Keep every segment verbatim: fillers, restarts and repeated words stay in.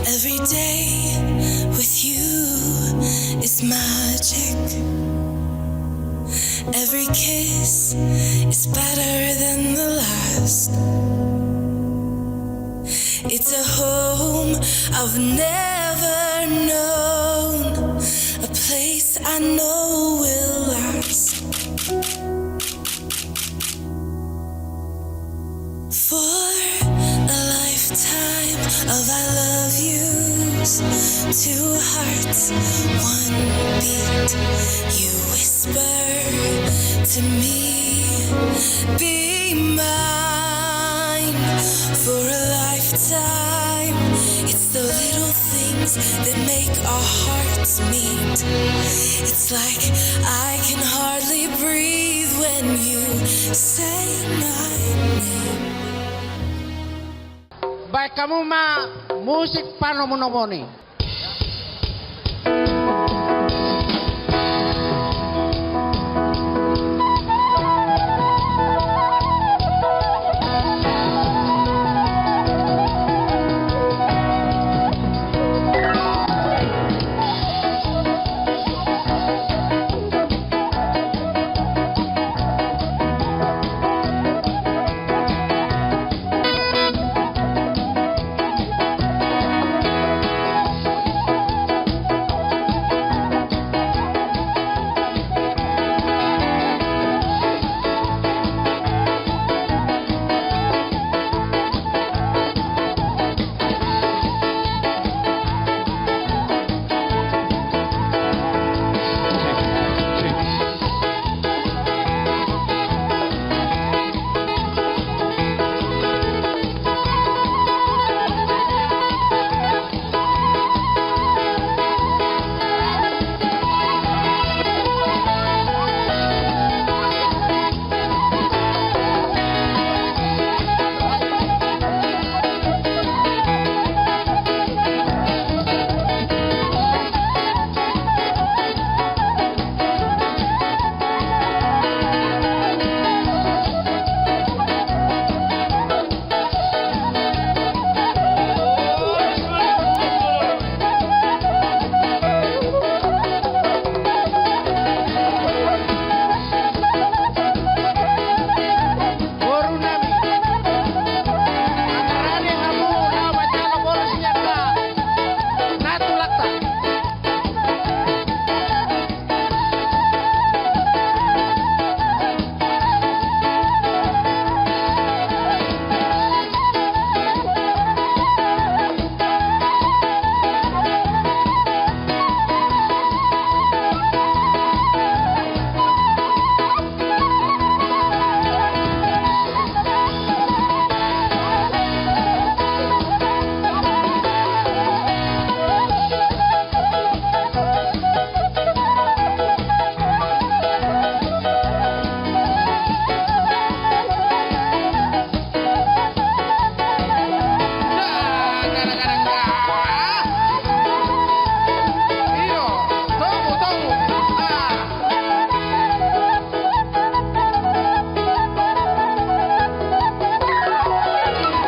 Every day with you is magic. Every kiss is better than the last. It's a home I've never known, a place I know will last. For a lifetime of I love yous, two hearts, one beat. You whisper to me, be mine for a lifetime. It's the little things that make our hearts meet. It's like I can hardly breathe when you say my name. Baen hamu ma musik panomunomuni. Boru nami, antar ari hamu laho manjalo boras ni angka natulangta.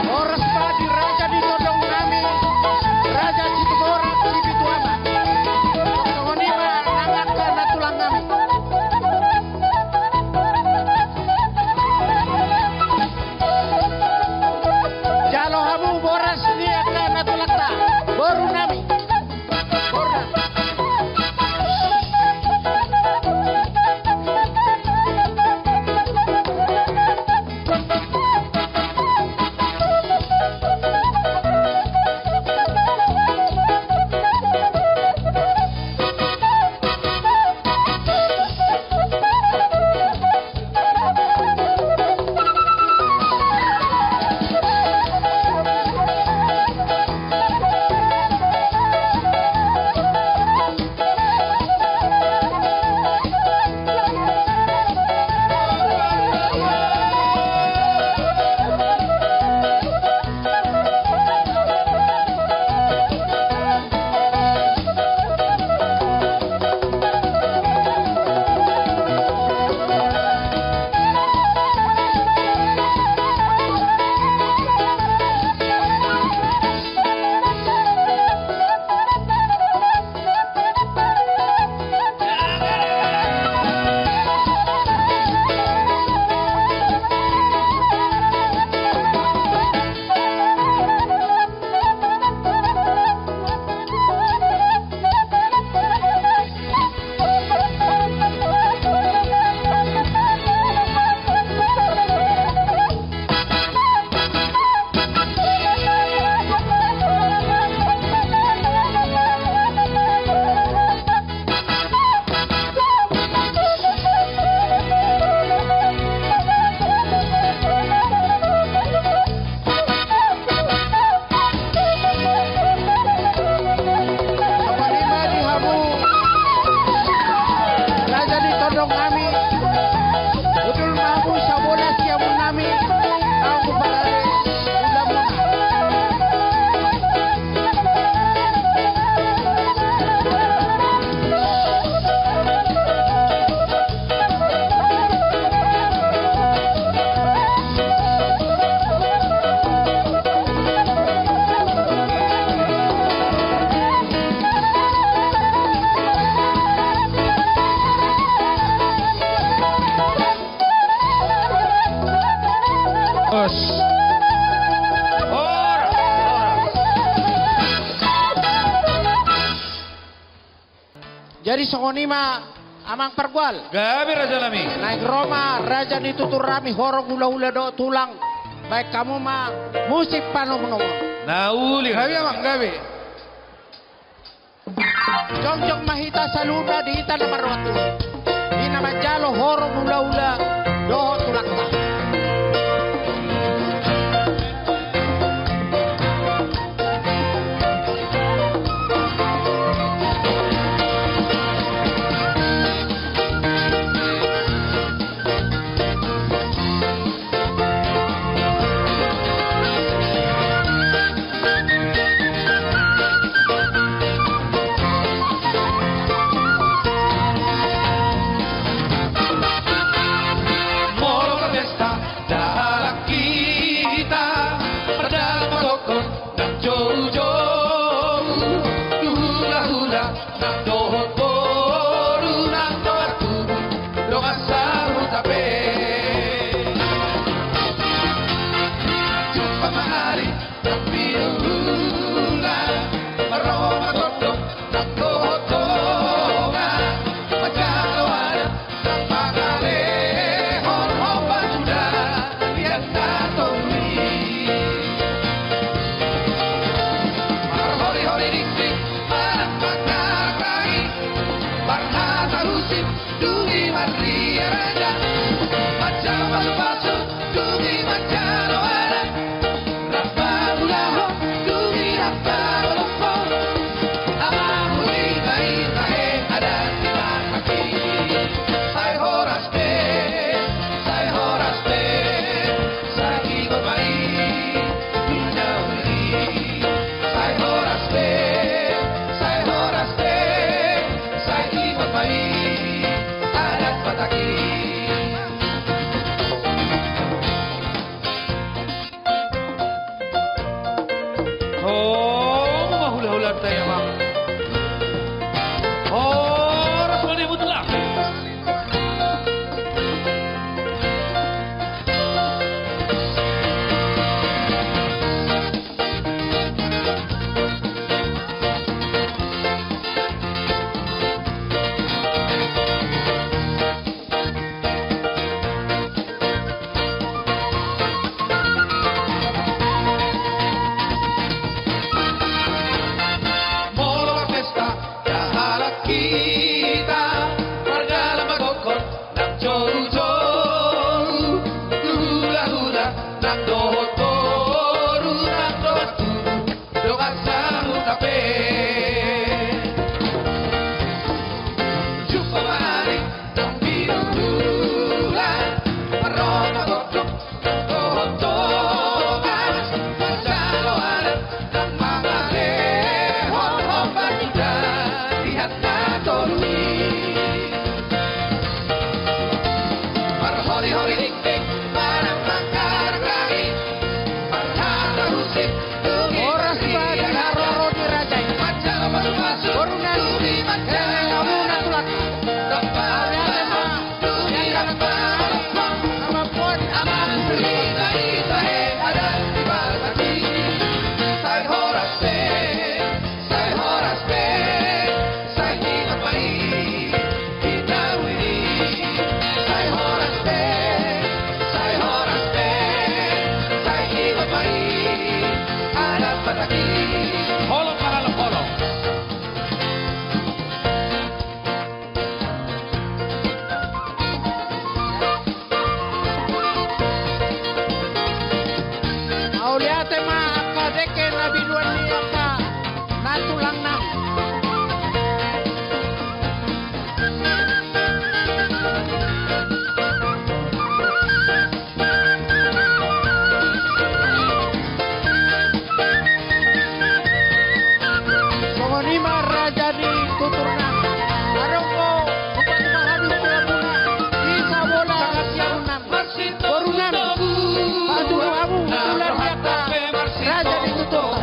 Horas ma di raja ni tondong nami, Raja Situmorang Sipituama. Songon i ma nang angka nantulang nami. Jalo hamu boras ni angka natulangta. Jadi songon i ma amang pargual. Gabe raja nami. Naeng ro ma raja ni tutur nami horong hulahula dohot tulang. Baen hamu ma musik panomunomuon. Na uli. Gabe amang, gabe. Jongjong ma hita saluhutna di hita na marroha tusi. Di na manjalo horong hulahula dohot tulangta. Molo marpesta dalan hita, mardalan margokhon nang joujou, tu hulahula nang dohot boru, nang dohot tubu, dongan sahuta pe. Jumpa ma ari nang pinuhula, marronga gondong nang dohot dongan, manjalo adat nang mangalehon hombar muda di angka tondi. Marhori-hori dikdik manang manghargai, marhata husip dung i marria raja, manjalo pasu-pasu dung i manjalo adat. Rap mangulahon dung i rap mangolompo, amang huri baen tahe adat di parhaki. Sai horas be, sai horas be, sai ingot ma i di na uli. Sai horas be, sai horas be, sai ingot ma i adat Batak i. Horas ma di mutla. Molo marpesta dalan hita, mardalan margokhon nang joujou, tu hulahula nang dohot boru, nang dohot tubu, dongan sahuta pe. Jumpa ma ari nang pinuhula, marronga gondong nang dohot dongan, manjalo adat nang mangalehon hombar muda di angka tondi. Marhori-hori dikdik manang manghargai, marhata husip dung i marria raja, manjalo pasu-pasu dung i manjalo adat. Rap mangulahon dung i rap mangolompo, amang huri baen tahe adat di parhaki. Sai horas be, sai horas be, sai ingot ma i di na uli. Sai horas be, sai horas be, sai ingot ma i adat Batak i. Holong ma, holong, holong. Mauliate ma angka dengke na binuan ni angka nantulang nami. Songon i ma raja ni tutur nami. Adong do upa tu hami tu hamuna, di sabola siamun nami. Boru nami, paturu hamu ulaon ni angka raja ni tutur.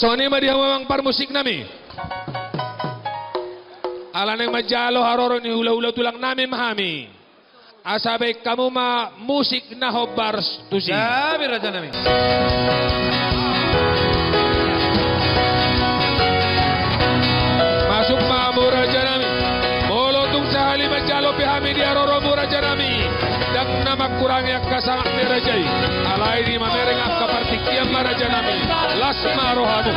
Songon i ma di hamu amang parmusik nami. Ala naeng manjalo haroro ni hulahula tulang nami ma hami. Asa baen hamu ma musik na hombar tusi. Gabe raja nami. Masuk ma hamu raja nami. Molo tung sahali manjalo pe hami di haroromu raja nami, ndang na mangkurangi angka sangap ni raja i. Alai di mamereng angka partingkian ma raja nami. Las ma rohamu.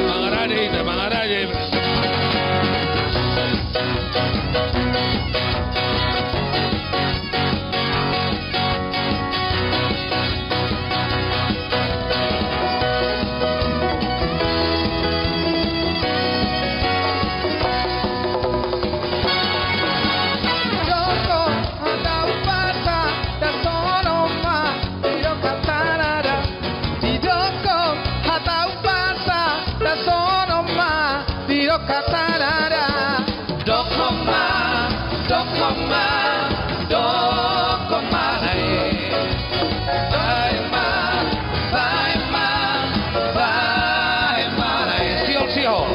Mangarade hita, mangarade. Dokhon ma, dokhon ma, dokhon ma na e. Baen ma, baen ma, baen ma na e. Sihol, sihol.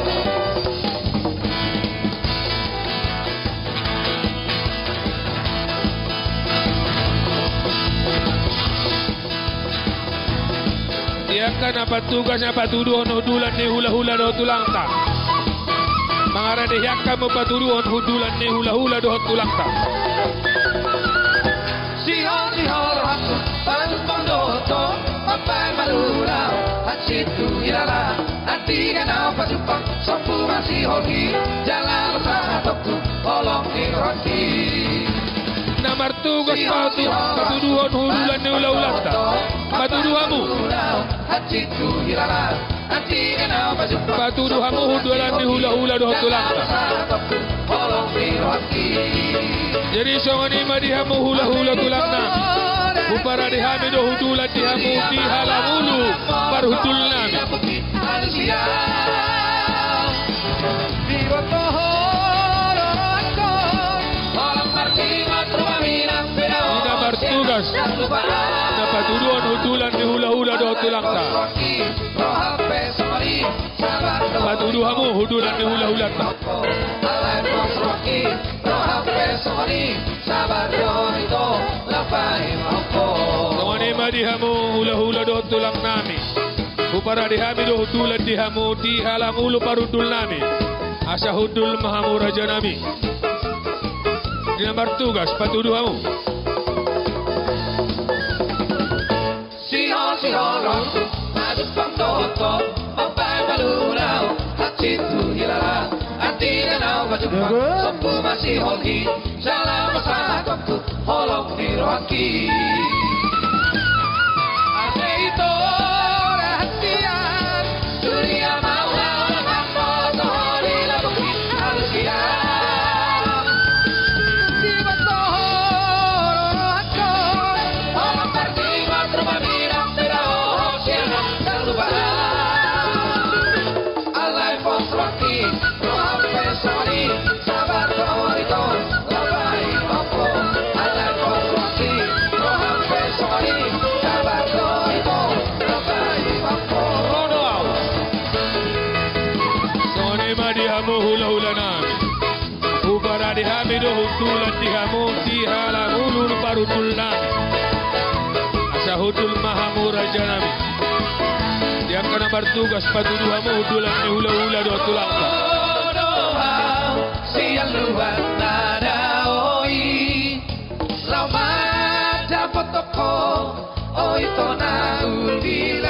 Di angka na patugas na patuduhon hundulan ni hulahula dohot tulangta. Mangarade di angka ma patuduhon hundulan ni hulahula dohot tulangta. Sihol, sihol rohangku, pajumpang dohot ho, mambaen malua, hansit tu hilala, andigan ahu pajumpang, sombu ma sihol i, jala ma sahatongku, holong ni rohangki. Na martugas patu-, patuduhon hundulan ni hulahulanta. Patudu hamu. Patudu hamu hundulan ni hulahula dohot tulangta. Jadi songon i ma di hamu hulahula tulangna. Huparade hami do hundulan di hamu di halangulu parhundul nami. Di na martugas na patuduhon hundulan ni hulahula dohot tulangta. Patudu hamu hundulan ni hulahulanta. Songon i ma di hamu hulahula dohot tulang nami. Huparade hami do hundulan di hamu di halangulu parhundul nami. Asa hundul ma hamu raja nami. Di na martugas patudu hamu. Sihol, sihol rohangku, pajumpang dohot ho, mambaen malua, hansit tu hilala, andigan ahu pajumpang, sombu ma sihol i, jala ma sahatongku, holong ni rohangki. Ate ito rahantian, suria ma ulaon, mamboto holi labuhi, alusia. Di batoho rohangku. Songon i ma di hamu hulahula nami. Huparade hami do hundulan di hamu di halangulu parhundul nami. Asa hundul ma hamu raja nami. Di angka na martugas patudu hamu hundulan ni hulahula dohot tulangta. Sian luat na dao i, laho mandapothon ho, o ito na uli.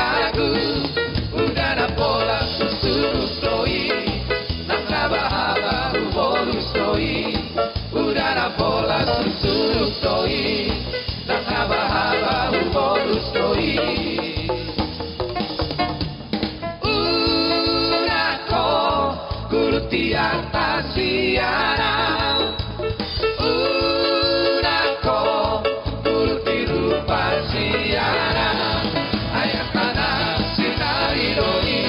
Unang ho gulung tiar tasiana. Unang ho gulung tiar rupa siana. Ai angka na sinari do i,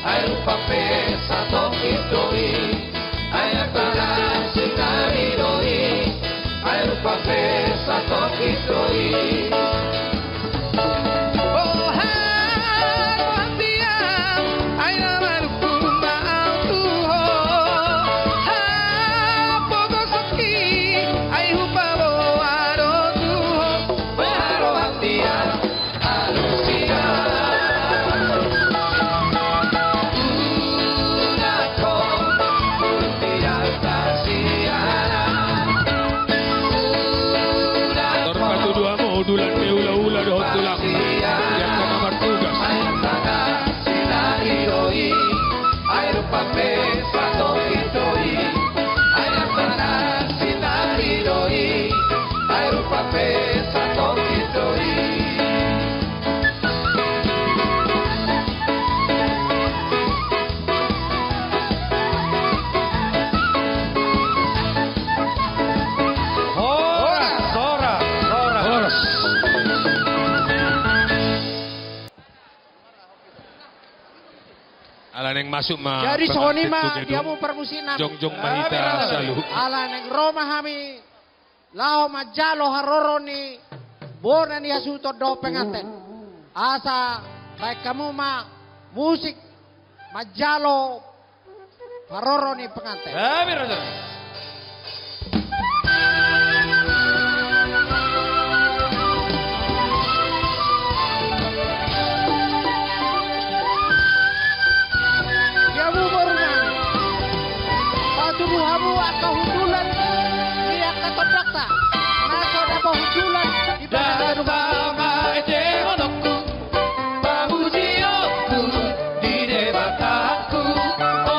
ai rupa pe satongkin do i. Ai angka na sinari do i, ai rupa pe satongkin do i. O haroan tiang, ai na manungkun ma au tu ho. Hapogoson i, ai hupaboa do tu ho. O haroan tiang, Tor patudu hamu udulan ni hulahula dohot tulang di angka na martugas. Horas, horas, horas. Horas. Ala naeng masuk ma. Jadi songon i ma tu gedung, di hamu parmusik nami. Jongjong ma hita saluhutna. Ala naeng ro ma hami laho manjalo haroro ni bona ni hasuhuton dohot penganten. Asa baen hamu ma musik manjalo haroro ni penganten. Hami raja. Di hamu boru nami, patudu hamu angka hundulan ni angka tondongta na so dapot hundulan di bagasan rumah. Datang ma ende monongku, pamujionku di Debatangku. O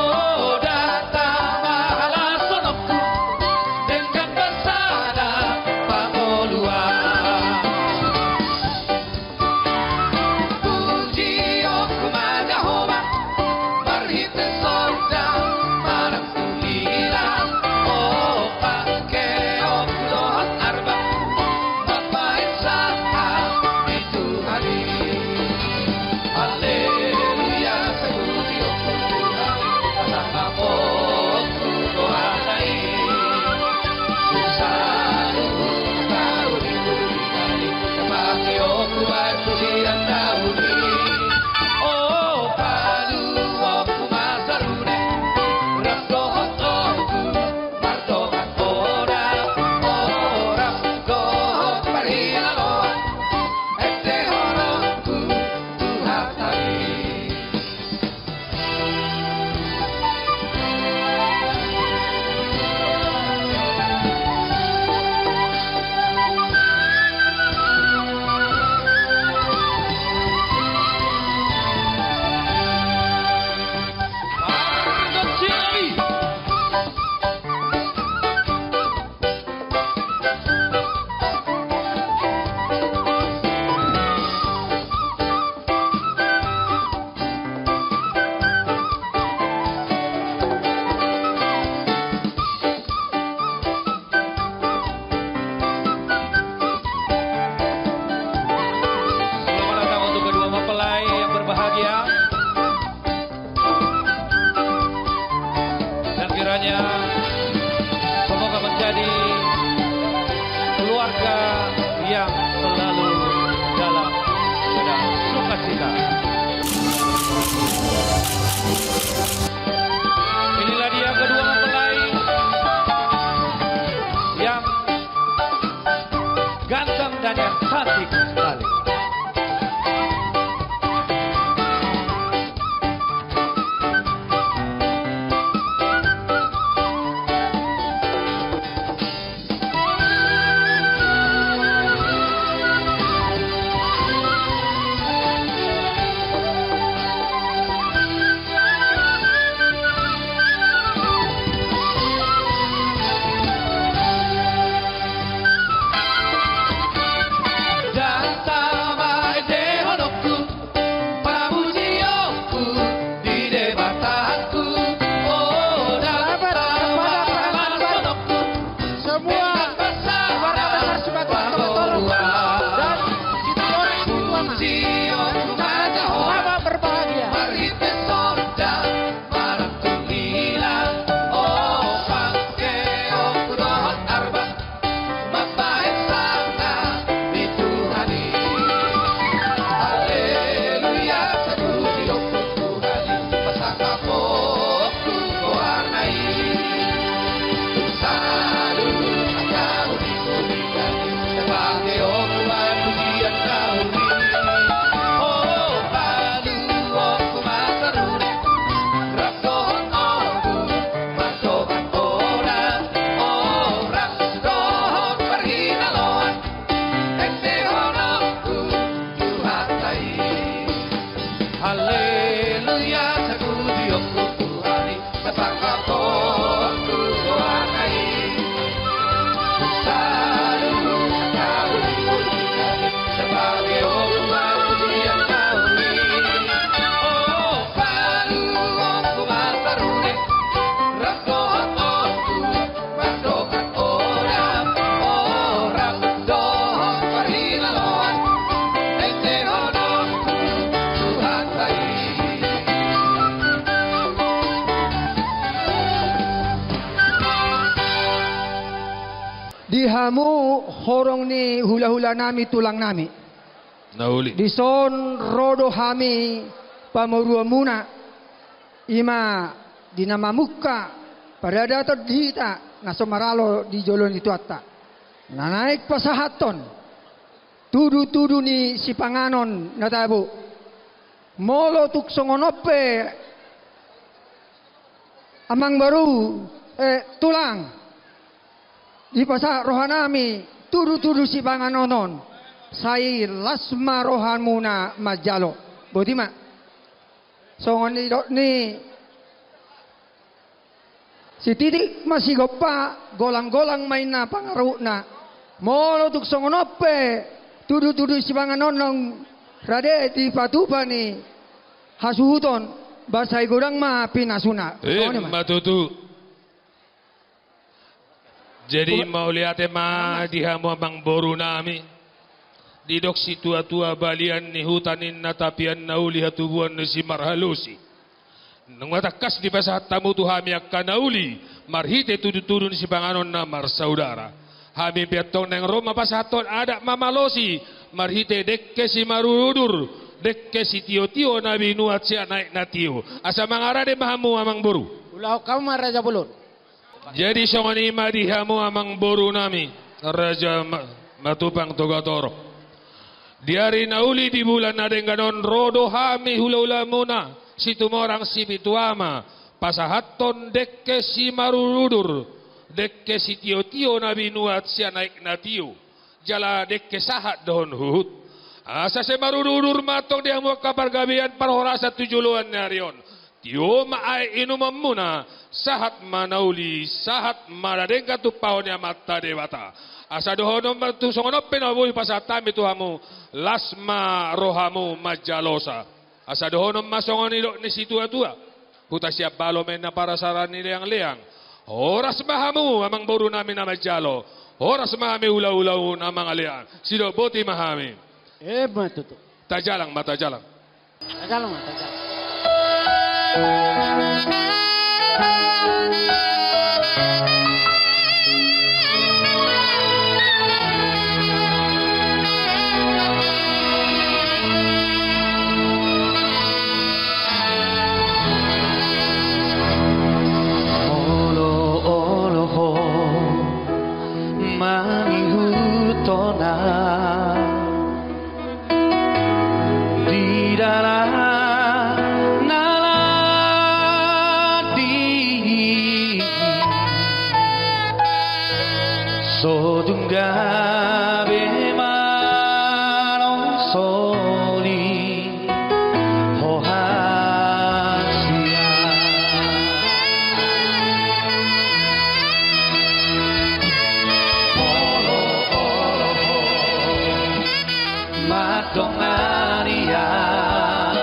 datang ma halason Hamu horong ni hulahulanami, tulangnami. Na uli. Dison ro do hami pamoruonmuna, i ma di na mamungka paradaton di hita na so maralo di jolo ni Tuhanta, na naeng pasahathon tudutudu ni sipanganon na tabo. Molo tung songon on pe, amangboru, eh, tulang, dipasahat rohanami tudutudu sipanganon on, sai las ma rohamuna manjalo. Boti ma. Songon nidok ni sititik ma sigompa, golanggolang ma inna pangarahutna. Molo tung songon on pe tudutudu sipanganon on rade dipatupa ni hasuhuton, ba sai godang ma pinasuna. Songon i ma. Emma tutu. Jadi, mauliate ma di hamu amangborunami. Didok situatua, balian ni huta ninna, tapian na uli hatubuan ni simarhalosi. Nunga tangkas dipasahat hamu tu hami angka na uli marhite tudutudu ni sipanganon na marsaudara. Hami pe antong naeng ro ma pasahathon adat mamalosi marhite dengke simarududur, dengke sitiotio na binuat sian aek na tio. Asa mangarade ma hamu, amangboru. Ulahon hamu ma, raja bolon. Jadi songon i ma di hamu amangborunami, Raja Ma-, Matupang Togatorop. Di ari na uli di bulan na denggan on ro do hami hulahulamuna Situmorang Sipitu Ama pasahathon dengke simarududur, dengke sitiotio na binuat sian aek na tio, jala dengke sahat dohot huhut. Asa sai marududur ma antong di hamu angka pargabean parhorasan tu joloan ni ari on. Tio ma aek inumonmuna, sahat ma na uli, sahat ma na denggan tumpahon ni Amanta Debata. Asa dohonon ma tung songon on pe na boi pasahat hami tu hamu, las ma rohamu manjalosa. Asa dohonon ma songon nidok ni situatua: Huta Siambalo ma inna parasara ni leangleang. Horas ma hamu amangborunami na manjalo, horas ma hami hulahulamu na mangalean. Sidok boti ma hami. Emma tutu. Tajalang ma, tajalang. Tajalang ma, tajalang. Olo, olo ho, mangihuthon na di dalan na landi, so tung gabe manongoli ho hasian. Olo, olo ho, mandongani au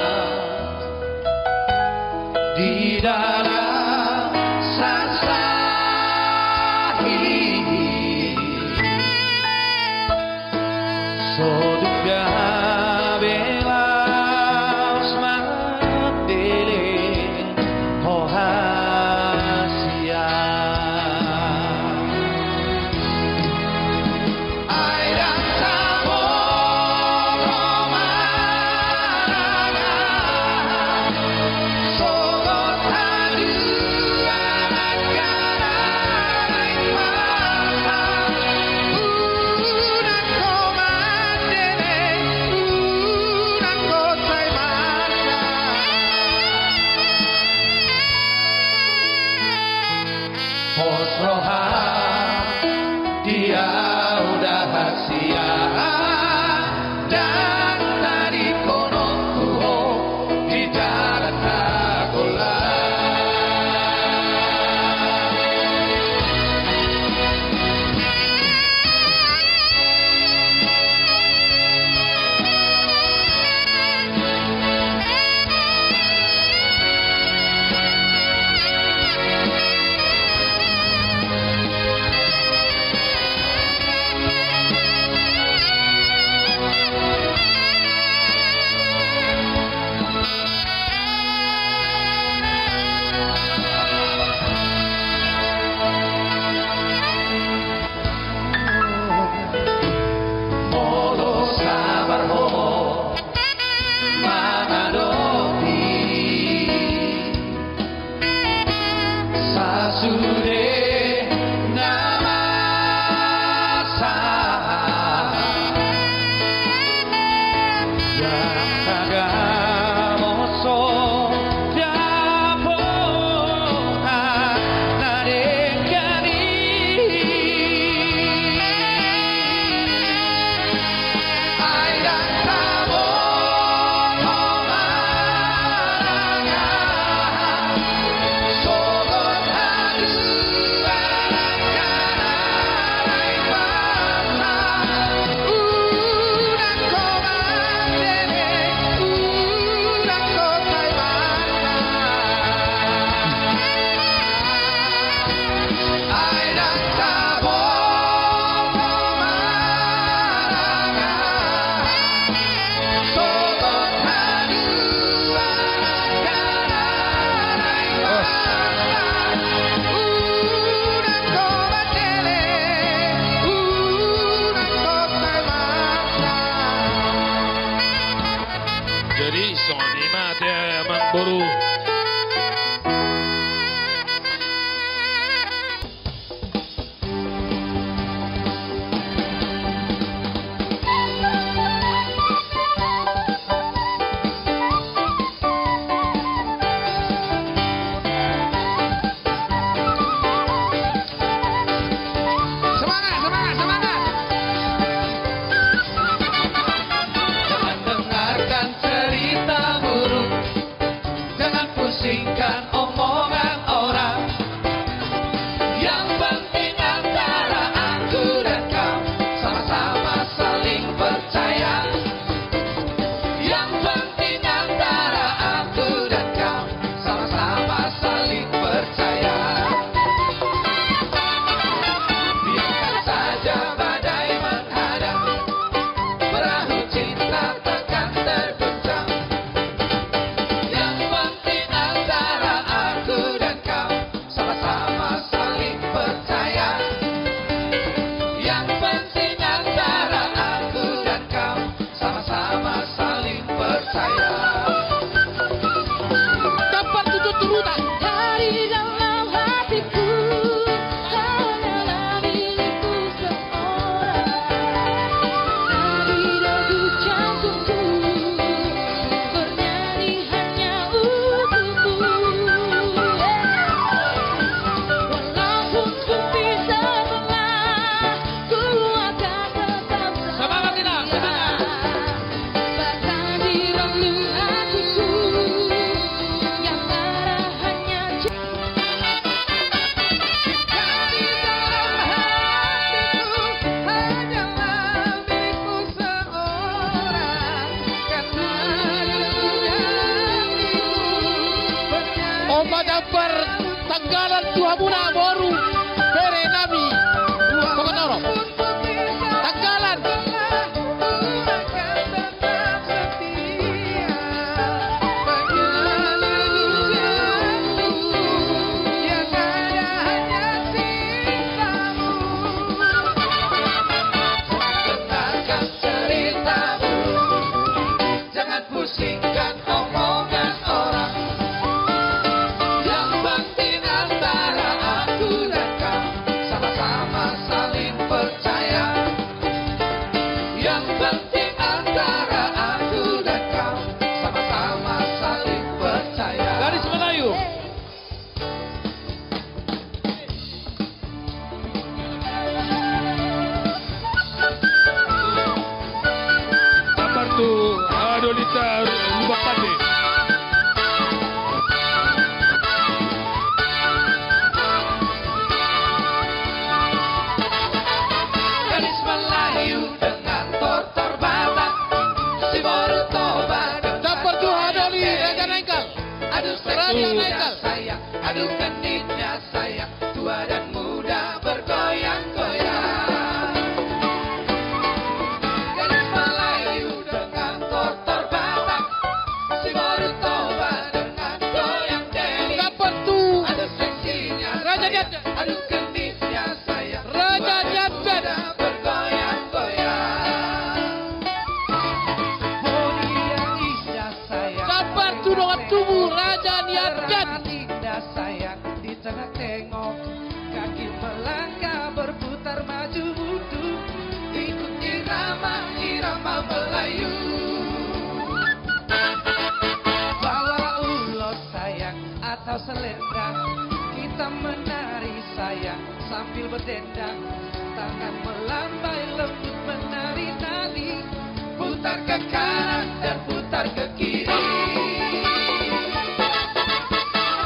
Jadi songon i ma ate, amang boru. Semangat, semangat, semangat. Jangan dengarkan cerita buruk, jangan pusingkan omongan orang. Yang penting antara aku dan kau sama-sama saling percaya. Yang penting antara aku dan kau sama-sama saling percaya. Biarkan saja badai menghadang, perahu cinta takkan tergoncang. Yang penting antara aku dan kau sama-sama saling percaya. Yang penting antara aku dan kau sama-sama saling percaya. Dapat tutup turutan. Hari dalam hatiku hanyalah milikku seorang. Hari dalam jantungku bernyanyi hanya untukmu. Walaupun ku bisa belah, ku akan tetap semangat, Ina, setia. Semangat. Bahkan di relung hatiku yang ada hanya cinta di dalam hatiku, hanyalah milikku seorang. Karena di dalam hatiku bernyanyi. Opa dampar. Tanggalan tu hamuna boru, bere nami, Bokatorop. Tanggalan. Jangan pusingkan omongan orang. Yang penting antara aku dan kau sama-sama saling percaya. Yang penting antara aku dan kau sama-sama saling percaya. Gadis Melayu. Dampar tu Adolita Lubak Pande. Gadis Melayu dengan tortor Batak, si boru Toba dengan. Dampar tu Adoli, Raja Naingkal. Aduh, Raja seksinya Naingkal. Sayang, aduh, genitnya sayang, tua dan muda bergoyang-goyang. Gadis Melayu dengan tortor Batak, si boru Toba dengan goyang deli. Dampar tu. Aduh, seksinya Raja sayang, Dian. Aduh, genitnya sayang, Raja Dian. Tua dan muda bergoyang-goyang. Bodi yang indah sayang. Dampar tu dongan tubu Raja Niatkan. Indah sayang di tengah tengok. Kaki melangkah berputar maju mundur. Ikut irama, irama Melayu. Bawa ulos sayang atau selendang. Kita menari sayang sambil berdendang. Tangan melambai lembut menari tali, putar ke kanan dan putar ke kiri.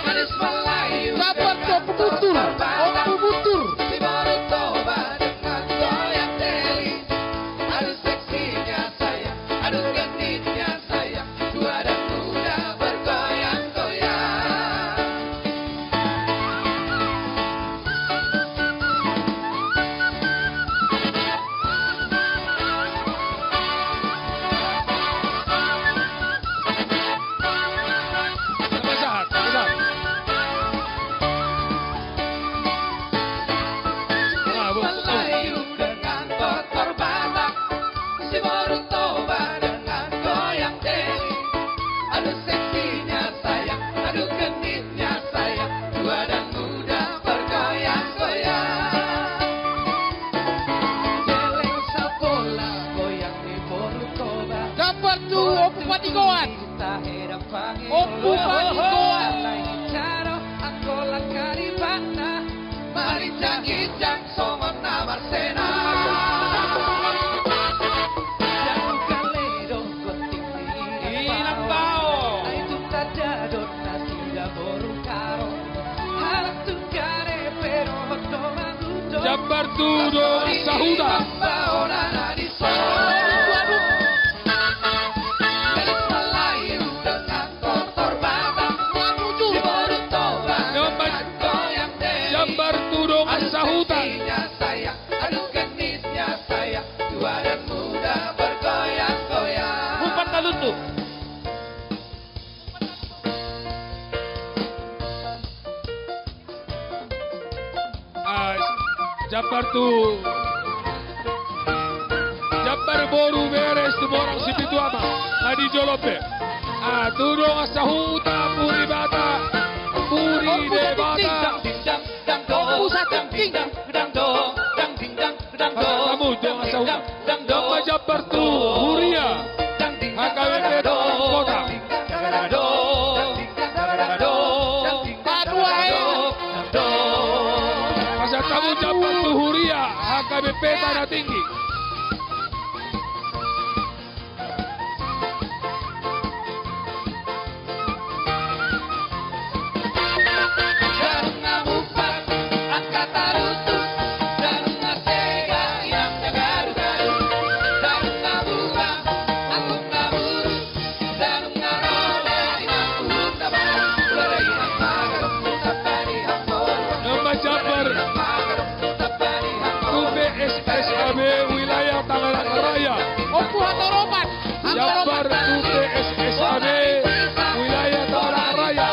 Gadis Melayu. Dampar tu Ompu Guntur, Ompu Guntur. Si boru Toba dengan goyang deli. Aduh seksinya sayang, aduh genitnya sayang, tua dan muda bergoyang-goyang. Seksinya sayang, aduh genitnya sayang, tua dan muda bergoyang-goyang. Jeleng sabola goyang di Boru Toba. Jambar tu Ompu Panigoan. Ompu Panigoan. Inang Bao. Jambar tu Dongan Sahuta. Jambar tu Dongan Sahuta. Umpat na lutut. Ah, jambar tu, jambar boru bere Situmorang Sipitu Ama. Nga di jolo pe. Ah, tu Dongan Sahuta, Puri Bata, Puri Debata. Ompu Satingting. Pasahat hamu Dongan Sahuta. Dongan jambar tu huria H K B P Tangerang Kota. Pasahat hamu jambar tu huria H K B P Tanah Tinggi. Dongan jambar tu P S S A B wilayah Tangerang Raya. Ompu Hatoropan. Jambar tu P S S A B wilayah Tangerang Raya.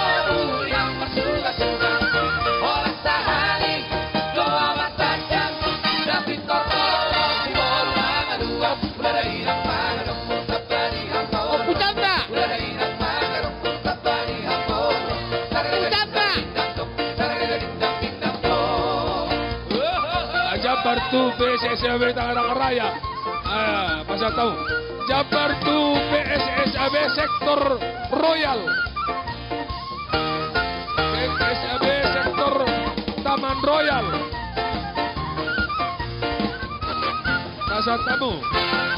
Ompu Chandra. Ompu Chandra. Jambar tu P S S A B Tangerang Raya. Ah, pasahat hamu. Jambar tu P S S A B sektor Royal. P S S A B sektor Taman Royal. Pasahat hamu.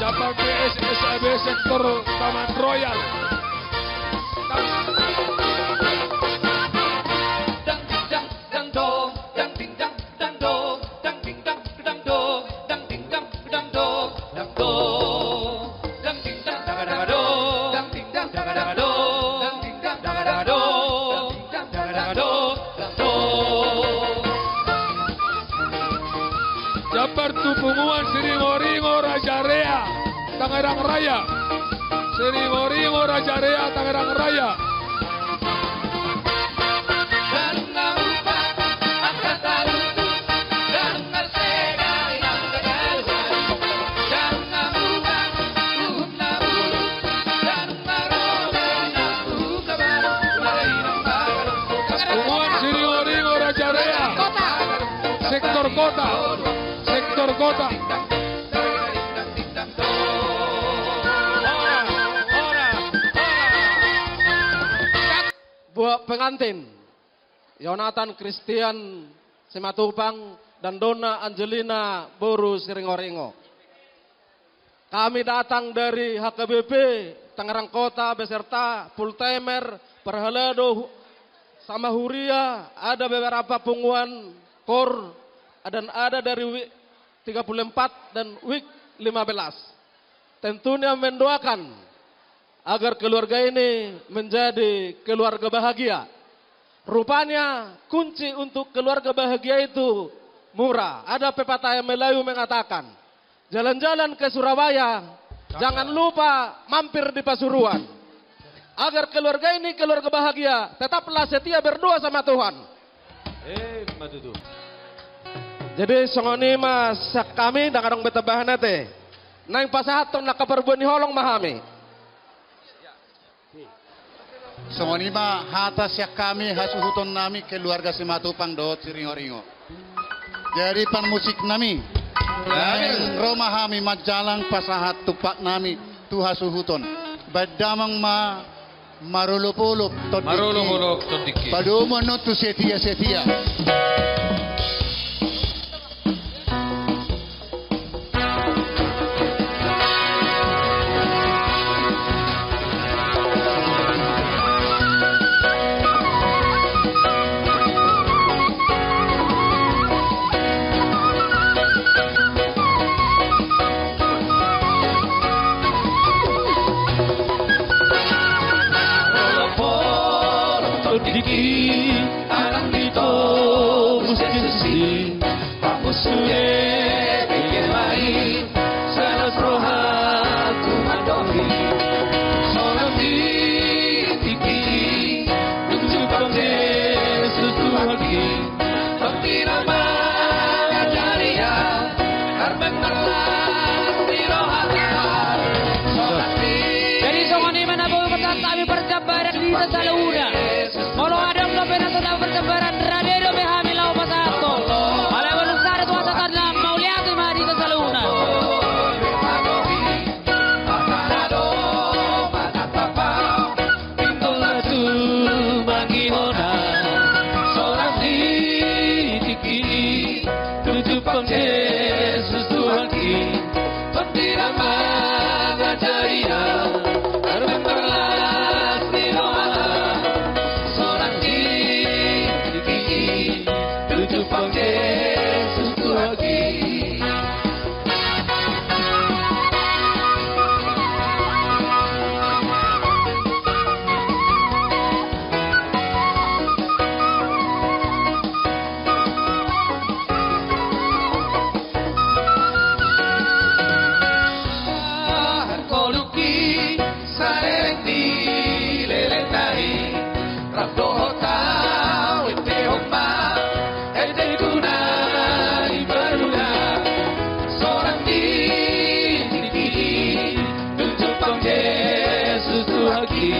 Jambar P S S A B sektor Taman Royal. Jambar tu punguan Siringoringo Raja Rea Tangerang Raya. Siringoringo Raja Rea Tangerang Raya. Punguan Siringoringo Raja Rea. Sektor Kota. Sektor Kota. Buat pengantin, Yonatan Christian Simatupang dan Donna Angelina boru Siringoringo. Kami datang dari H K B P Tangerang Kota beserta full timer, parhalado, sama huria, ada beberapa punguan kor, dan ada dari WIK tiga puluh empat dan WIK lima belas. Tentunya mendoakan agar keluarga ini menjadi keluarga bahagia. Rupanya kunci untuk keluarga bahagia itu murah. Ada pepatah Melayu mengatakan, jalan-jalan ke Surabaya, jangan lupa mampir di Pasuruan. Agar keluarga ini keluarga bahagia, tetaplah setia berdoa sama Tuhan. Eh, ma tutu. Jadi songon i ma sian hami, ndang adong be tambahan ate. Naeng pasahathon angka parbue ni holong ma hami. Songon i ma hata sian hami hasuhuton nami keluarga Simatupang dohot Siringoringo. Jadi parmusik nami, naeng ro ma hami manjalang pasahat tumpak nami tu hasuhuton. Baen damang ma marolopolop tondingki. Marolopolop tondingki. Padomu annon tu setia-setia. Tondingki, tanang di tobu sisi. Pamusu e, bege ma i, salas rohaku mandok i. Sonang di tingki i, dung jumpang Jesus Tuhanki. Tondina mangajari au, armen marlas ni rohana. Sonang di. Jadi songon i ma na boi pasahat hami parjambaran di hita saluhutna. Molo adong dope na so dapot parjambaran, rade dope hami laho pasahathon. Alai molo sada tu hata tanang, mauliate ma di hita saluhutna. Sonang di tingki i, dung jumpang Jesus Tuhanki. Tondina mangajari au, armen marlas ni rohana. Sonang di tingki i, dung jumpang Jesus Tuhanki. Sahat koluk i saleleng ni lelengna i, rap dohot au endehon ma endengku na imbaruna. Sonang di tingki i, dung jumpang Jesus Tuhanki.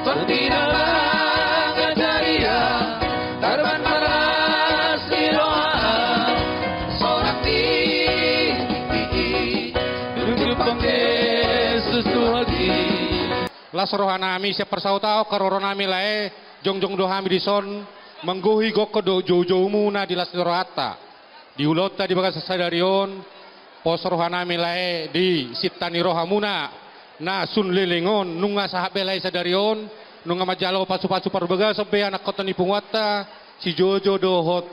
Tondina mangajari au, armen marlas ni roha. Sonang di tingki i, dung jumpang Jesus Tuhanki. Las rohanami sian parsaut on, haroro nami lae, jongjong do hami dison, manggohi gokhon dohot joujoumuna di las ni rohanta. Di ulaonta di bagasan sadari on, pos rohanami lae di sinta ni rohamuna na sun leleng on, nunga sahat be lae sadari on, nunga manjalo pasupasu parbagason be anakkonta ni punguanta, si Jojo dohot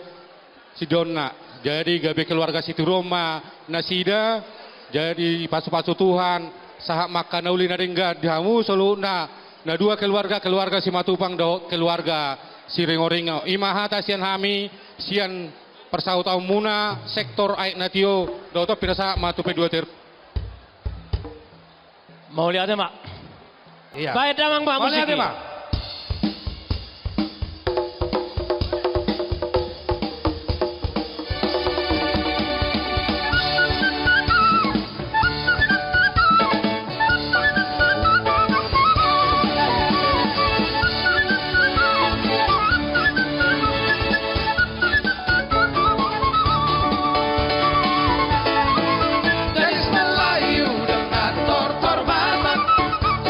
si Donna. Jadi gabe keluarga sitiruon ma nasida, jadi pasupasu Tuhan, sahat ma angka na uli na denggan di hamu saluhutna, na dua keluarga, keluarga Simatupang dohot keluarga Siringoringo. I ma hata sian hami, sian parsautaonmuna sektor Aek Natio, dohot on pinasahat ma tu P dua T R. Mauliate ma. Iya. Baen damang ma. Mauliate musik i ma. Gadis Melayu dengan tortor Batak,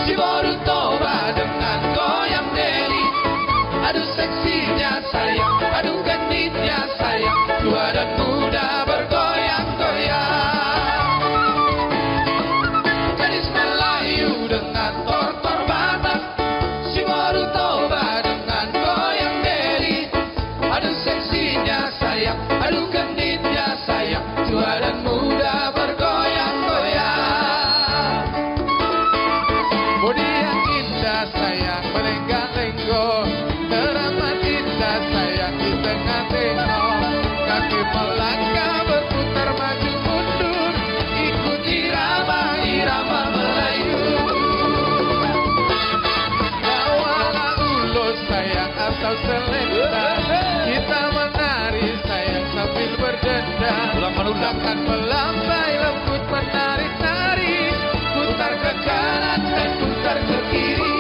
si Boru Toba dengan goyang deli. Aduh seksinya sayang, aduh genitnya sayang, tua dan muda bergoyang-goyang. Gadis Melayu dengan tortor Batak, si Boru Toba dengan goyang deli. Aduh seksinya sayang, aduh genitnya sayang, tua dan muda bergoyang-goyang. Bodi yang indah sayang, melenggang-lenggong, teramat indah sayang di tengah tengok. Kaki melangkah berputar maju mundur, ikut irama-irama Melayu. Bawalah ulos sayang atau selendang, kita menari sayang sambil berdendang. Ulang, ulang. Tangan melambai lembut menarik-narik, putar ke kanan dan putar ke kiri.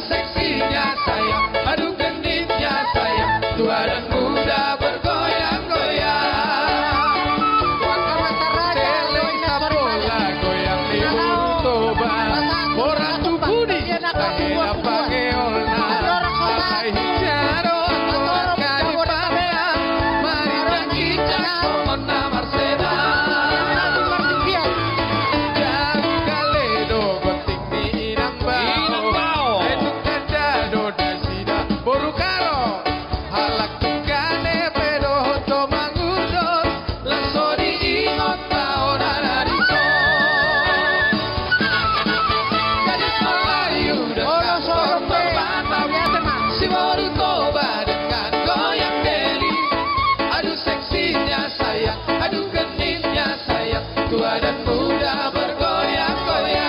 Seksinya sayang, aduh genitnya sayang, tua dan muda bergoyang-goyang. Seling sabola goyang di Boru Toba, boras tu pudi, tahe na pangeolna, alai hijaro, boras kalipandang, marida-ida songon na marseda. Jabu gale do gonting ni inang bao. Inang bao. Ai tung ganda do nasida boru Karo. Halak tung gane pe dohot do mangudon, laos so diingot taon na dison. Gadis Melayu dengan tortor Batak, si Boru Toba dengan goyang deli. Aduh seksinya sayang, aduh genitnya sayang, tua dan muda bergoyang-goyang.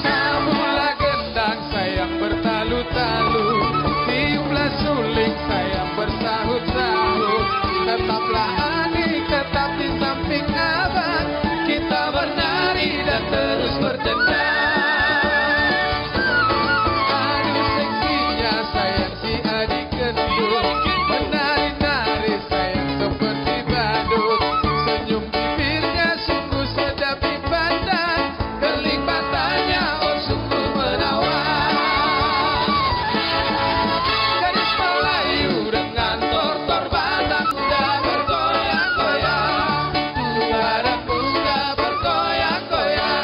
Sabula gendang sayang bertalu-talu, tiuplah suling sayang bersahut-sahut. Tetaplah adik, tetap di samping abang, kita bernari dan terus berdendang. Aduh seksinya sayang si adik gendut, menari-nari sayang seperti badut. Senyum bibirnya sungguh sedap dipandang, kerling matanya, oh, sungguh menawan. Gadis Melayu dengan tortor Batak, muda bergoyang-goyang, tua dan muda bergoyang-goyang.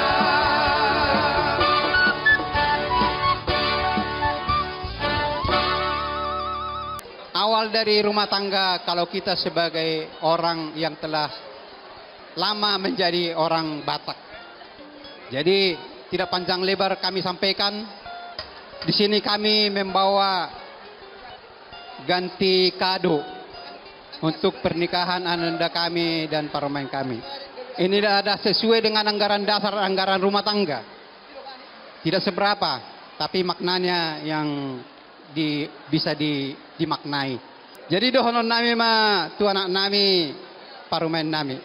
Awal dari rumah tangga, kalau kita sebagai orang yang telah lama menjadi orang Batak. Jadi, tidak panjang lebar kami sampaikan. Di sini kami membawa ganti kado untuk pernikahan ananda kami dan parumaen kami. Ini adalah sesuai dengan anggaran dasar, anggaran rumah tangga. Tidak seberapa, tapi maknanya yang di, bisa di, dimaknai. Jadi dohonon nami ma tu anak nami, parumaen nami.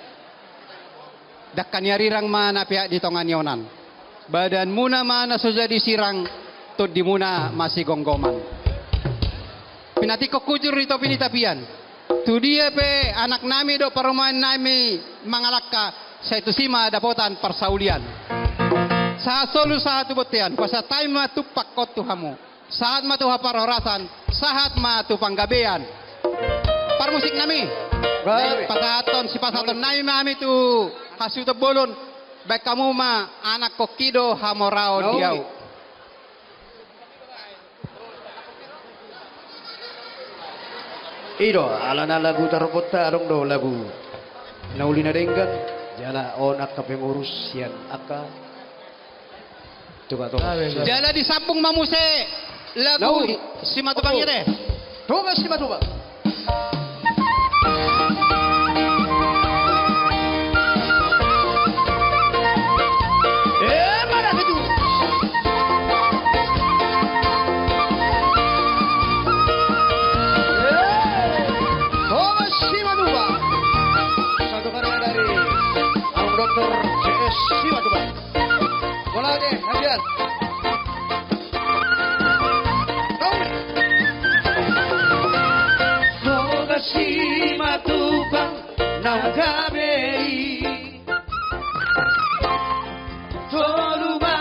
Dangka ni arirang ma na peak di tonga ni onan. Badanmuna ma na so jadi sirang, tondimuna masigomgoman. Pinantikhon hujur di topi ni tapian. Tu dia pe anak nami dohot parumaen nami mangalangka, sai tusi ma dapotan parsaulian. Sahat solu sahat tu bontean, pasahat hami ma tumpak on tu hamu. Sahat ma tu haparhorasan, sahat ma tu panggabean. Parmusik nami. Baik. Pasahathon, sipasahaton nami ma hami tu hasuhuton bolon. Baen hamu ma anak kongki do hamoraon di ahu. I do, alana lagu taromponta adong do lagu na uli na denggan, jala on angka pengurus sian angka tuba-tuba. Jala disambung ma muse lagu Simatupang i ate. Tuba Simatupang. Tuba Simatupang. Satu karya dari Abang Doktor C S Simatupang. Bola ate, Adrian. Tuba Simatupang na gabe i. Tolu ma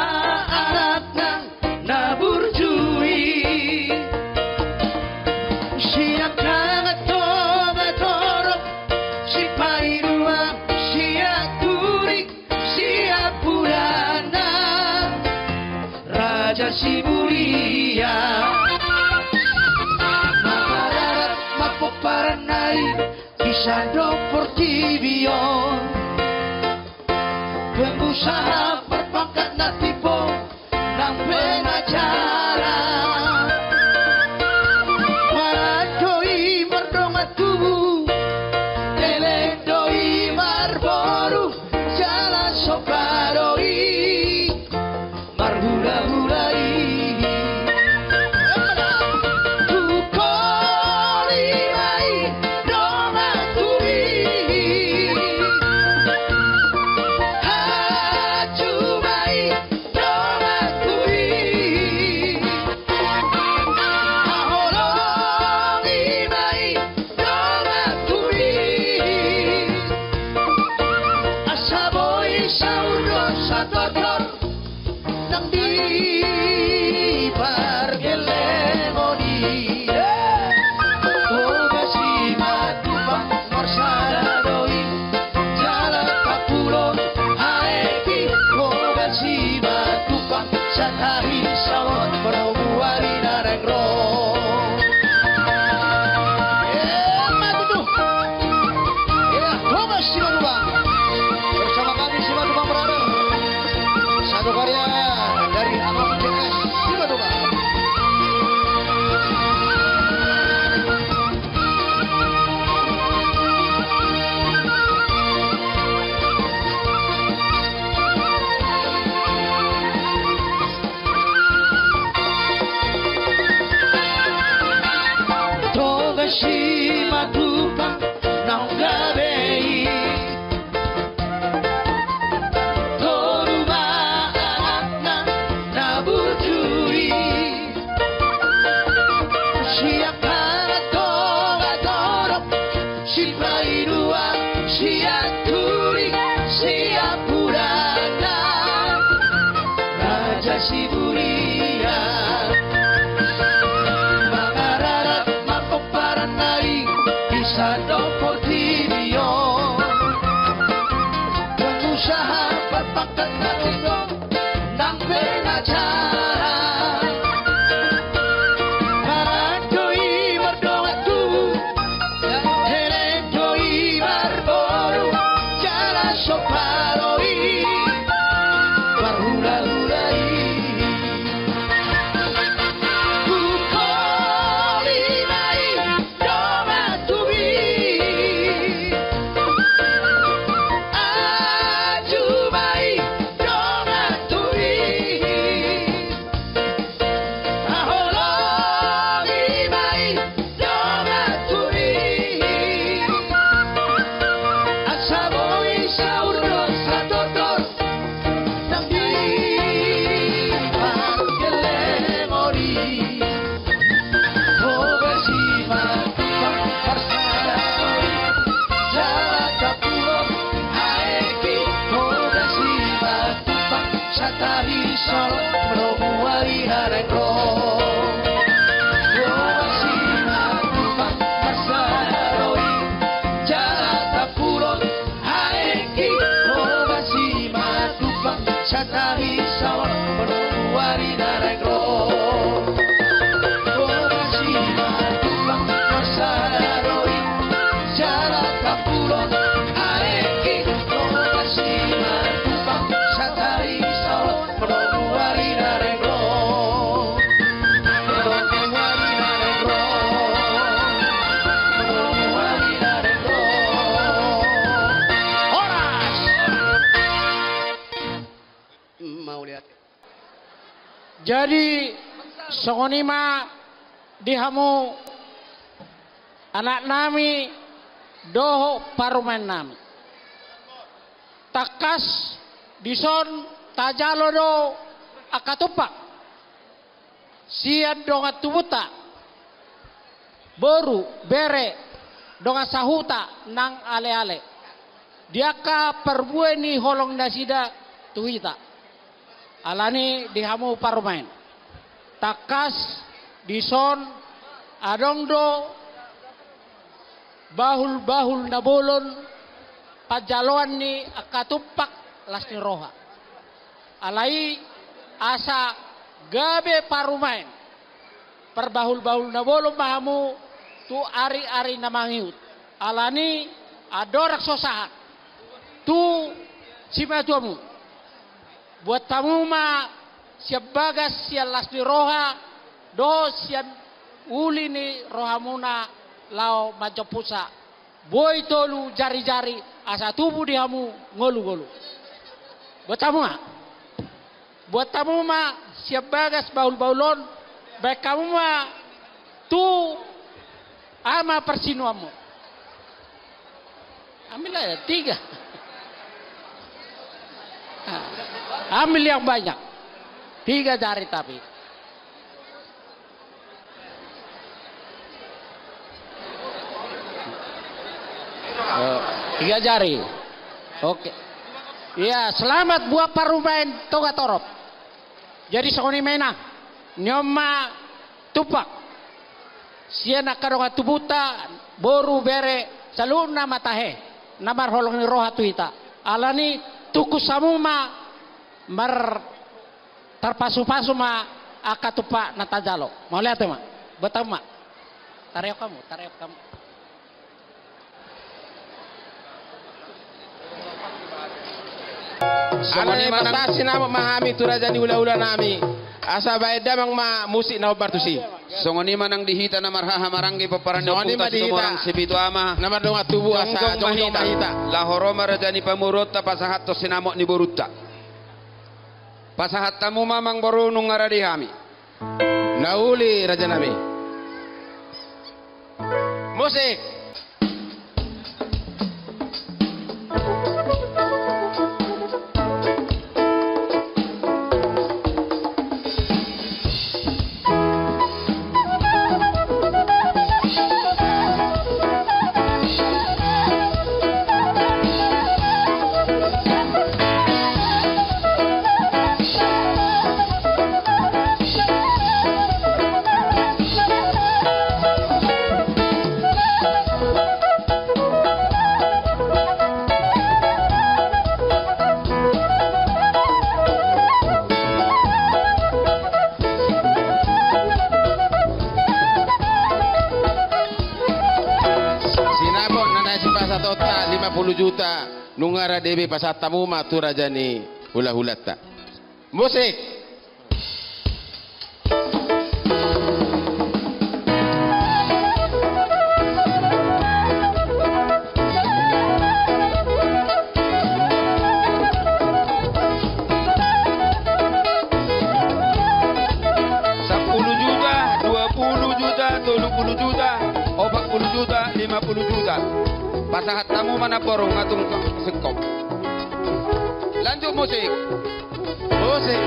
anak nang na burju i. Sian Tangan Toba torop, Sipaidua, Sianturi, Siampuranna, Raja Siburia. Mangararat ma pomparan nai di sandok portibi on. Pengusaha berpangkat na timbo nang pengacara. Marhaha do i mardongan tubu, leleng do i marboru, jala somba do i Nang di pargellengon i, Toga Simatupang marsada do i. Jala tapulon aek i, Toga Simatupang, satahi saur matua ari na naeng ro. Emma tutu. Iya, Toga Simatupang. Bersama kami Simatupang Brother. Satu karya dari Abang C S Simatupang. Toga Simatupang naung gabe i. Tolu ma anakna na burju i. Sian Pangan Toga torop, Sipaidua, Sianturi, Siampudangan, Raja Siburian. Mangararat ma pomparanna i, di sandok portibi on. Pengusaha parpangkat na tingkos nang pengacara. Paran do i mardongan tubu, helem do i marboru, jala so palo i marhulahula i. Hupoli ma i dongan tubu i. Ajumai dongan tubu i. Haholongi ma i dongan tubu i. Asa boi saur dohot satortor. Nang di pargellengon i, Toga Simatupang marsada do i. Jala tapulon aek i, Toga Simatupang, satahi saur matua ari na naeng ro. Toga Simatupang marsada do i. Jala tapulon aek i, Toga Simatupang, satahi saur matua ari na naeng ro. Toga Simatupang marsada do i. Jala tapulon aek i, Toga Simatupang, satahi saur matua ari na naeng ro. Matua ari na naeng ro. Matua ari na naeng ro. Horas. Mauliate. Jadi songon i ma di hamu anaknami dohot parumaennami. Tangkas dison tajalo do angka tumpak sian dongan tubunta, boru, bere, dongan sahuta nang aleale, di angka parbue ni holong nasida tu hita. Alani di hamu parumaen, tangkas dison adong do bahulbahul na bolon panjaloan ni angka tumpak las ni roha. Alai asa gabe parumaen, parbahulbahul na bolon ma hamu tu ariari na mangihut. Alani andorang so sahat tu simatuamu, buat hamu ma sian bagas, sian las ni roha dohot sian uli ni rohamuna laho manjompusa. Boi tolu jarijari asa tubu di hamu ngolungolu. Buat hamu ma. Buat hamu ma sian bagas bahulbahul on, baen hamu ma tu ama parsinuanmu. Ambil aja tiga. Ambil yang banyak. Tiga jari tapi. Eh, tiga jari. Oke. Iya, selamat buat parumaen Toga Torop. Jadi songon i ma inang, nion ma tumpak sian angka dongan tubunta, boru, bere, saluhutna ma tahe na marholong ni roha tu hita. Alani i tungkus hamu ma mar-, tarpasupasu ma angka tumpak na tajalo. Mauliate ma. Boto ma. Tareok hamu, tareok hamu. Songon i ma nang, sinamot ma hami tu raja ni hulahula nami. Asa baen damang ma musik na hombar tusi. Songon i ma nang di hita na marhaha maranggi pomparan ni ompunta Situmorang Sipitu Ama. Na mardongan tubu asa jongjong ma hita. Laho ro ma raja ni pamoruonta pasahathon sinamot ni borunta. Pasahat hamu ma amangboru, nunga rade hami. Na uli raja nami. Musik. Sinamot na naeng sipasahatonta lima puluh juta, nunga rade be, pasahat hamu ma tu raja ni hulahulanta. Musik. Sampulu juta, dua pulu juta, tolu pulu juta, opat pulu juta, lima pulu juta. Pasahat hamu ma na borung atung singkop. Lanjut musik. Musik.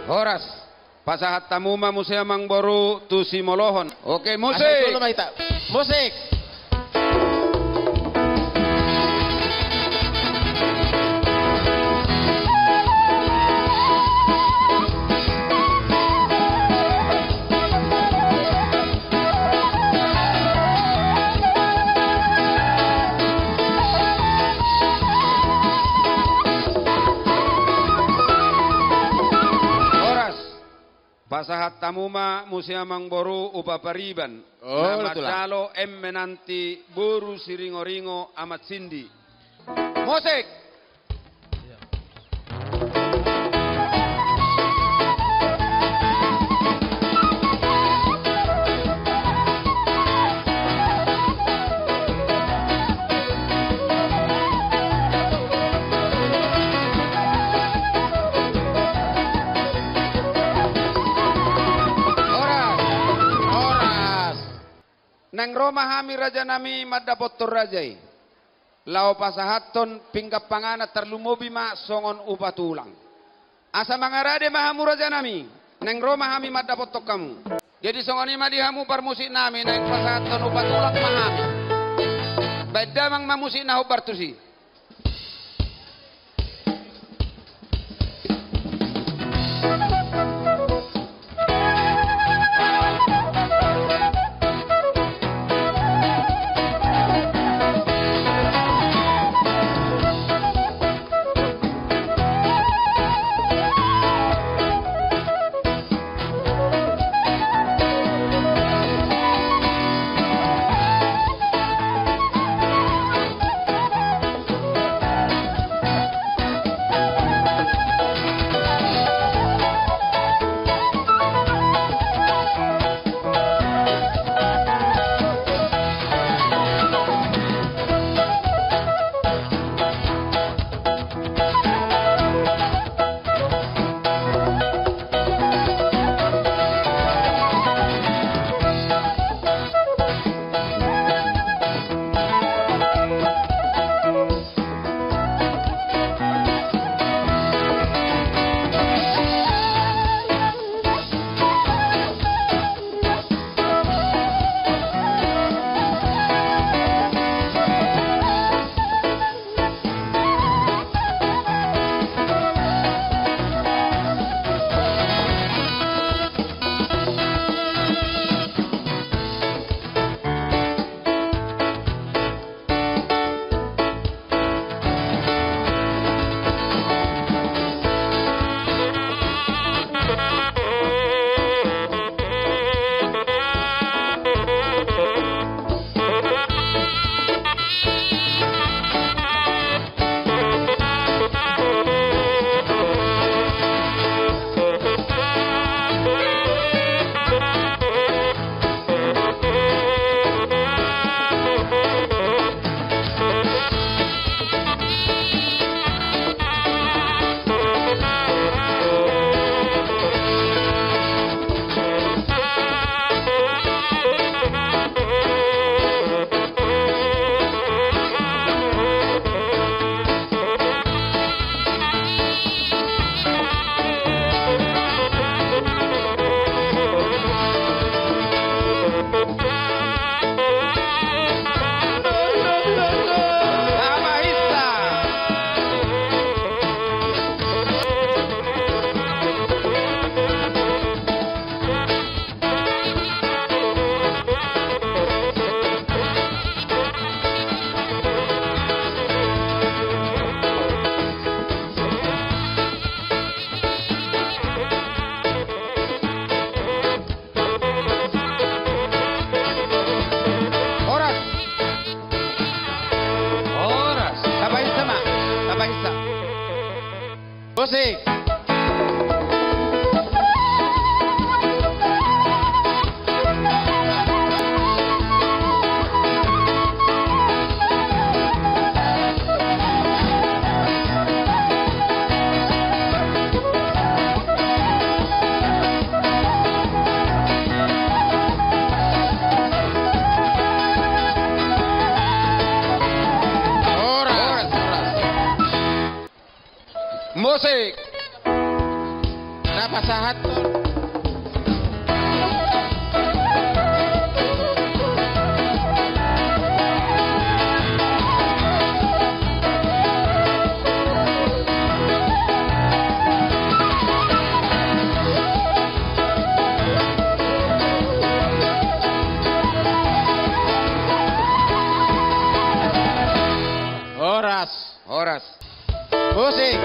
Horas. Pasahat hamu ma muse amangboru tu simolohon. Oke, musik. Asa tolu ma hita. Musik. Horas. Pasahat Hamu ma muse amangboru upa pariban. Oh, na betul, ah. Manjalo eme nanti boru Siringoringo Amat Sindi. Musik. Horas, horas. Naeng ro ma hami rajanami mandapothon raja i. Laho pasahathon pinggan panganan, tarlumobi ma songon upa tulang. Asa mangarade ma hamu rajanami, naeng ro ma hami mandapothon hamu. Jadi songon i ma di hamu parmusiknami, naeng pasahathon upa tulang ma hami. Baen damang ma musik na hombar tusi. Horas. Horas. Tapahinsa ma. Tapahinsa. Musik. Horas. Musik. Na pasahathon. Horas. Horas. Musik.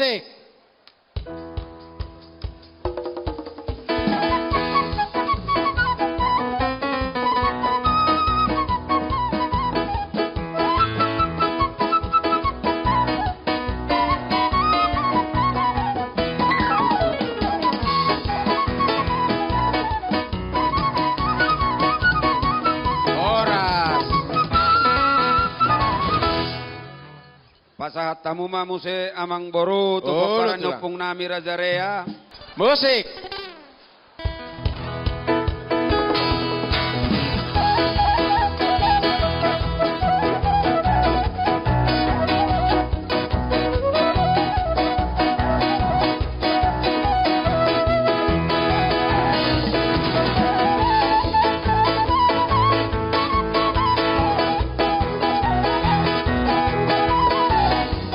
Musik. Horas. Pasahat hamu ma muse amangboru tu pomparan ni ompungnami Raja Rea. Musik.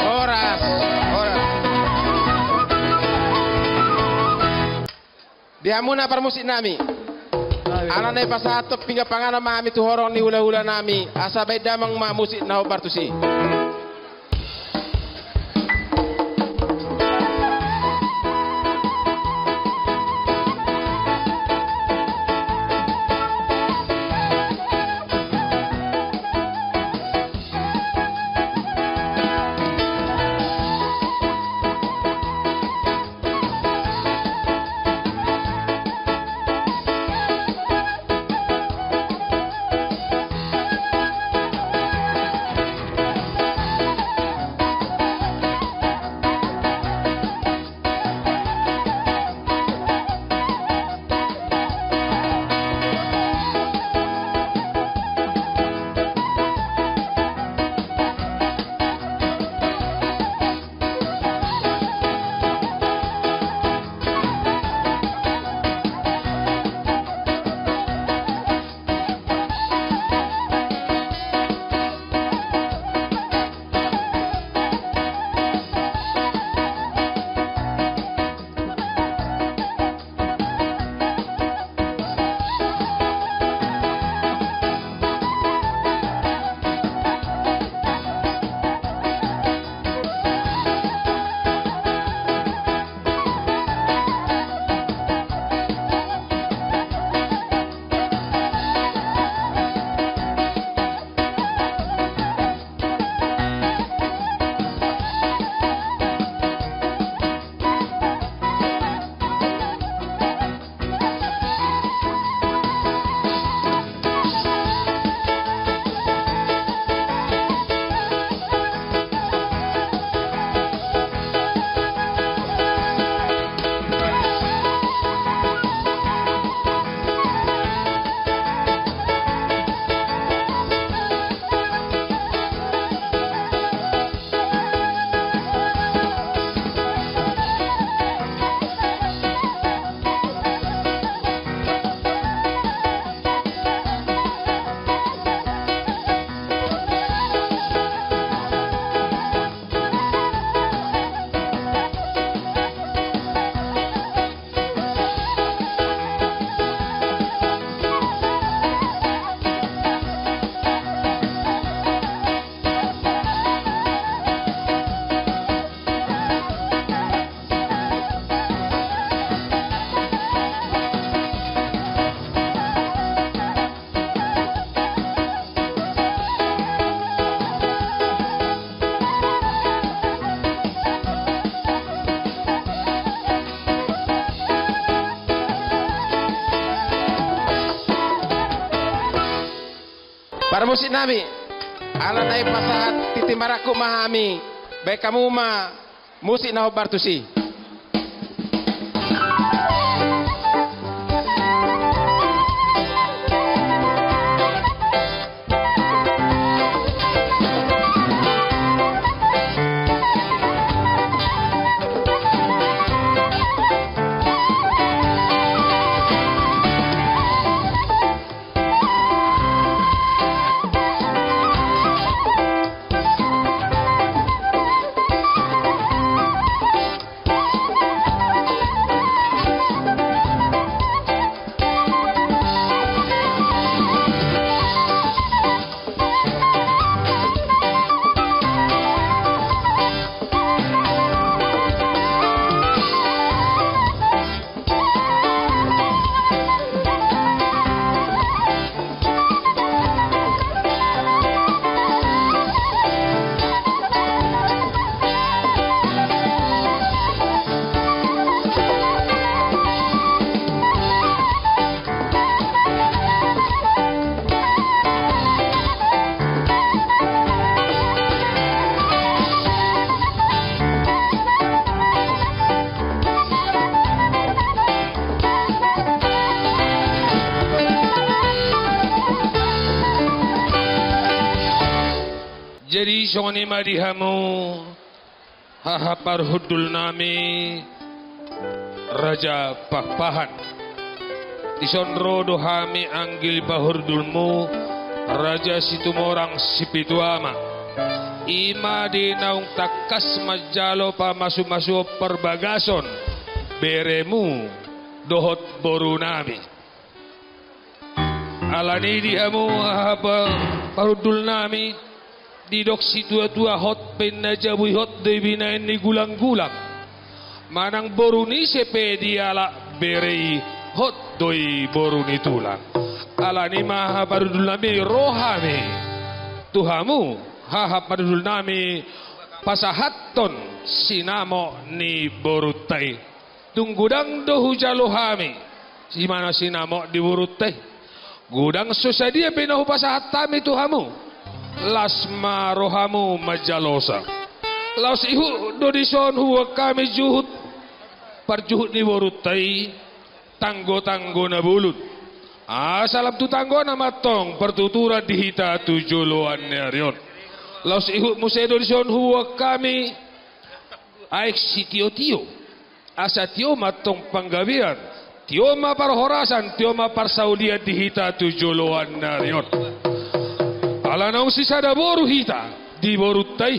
Horas, horas. Di hamuna parmusiknami. Ala na i pasahat pinggan panganon ma hami tu horong ni hulahulanami, asa bahen damang ma musik na hombar tusi. Parmusiknami, ala na i pasahat tintin marangkup ma hami, bahen hamu ma musik na hombar tusi. Songon i ma di hamu, haha parhundul nami, Raja Pakpahan. Dison ro do hami anggil parhundulmu, Raja Situmorang Sipitu Ama. I ma di naung tangkas manjalo pamasumasuon parbagason beremu dohot boru nami. Alani i di hamu, haha pa-, parhundul nami, didok situatua, hot pe na jabu i, hot do i binahen ni gulanggulang. Manang boru ni ise pe dialap bere i, hot do i boru ni tulang. Alani i ma, haha parhundul nami, ro hami tu hamu, haha parhundul nami, pasahathon sinamot ni borunta i. Tung godang do hujalo hami, i ma na sinamot ni borunta i. Godang so sadia pe na hupasahat hami tu hamu, las ma rohamu manjalosa. Laos ihut do dison huboan hami juhut, parjuhut ni borunta i, tanggotanggo na bolon. Asa lam tu tanggona ma antong partuturan di hita tu joloan ni ari on. Laos ihut muse do dison huboan hami aek sitiotio. Asa tio ma antong panggabean, tio ma parhorasan, tio ma parsaulian di hita tu joloan ni ari on. Ala naung sisada boru hita di borunta i,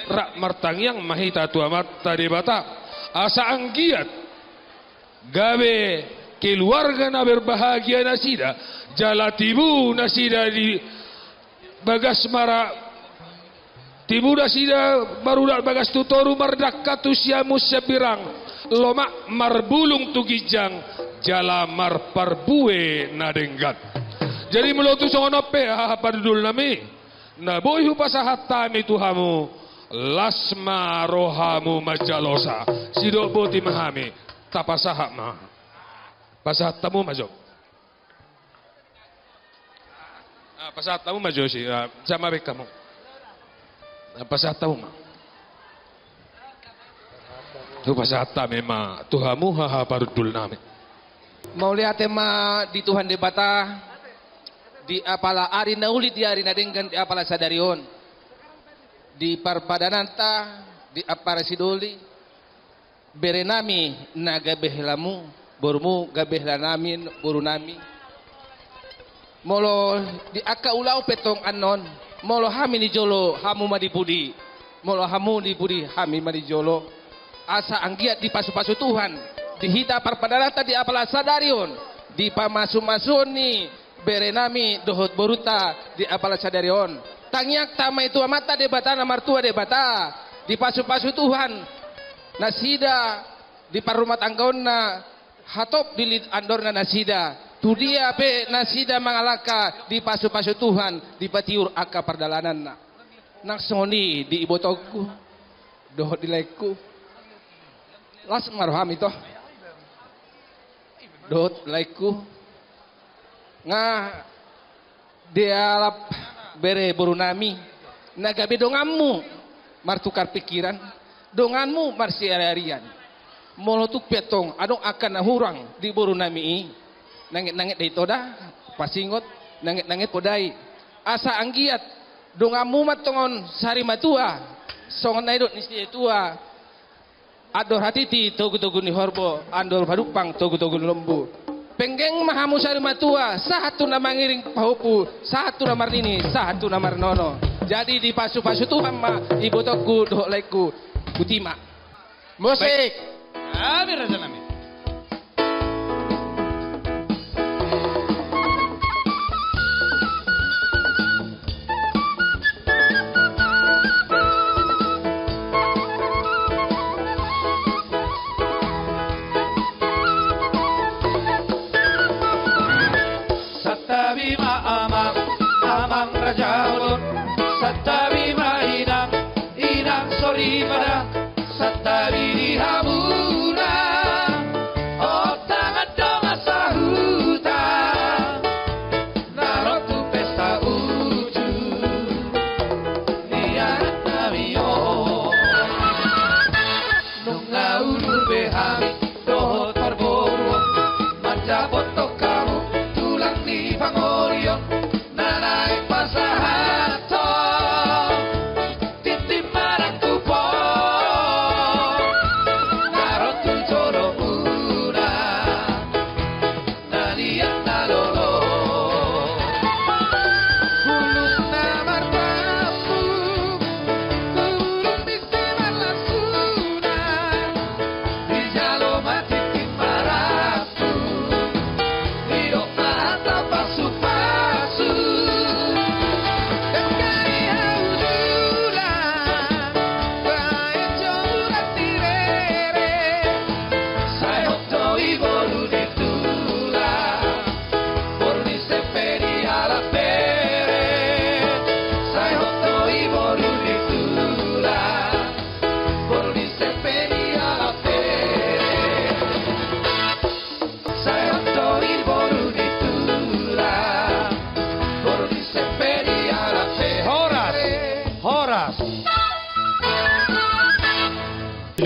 rap martangiang ma hita tu Amanta Debata, asa anggiat gabe keluarga na berbahagia nasida, jala tibu nasida di bagas mara-, tibu nasida marudat bagas tu toru, mardangka tu siamun siambirang, lomak marbulung tu ginjang, jala marparbue na denggan. Jadi molo tung songon on pe, haha parhundul nami, na boi hupasahat hami tu hamu, las ma rohamu manjalosa. Sidok boti ma hami, tapasahat ma. Pasahat hamu ma jo. Ah, pasahat hamu ma jo si, ah, sama baen hamu. Ah, pasahat hamu ma. Tu pasahat hami ma tu hamu, haha parhundul nami. Mauliate ma di Tuhan Debata, di apala ari na uli, di ari na denggan, di apala sadari on, di parpadananta, di apala sidoli, bere nami na gabe helamu, borumu gabe hela nami, boru nami. Molo di angka ulaon pe tong annon, molo hami di jolo, hamu ma di pudi. Molo hamu di pudi, hami ma di jolo. Asa anggiat dipasupasu Tuhan di hita parpadananta di apala sadari on, di pamasumasuon ni bere nami dohot borunta di apala sadari on. Tangiangta ma i tu Amanta Debata na martua Debata, dipasupasu Tuhan nasida di parrumatanggaonna, hatop di lit andorna nasida. Tu dia pe nasida mangalangka, dipasupasu Tuhan, dipatiur angka pardalananna. Nang songon i di ibotongku dohot di laengku. Las ma rohami to. Dohot laengku. Nga dialap bere boru nami, na gabe donganmu martukar pikiran, donganmu marsiariarian. Molo tung pe antong adong angka na hurang di boru nami i, nanget-nanget da ito da, pasingot, nanget-nanget podai. Asa anggiat donganmu ma antong on sari matua, songon na nidok ni situa, andor hatiti togu-togu ni horbo, andor padumpang togu-togu ni lombu. Penggeng ma hamu sari matua, sahat tu na mangiring pahompu, sahat tu na marnini, sahat tu na marnono. Jadi dipasupasu Tuhan ma ibotongku dohot laengku. Botima. Musik. Baik. Kami raja nami. Santabi ma amang, amang raja bolon. Santabi ma inang, inang soripada. Santabi di hamuna, ontangan dongan sahuta, na ro tu pesta uju ni anak nami on. Nunga udur be hami dohot parboruon, manjabothon hamu tulang ni pangolion, na naeng pasahathon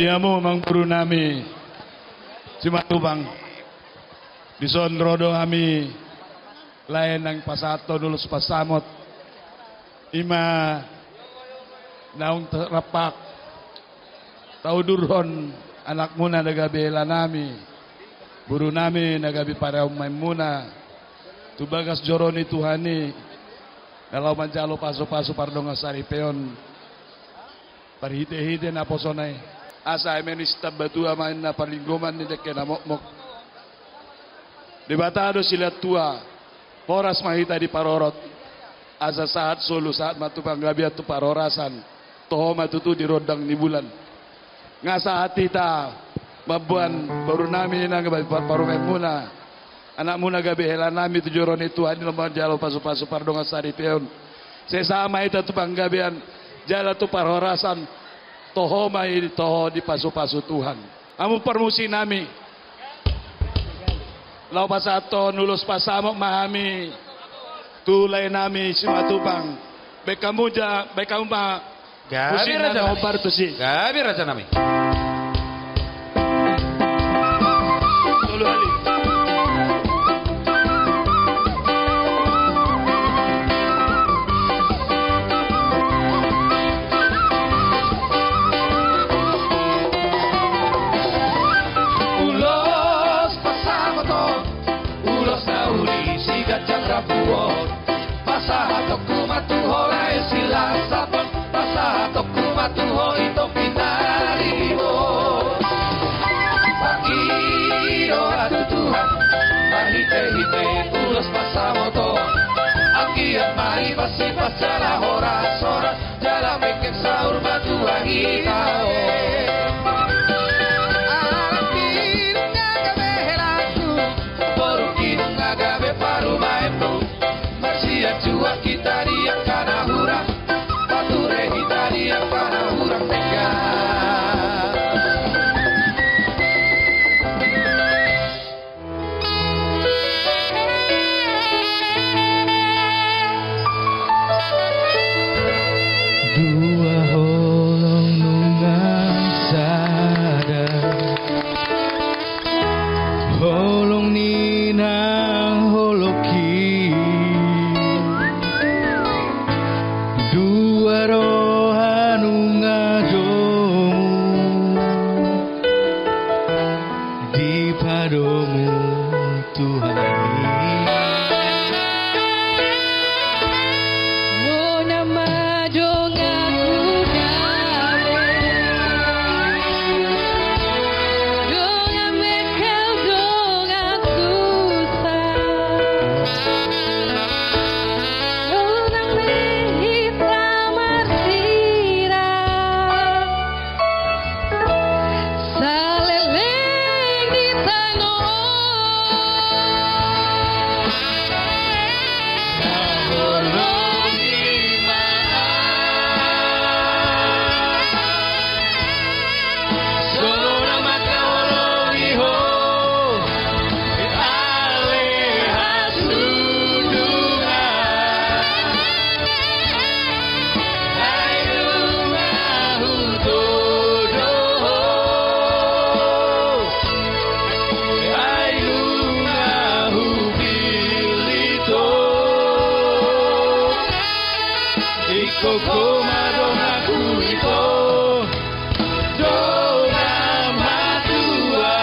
Di hamu amangboru nami Simatupang. Dison ro do hami lae nang pasahathon ulos pansamot. Ima naung rampak taudurhon anakmuna na gabe hela nami, boru nami na gabe parumaenmuna tu bagas joro ni Tuhan i, na laho manjalo pasupasu pardongan saripeon. Parhitehite naposona i, asa eme ni sitambatua ma inna parlinggoman ni dengke na mokmok. Debata do silehon tua, horas ma hita diparorot, asa sahat solu sahat ma tu panggabean tu parhorasan, toho ma tutu di rondang ni bulan. Nga sahat hita mamboan boru nami nang gabe parumaenmuna, anakmuna gabe hela nami tu joro ni Tuhan i laho manjalo pasupasu pardongan saripeon. Sai sahat ma hita tu panggabean jala tu parhorasan, toho ma i toho dipasupasu Tuhan. Hamu parmusik nami, laho pasahathon ulos pansamot ma hami tu lae nami Simatupang. Baen hamu ja, baen hamu ma. Gabe raja nami. Gabe raja nami. Tolu hali. Ulos pansamot on, ulos na uli siganjang rambu on. Pasahatonku ma tu ho lae silasapon, pasahatonku ma tu ho i topi na ribot. Pangido hatutuhan marhitehite ulos pansamot on. Anggiat ma i pasti pas jala horashoras, jala mengke saur matua hita on. Alai nunga gabe helangku, boru nunga gabe parumaenku. Marsianjuan hita di angka na hurang, pature hita di angka na hurang denggan. Dua holong nunga sada, holong ni na holong i. Dua roha nunga domu dipadomu Tuhan i. Bona ma donganku gabe, dongan mengkel dongan susah, dongan mengkel hita marsirang. Saleleng di tano on. Ai nunga hupillit ho, ingkon ho ma donganku ito. Dongan matua.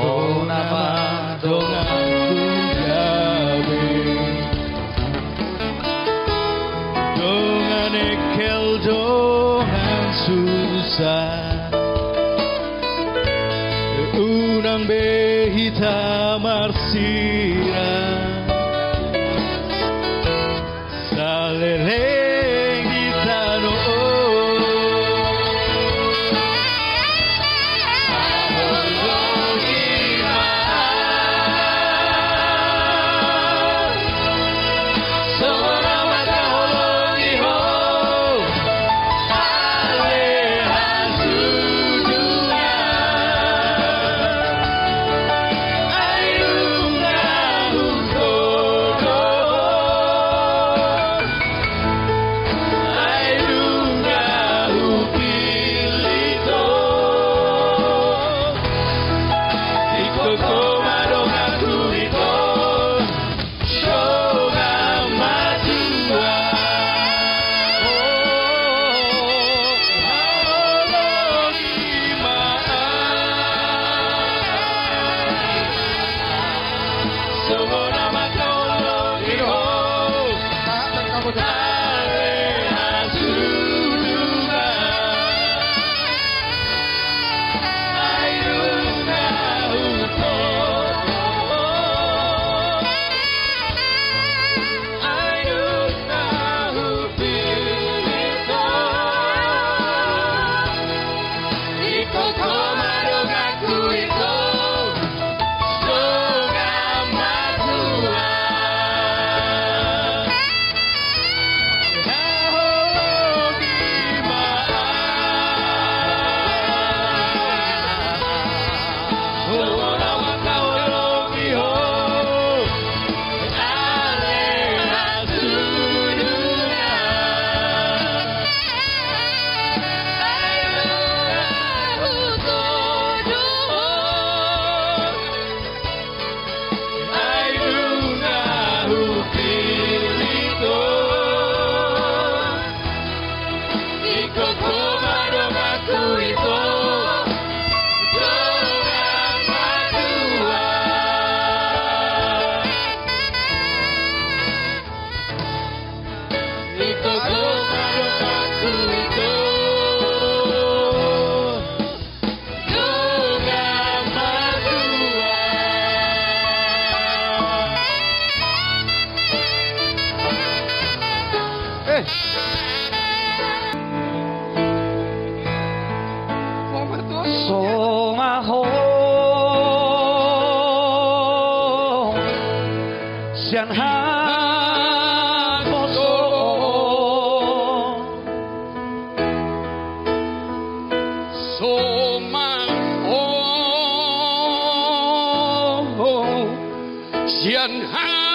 Bona ma donganku gabe, dongan engkel dongan susah, unang be hita marsirang. Saleleng di tano on. Sian haposoon. Somal on sian hatuaon.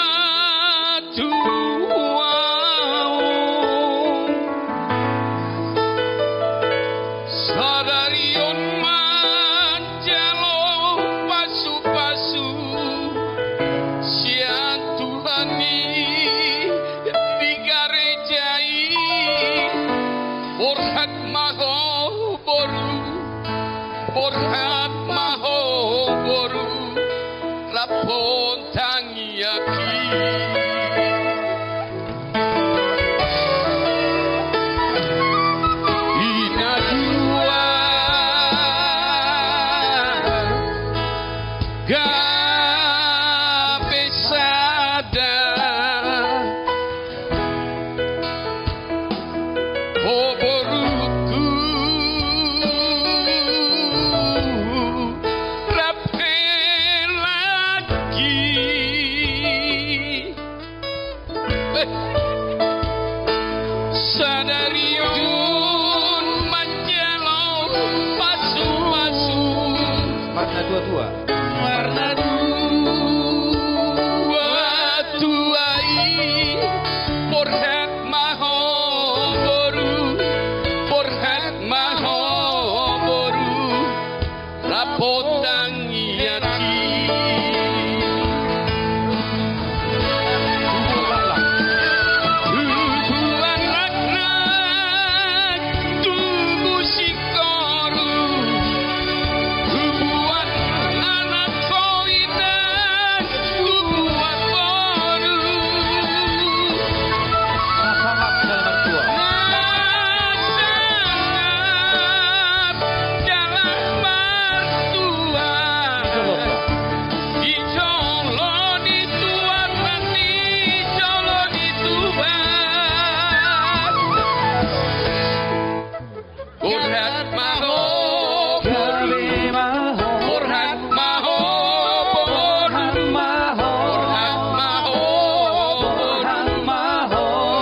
Sadari on manjalo pasupasu sian Tuhan i di gareja i. Borhat ma ho boru, borhat ma ho boru, rap hon tangiangki. Di na dua gabe sada, ho boruku, rap helangki. Sadari on manjalo pasupasu. Marga dua-dua. Marga dua-dua i. Borhat ma ho boru, borhat ma ho boru, rap hon tangiangki. Tubuan laknak, tubu singkoru, tubuan anak ho inang, tubuan boru. Nasangap jala martua. Nasangap jala martua. Di jolo ni Tuhan, di jolo ni Tuhan. Borhat ma ho boru, borhat ma ho boru, borhat ma ho boru,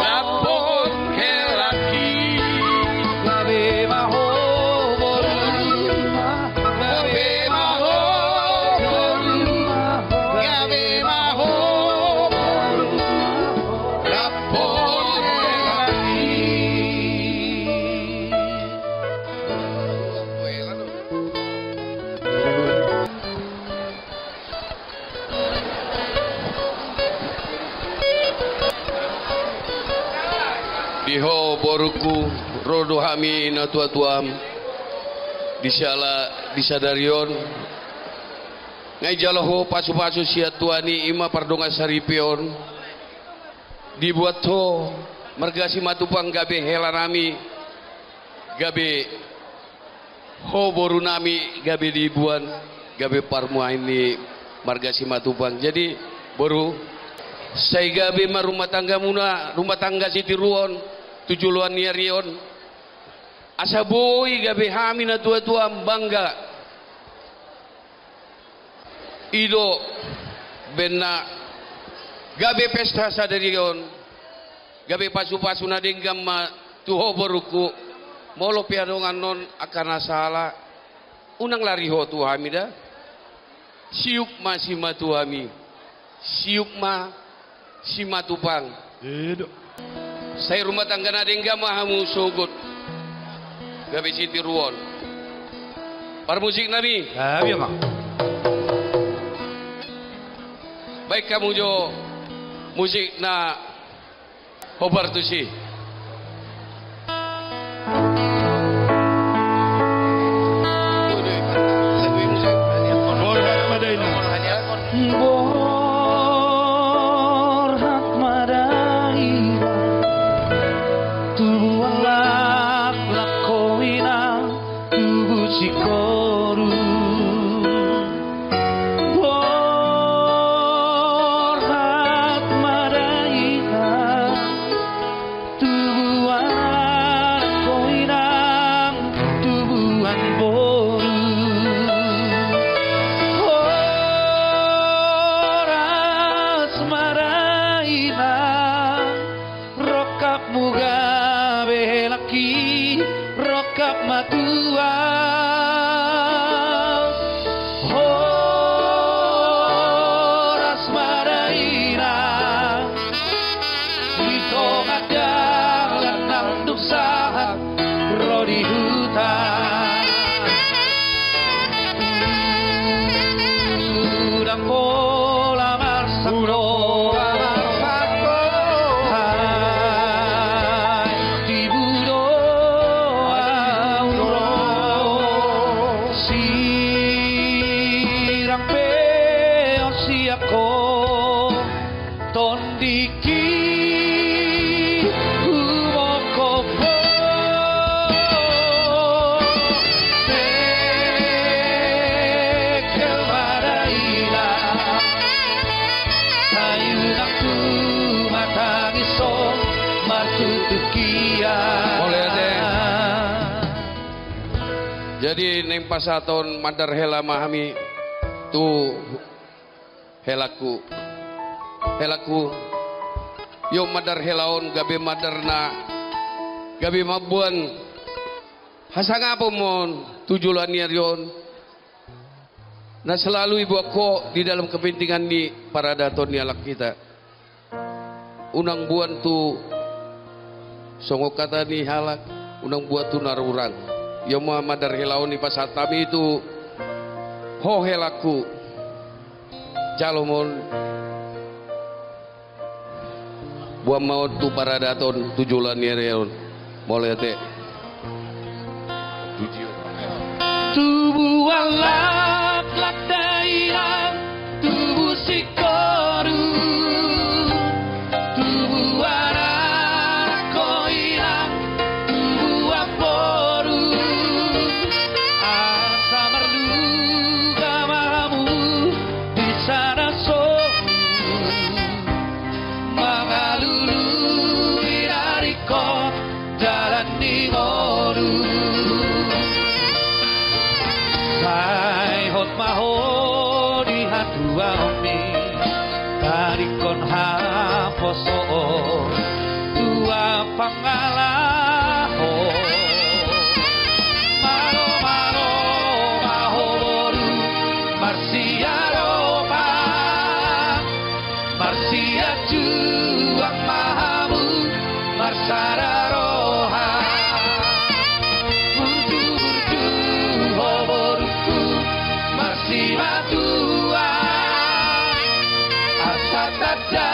rap hon helangki. Gabe ma ho boru, gabe ma ho boru, gabe ma ho boru, rap hon helangki. Di ho boruku, ro do hami natuatuam di sala, di sadari on. Nga dijalo ho pasupasu sian Tuhan i, i ma pardongan saripeon. Dibuat ho marga Simatupang gabe helanami, gabe ho borunami gabe diboan, gabe parmuahi ni marga Simatupang. Jadi boru, sai gabe ma rumah tanggamuna, rumah tangga sitiruon tu joloan ni ari on, asa boi gabe hami natuatuam bangga. I do baen na gabe pesta sadari on, gabe pasupasu na denggan ma tu ho boruku. Molo pe adong annon angka na sala, unang lari ho tu hami da. Siup ma simatuami, siup ma Simatupang. Edo. Sai rumah tangga na denggan ma hamu sogot. Gabe sitiruon. Parmusiknami. Gabe ma. Baen hamu jo musik na hombar tusi. Borhat ma da inang. Borhat ma da inang. Tubuan laklak ho inang, tubu singkoru. Borhat ma da inang. Ko tondingki, humongkop ho, dengkel ma dainang. Sai unang humatangis ho martutup hian. Mauliate. Jadi naeng pasahathon mandar hela ma hami tu helangku. Helangku, ion mandar hela on gabe mandar na gabe mamboan hasangapon ma on tu joloan ni ari on, na selalu iboan ho di dalam kepentingan ni paradaton ni halak hita. Unang boan tu, songon hata ni halak, unang boan tu na rurang. Ia ma mandar hela on i pasahat hami tu ho helangku. Jalo ma on. Boan ma on tu paradaton tu joloan ni ari on. Mauliate. Tubuan laklak dainang, tubu singkoru, tubuan anak ho inang, tubuan boru. Asa marluga ma hamu di sana sobu, mangalului na ringkot dalan ni ngolu. Sai hot ma ho di hatuaonmi, tadingkon haposoon tua pangalaho. Malo, malo ma ho boru, marsiaropa, marsiajuang ma hamu, marsada roha. Burju, burju ho borungku, marsimatua, asa tanda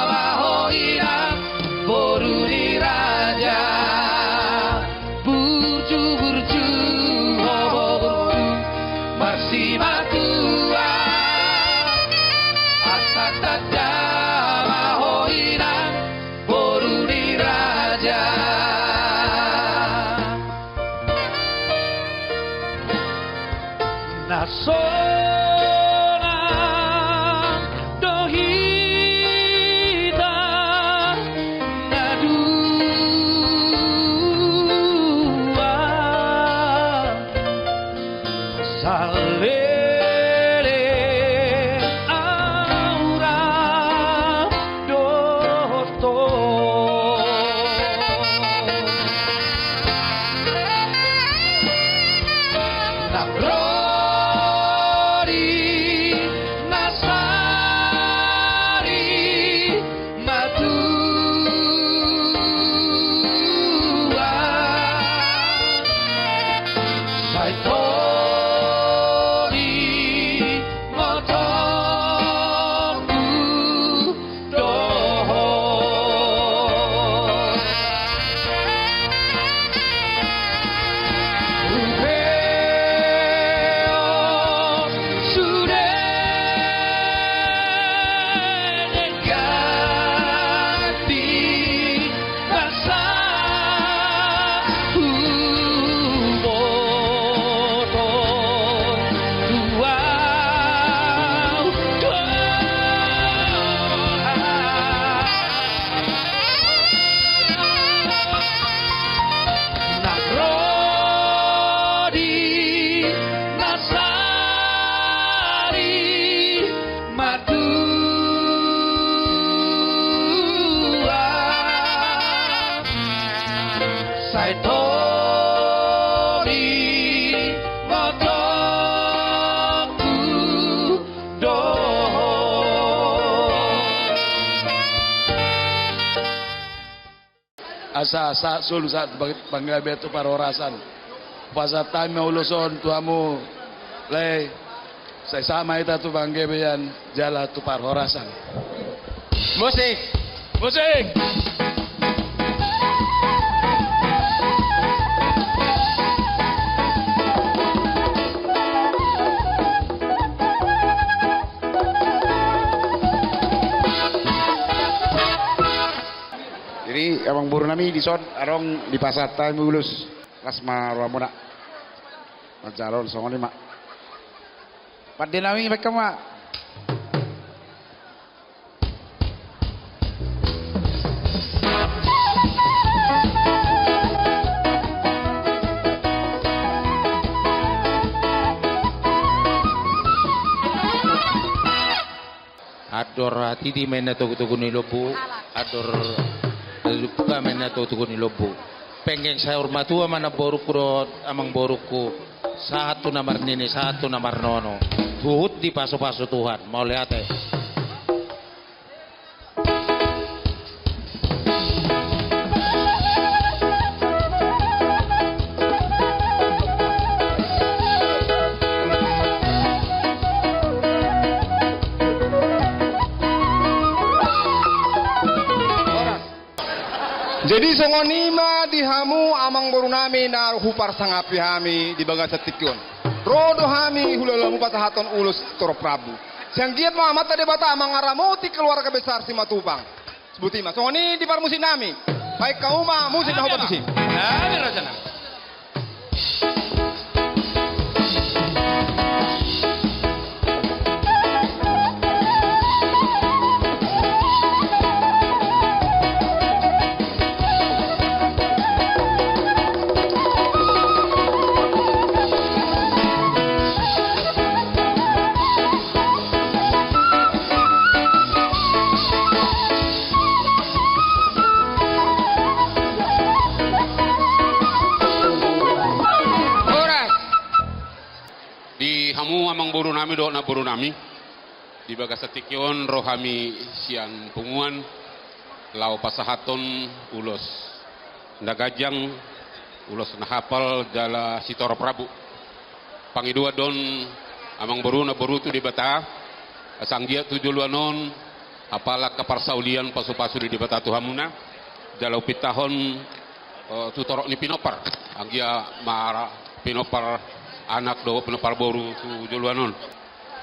ma ho inang, boru ni raja. Burju, burju ho borungku, marsimatua, asa tanda ma ho inang, boru ni raja. Na sonang do hita na dua, saleleng au rap dohot ho. Nang ro di na sari matua, sai toli motongku dohot. Hubeon sude denggan di basa huboto tu au dohot. Nang ro di na sari matua, sai toli motongku dohot. Asa sahat solu sahat panggabean tu parhorasan. Pasahat hami ma ulos on tu hamu, lae, sai sahat ma hita tu panggabean jala tu parhorasan. Musik! Musik! Amangboru nami, dison adong dipasahat hami ulos, las ma rohamuna manjalo. Songon i ma. Pande nami, baen hamu ma. Andor hatiti ma inna togutogu ni lombu, andor lupa ma inna togutogu ni lombu. Penggeng saur matua ma namborungku dohot amangborungku, sahat tu na marnini, sahat tu na marnono. Huhut dipasupasu Tuhan, mauliate. Jadi songon i ma di hamu amangboru nami na huparsangapi hami di bagasan tingki on. Ro do hami hulalamu pasahathon ulos torop rambu. Sai anggiat ma Amanta Debata mangaramoti keluarga besar Simatupang. Boti ma, songon i di parmusik nami. Baen hamu ma musik na hombar tusi. Horas. Di hamu amangboru nami dohot namboru nami, di bagasan tingki on ro hami sian punguan laho pasahathon ulos na ganjang, ulos na hapal jala sitorop rambu. Pangidoan do on amangboru namboru tu Debata, asa anggiat tu joloan on hapal angka parsaulian pasupasu ni Debata tu hamuna, jala hupintahon, eh, tu torop ni pinompar, anggiat ma pinompar anak dohot pinompar boru tu joloan on.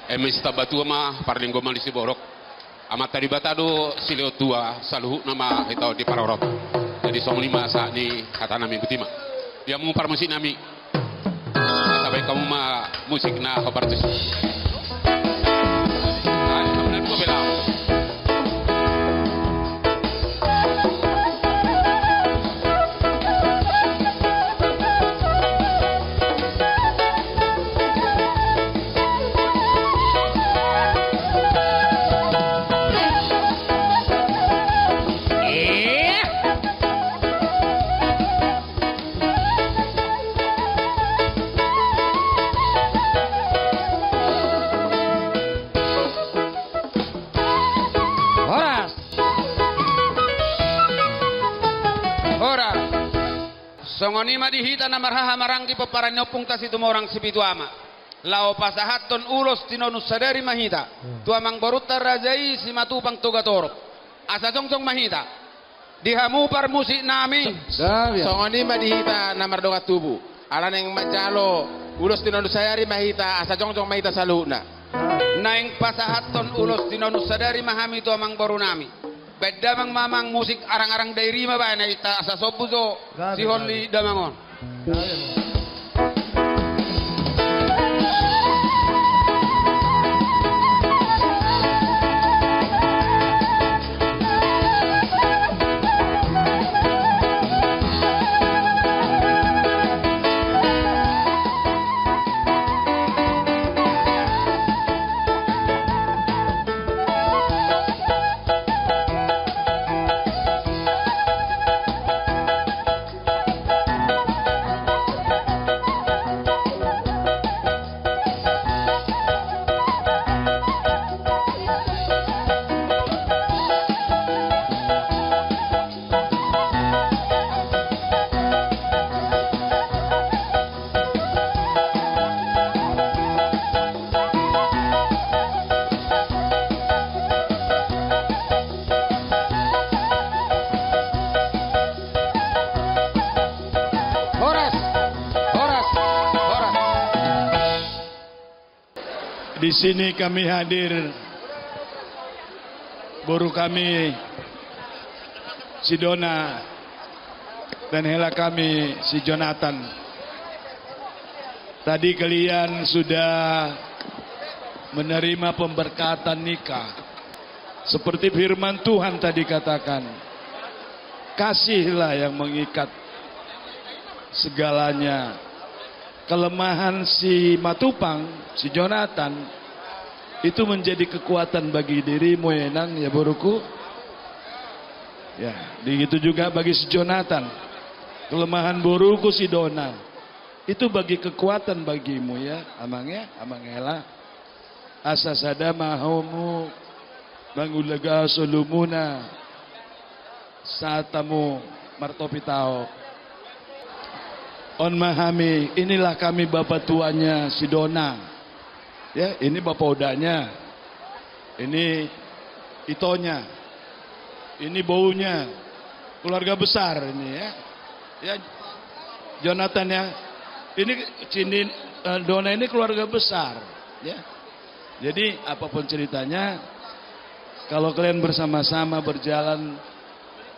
Eme sitambatua ma parlinggoman ni siborok. Amanta Debata do silehon tua, saluhutna ma hita on diparorot. Jadi songon i ma sahat ni hata nami, boti ma. Di hamu parmusik nami. Asa baen hamu ma musik na hombar tusi. Ai, hamu na dua belas. Horas. Horas. Songon i ma di hita na marhaha maranggi pomparan ni ompunta Situmorang Sipitu Ama. Laho pasahathon ulos tinonun sadari ma hita. Hmm. Tu amangborunta raja i Simatupang Togatorop. Asa jongjong ma hita. Di hamu parmusik nami. Songon i ma di hita na mardongan tubu. Ala naeng manjalo ulos tinonun sadari ma hita, asa jongjong ma hita saluhutna. Naeng pasahathon ulos tinonun sadari ma hami tu amangboru nami. Baen damang ma amang, musik arang-arang Dairi ma baen, ai ta asa sombu jo sihol ni damang on. Horas, horas, horas. Di sini kami hadir, boru kami, si Dona Dan hela kami si Jonathan. Tadi kalian sudah menerima pemberkatan nikah. Seperti firman Tuhan tadi katakan, kasihlah yang mengikat segalanya. Kelemahan si Matupang, si Jonathan, itu menjadi kekuatan bagi dirimu ya, Nang, ya, boruku. Ya, begitu juga bagi si Jonathan. Kelemahan boruku si Dona. Itu bagi kekuatan bagimu ya, Amang ya, Amang Hela. Asa sada ma hamu mangulaga solumuna saat hamu martopi taho. On ma hami, inilah kami bapa tuanya si Dona. Ya, ini bapa odanya. Ini itonya. Ini bounya. Keluarga besar ini ya. Ya, Jonathan ya. Ini sini, eh, Dona ini keluarga besar ya. Jadi apapun ceritanya, kalau kalian bersama-sama berjalan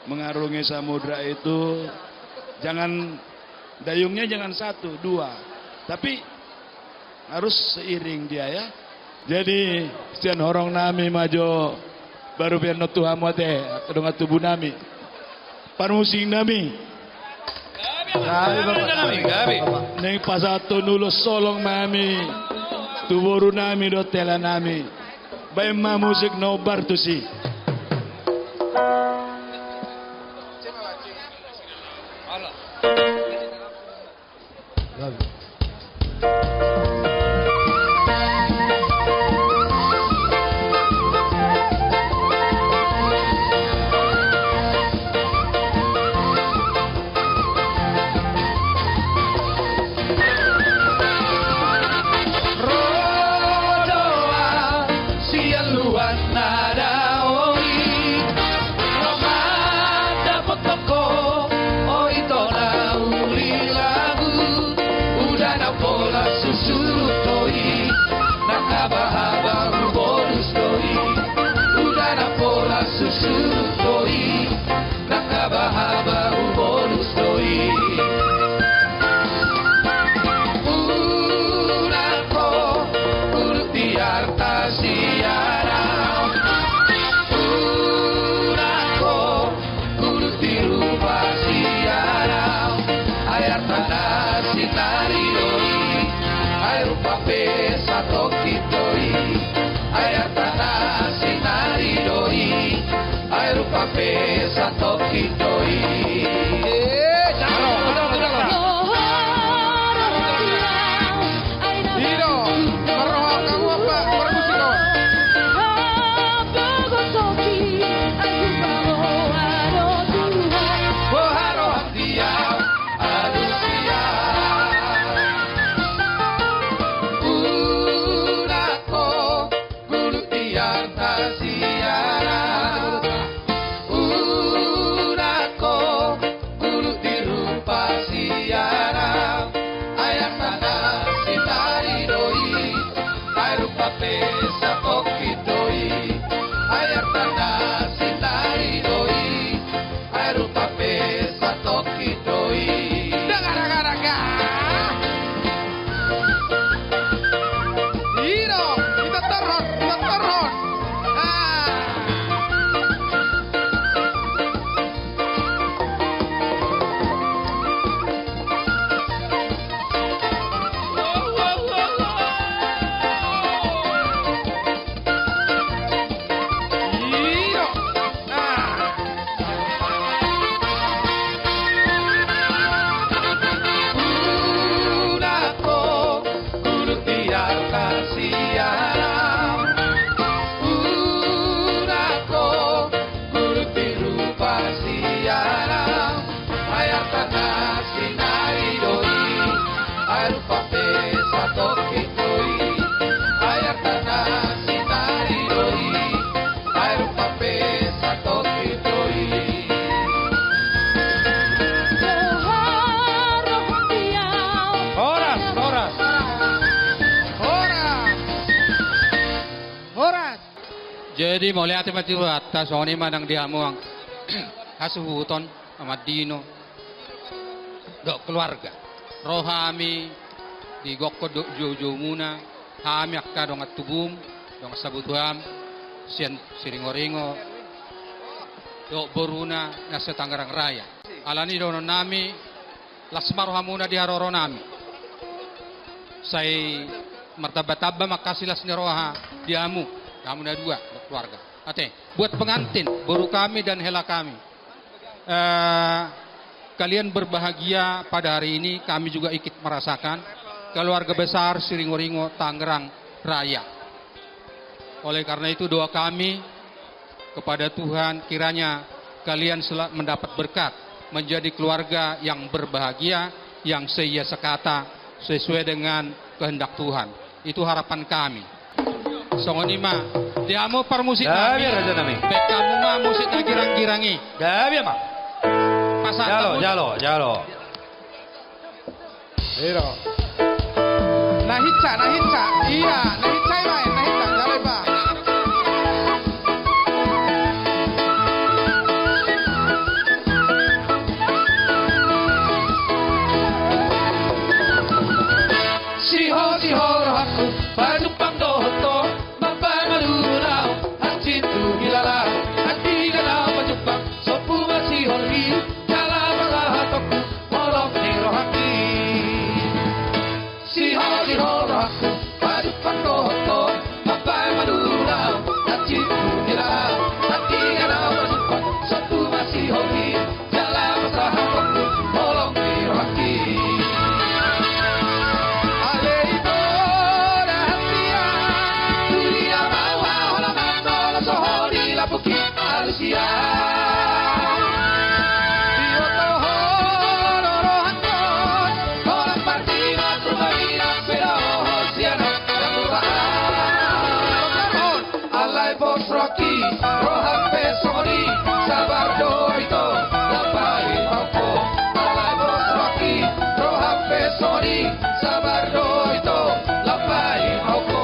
mengarungi samudra itu, jangan, dayungnya jangan satu, dua, tapi harus seiring dia ya. Jadi sian horong nami ma jo baru pian tu hamu ate, dongan tubu nami, parmusik nami. Gabe, Bapak. Gabe. Naeng pasahathon ulos holong ma hami tu boru nami dohot hela nami. Baen ma musik na hombar tusi. Ro do au sian luat na dao i, ro mandapothon ho, o ito na uli lagu. Uda na pola susurut do i, na habahaba hubolus do i. Uda na pola susurut do i, na habahaba hubolus do i. Unang ho uduti arta sian au. Unang ho uduti rupa sian au. Ai arta na sinari do i, ai rupa pe satongkin do i. Ai arta na sinari do i, ai rupa pe satongkin do i. Eh, cakep. Dohot roha ni au, ai na, i do, marroha hamu, Pak, parmusik on. Hapogotoki, ai hupaboa do tu ho. Boha roham di au, alusi au. Unang ho uduti arta sian au. Unang ho uduti rupa sian au. Ai arta na sinari do i, ai rupa pe satongkin do i. Ai arta na sinari do i, ai rupa pe satongkin do i. Dang, dang, dang, dang. I do, ita torhon, ita torhon. Ah. I do. Ah. Unang ho uduti arta sian au. Unang ho uduti rupa sian au. Ai arta na sinari do i, ai rupa pe satongkin do i. Ai arta na sinari do i, ai rupa pe satongkin do i. Horas, horas. Horas. Horas. Jadi mauliate ma di Tuhanta, songon i ma nang di hamu angka hasuhuton, amang Dino. dohot keluarga. Ro hami di gokhon dohot joujoumuna, hami angka dongan tubum, dongan sabutuham, sian Siringoringo dohot boruna na se-Tangerang Raya. Alani i dohonon nami, las ma rohamuna di haroro nami. Sai martamba-tamba ma angka silas ni roha di hamu, hamu na dua, keluarga. Ate, buat pengantin, boru kami dan hela kami. Eh, kalian berbahagia pada hari ini, kami juga ikut merasakan, keluarga besar Siringoringo Tangerang Raya. Oleh karena itu, doa kami kepada Tuhan, kiranya kalian sela-, mendapat berkat, menjadi keluarga yang berbahagia, yang seia sekata, sesuai dengan kehendak Tuhan. Itu harapan kami. Songon i ma. Di hamu parmusik nami. Gabe, raja nami. Baen hamu ma musik na girang-girang i. Gabe ma. Pasahat. Jalo, hamu. Jalo, jalo. Iro. Na hinsa, na hinsa. Ia, na hinsa i baen, na hinsa. Jalo i baen. Sihol, sihol rohangku, pajumpang dohot ho, mambaen malua ahu, hansit tu hilala, andingan ahu pajumpang, sombu ma sihol i, jala pasahatonku, holong ni rohangki. Sihol, sihol rohangku, pajumpang dohot ho, mambaen malua ahu, hansit tu hilala, andingan ahu pajumpang, sombu ma sihol i, jala pasahatonku, holong ni rohangki. Ale ito da hatian, tulia ma ahu holan manolas ho di lambungki. Alusia. Diboto ho do rohangkon, holan marningot tu hami nang pe do ho sian on. Alai pos rohangki, roham pe songon i, sabar do ito, laho paima ho. Alai pos rohangki, roham pe songon i, sabar do ito, laho paima ho.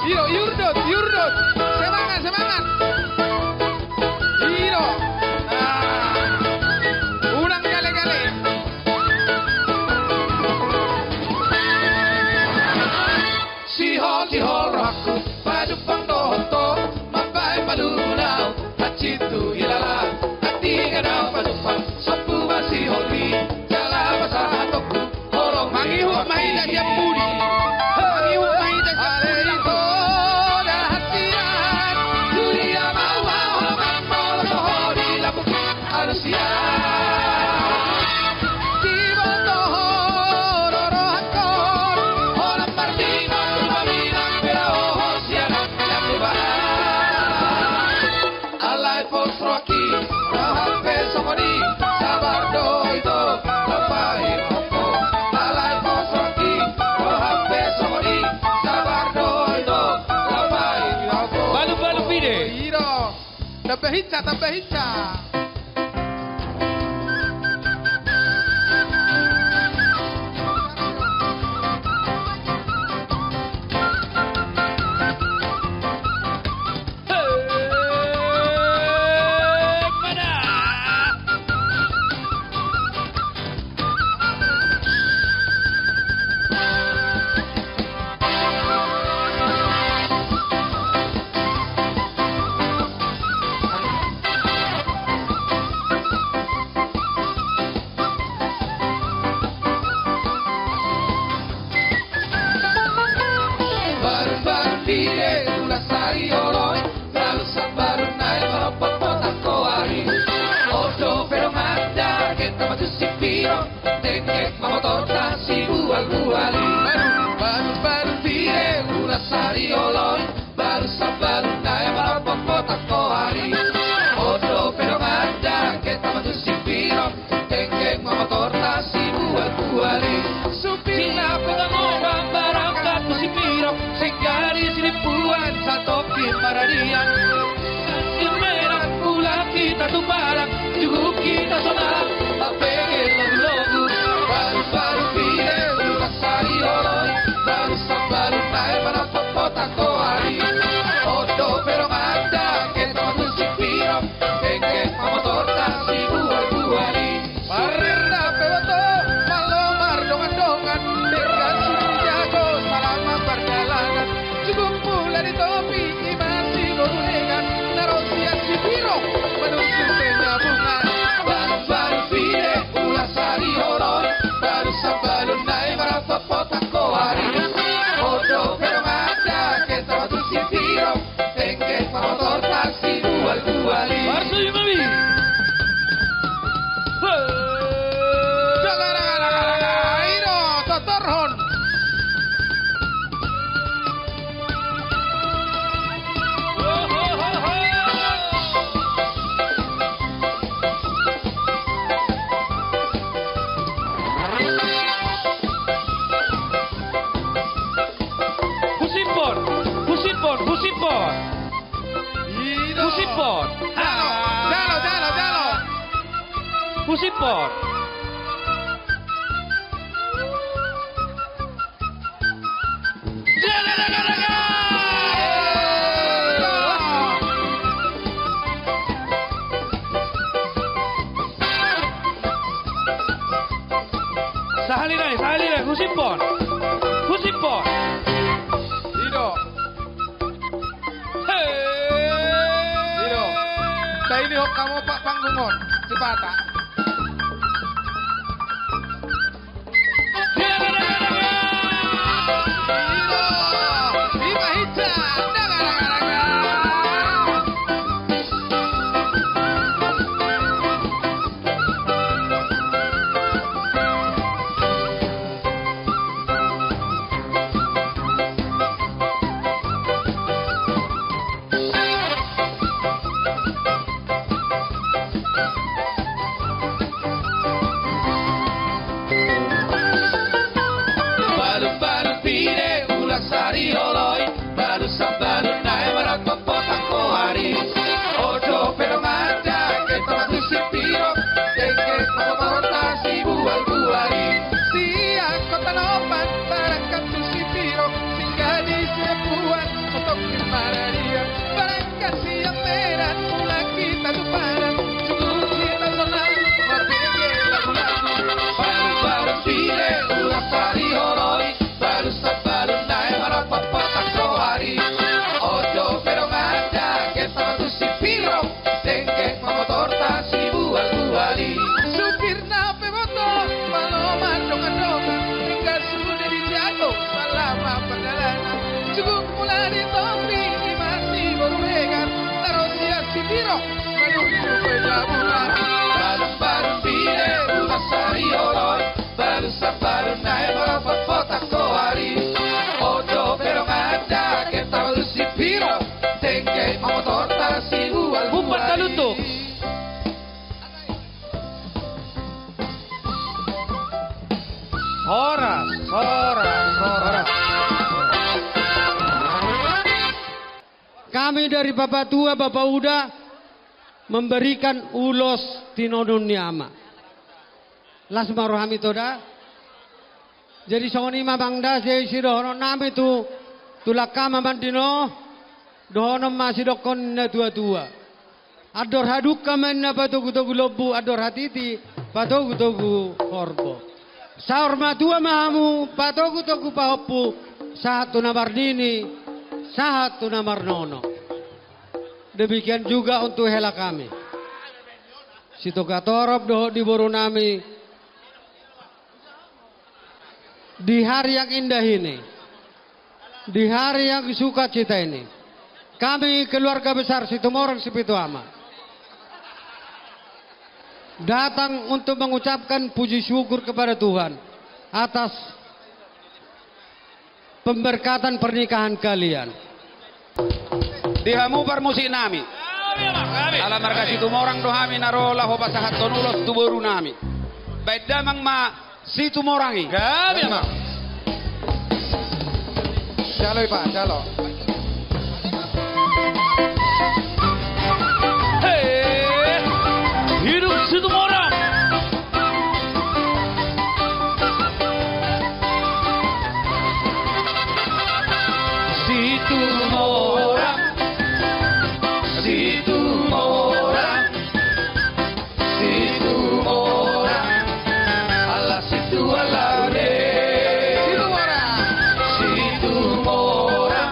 Iro, iurdot, iurdot. Semangat, semangat. Iro. Ah. Unang gale-gale. Sihol, sihol rohangku, pajumpang dohot ho, mambaen malua ahu, hansit tu hilala, andingan ahu pajumpang, sombu ma sihol i, jala pasahatonku, holong ni rohangki. Mangihut ma hita sian pudi. Mangihut ma hita sian pudi. Ale ito da hatian, tulia ma ahu holan manolas ho di lambungki. Alusia. Diboto ho do rohangkon, holan marningot tu hami nang pe do ho sian on. Alai pos rohangki, roham pe songon i, sabar do ito, laho paima ho. Alai pos rohangki, roham pe songon i, sabar do ito, laho paima ho. Balu, balu pide. Iro. Tamba hinsa, tamba hinsa. Baru-baru pide ulas ari olo i, lalu sambaru nai marompot potang koari. Odo pe dongan da, genta ma tu sipiro, tengkek ma motorta sibual-bual i. Baru-baru pide ulas ari olo i, baru sambaru nai marompot potang koari. Odo pe dongan da, genta ma tu sipiro, tengkek ma motorta sibual-bual i. Supirna pe nunga godang barangkat tu sipiro, singkali silimbuan satongkin maradian. Sirmeran mulak hita tu Padang, juhut hita sonang mambege logu-logu. Baru-baru pide ulas ari olo i, baru sambaru nai marompot potang koari. Odo pe dongan da, genta ma tu sipiro, tengkek ma motorta sibual-bual Husiphon. Sahali nai, sahali nai, husiphon. Husiphon. I do. He. I do. Tainihon hamu panggung on, sipata. Balun-balun pide ulas sarioloi, balun sambalun nai marapotpot angkoari. Ojo pe dongan dake tama tu sipiro, dengke pamotorta sibual-bual i. Sian kota nopan barangkat tu sipiro, singgah di Sidabuan, sotongkin ma na dia. Barangkat sian Medan, mulak hita tu Padang, cukup hita sonang, marbege lagu-lagu. Balun-balun pide ulas sarioloi, balun sambalun nai marapotpot angkoari. Ojo pe dongan dake tama tu sipiro, dengke pamotorta sibual-bual i. Supirna pe boto, malo mardongan-dongan, tinggal sude dijago salama pardalanan. Cukup mulak di topi, ima si boru Regar, na ro sian sipiro, manuju Petamburan. Balun-balun pide ulas sarioloi, balun sambalun nai marapotpot angkoari. Ojo pe dongan dake tama tu sipiro, dengke pamotorta sibual-bual i. Umpat talutuk. Horas, horas, horas. Kami dari Bapak Tua, Bapak Uda memberikan ulos tinonun ni ama. Las ma rohami, Toda. Jadi songon i ma, Amang, da, sidohonon nami tu, tu tulang, Amang, di na dohonon ma sidokkon ni na tua-tua. Andor hadungka ma inna patogu-togu lombu, andor hatiti patogu-togu horbo. Saur matua ma hamu patogu-togu pahompu, sahat tu na marnini, sahat tu na marnono. Demikian juga untuk hela kami. Sitoga torop dohot di boru nami, di hari yang indah ini, di hari yang sukacita ini, kami keluarga besar Situmorang Sipitu Ama datang untuk mengucapkan puji syukur kepada Tuhan atas pemberkatan pernikahan kalian. Di hamu parmusik nami. Ala marga Situmorang do hami na ro laho pasahathon ulos tu boru nami. Baen damang ma Situmorang i. Gabe ma. Jalo i, Pak, jalo. He, hidup Situmorang. Situmorang, Situmorang, Situmorang, ala situ ala ro de. Situmorang, Situmorang.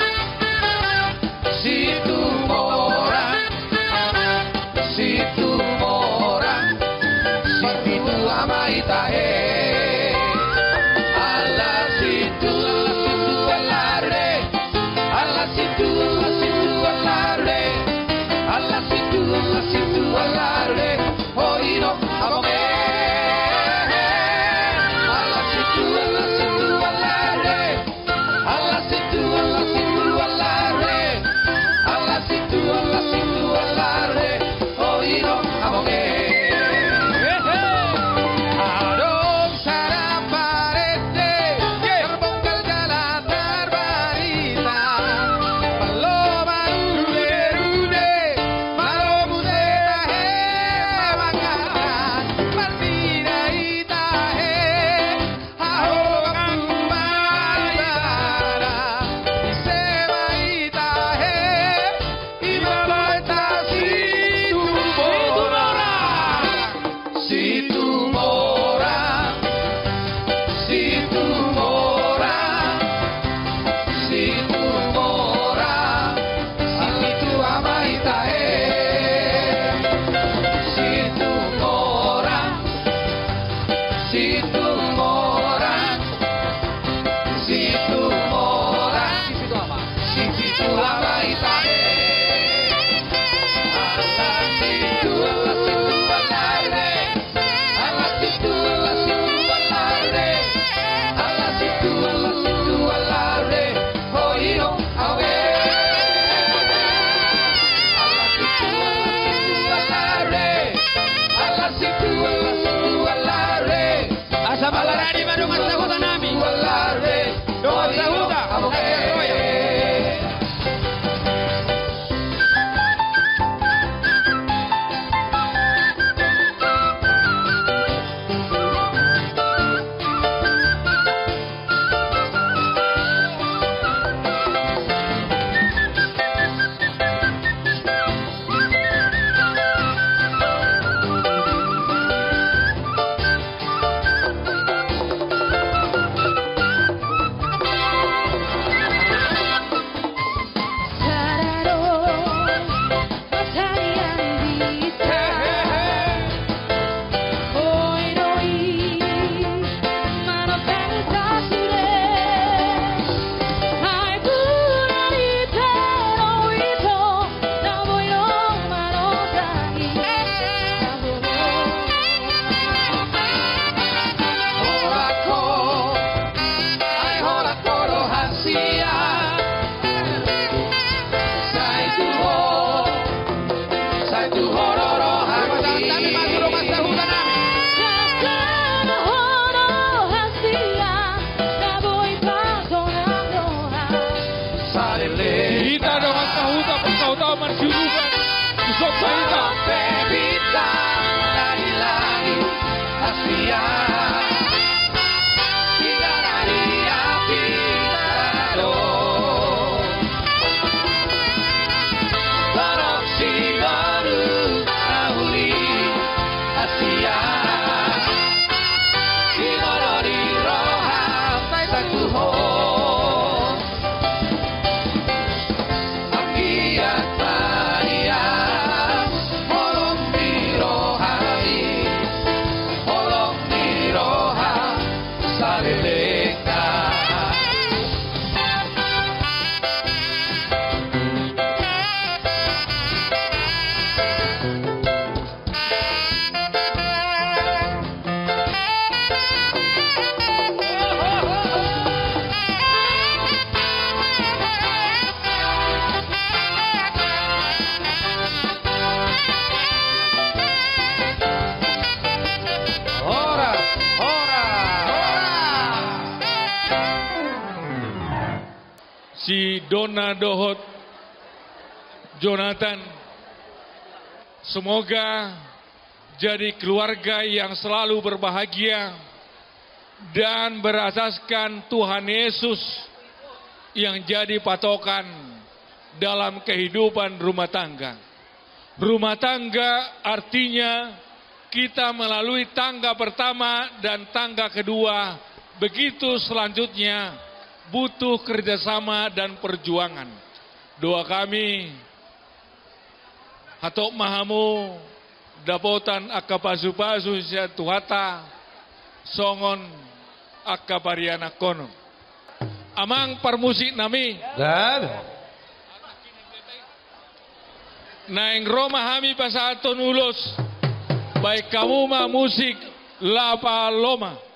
Hita dongan sahuta, pasahuta marsiurupan. Dison ma hita. Horas, horas, horas. Si Donna dohot Jonathan, semoga jadi keluarga yang selalu berbahagia dan berasaskan Tuhan Yesus yang jadi patokan dalam kehidupan rumah tangga. Rumah tangga artinya kita melalui tangga pertama dan tangga kedua, begitu selanjutnya butuh kerjasama dan perjuangan. Doa kami, hatop ma hamu dapotan angka pasupasu sian Tuhanta songon angka parianakhonon. Amang parmusik nami. Dan naeng ro ma hami pasahathon ulos, baen hamu ma musik La Paloma.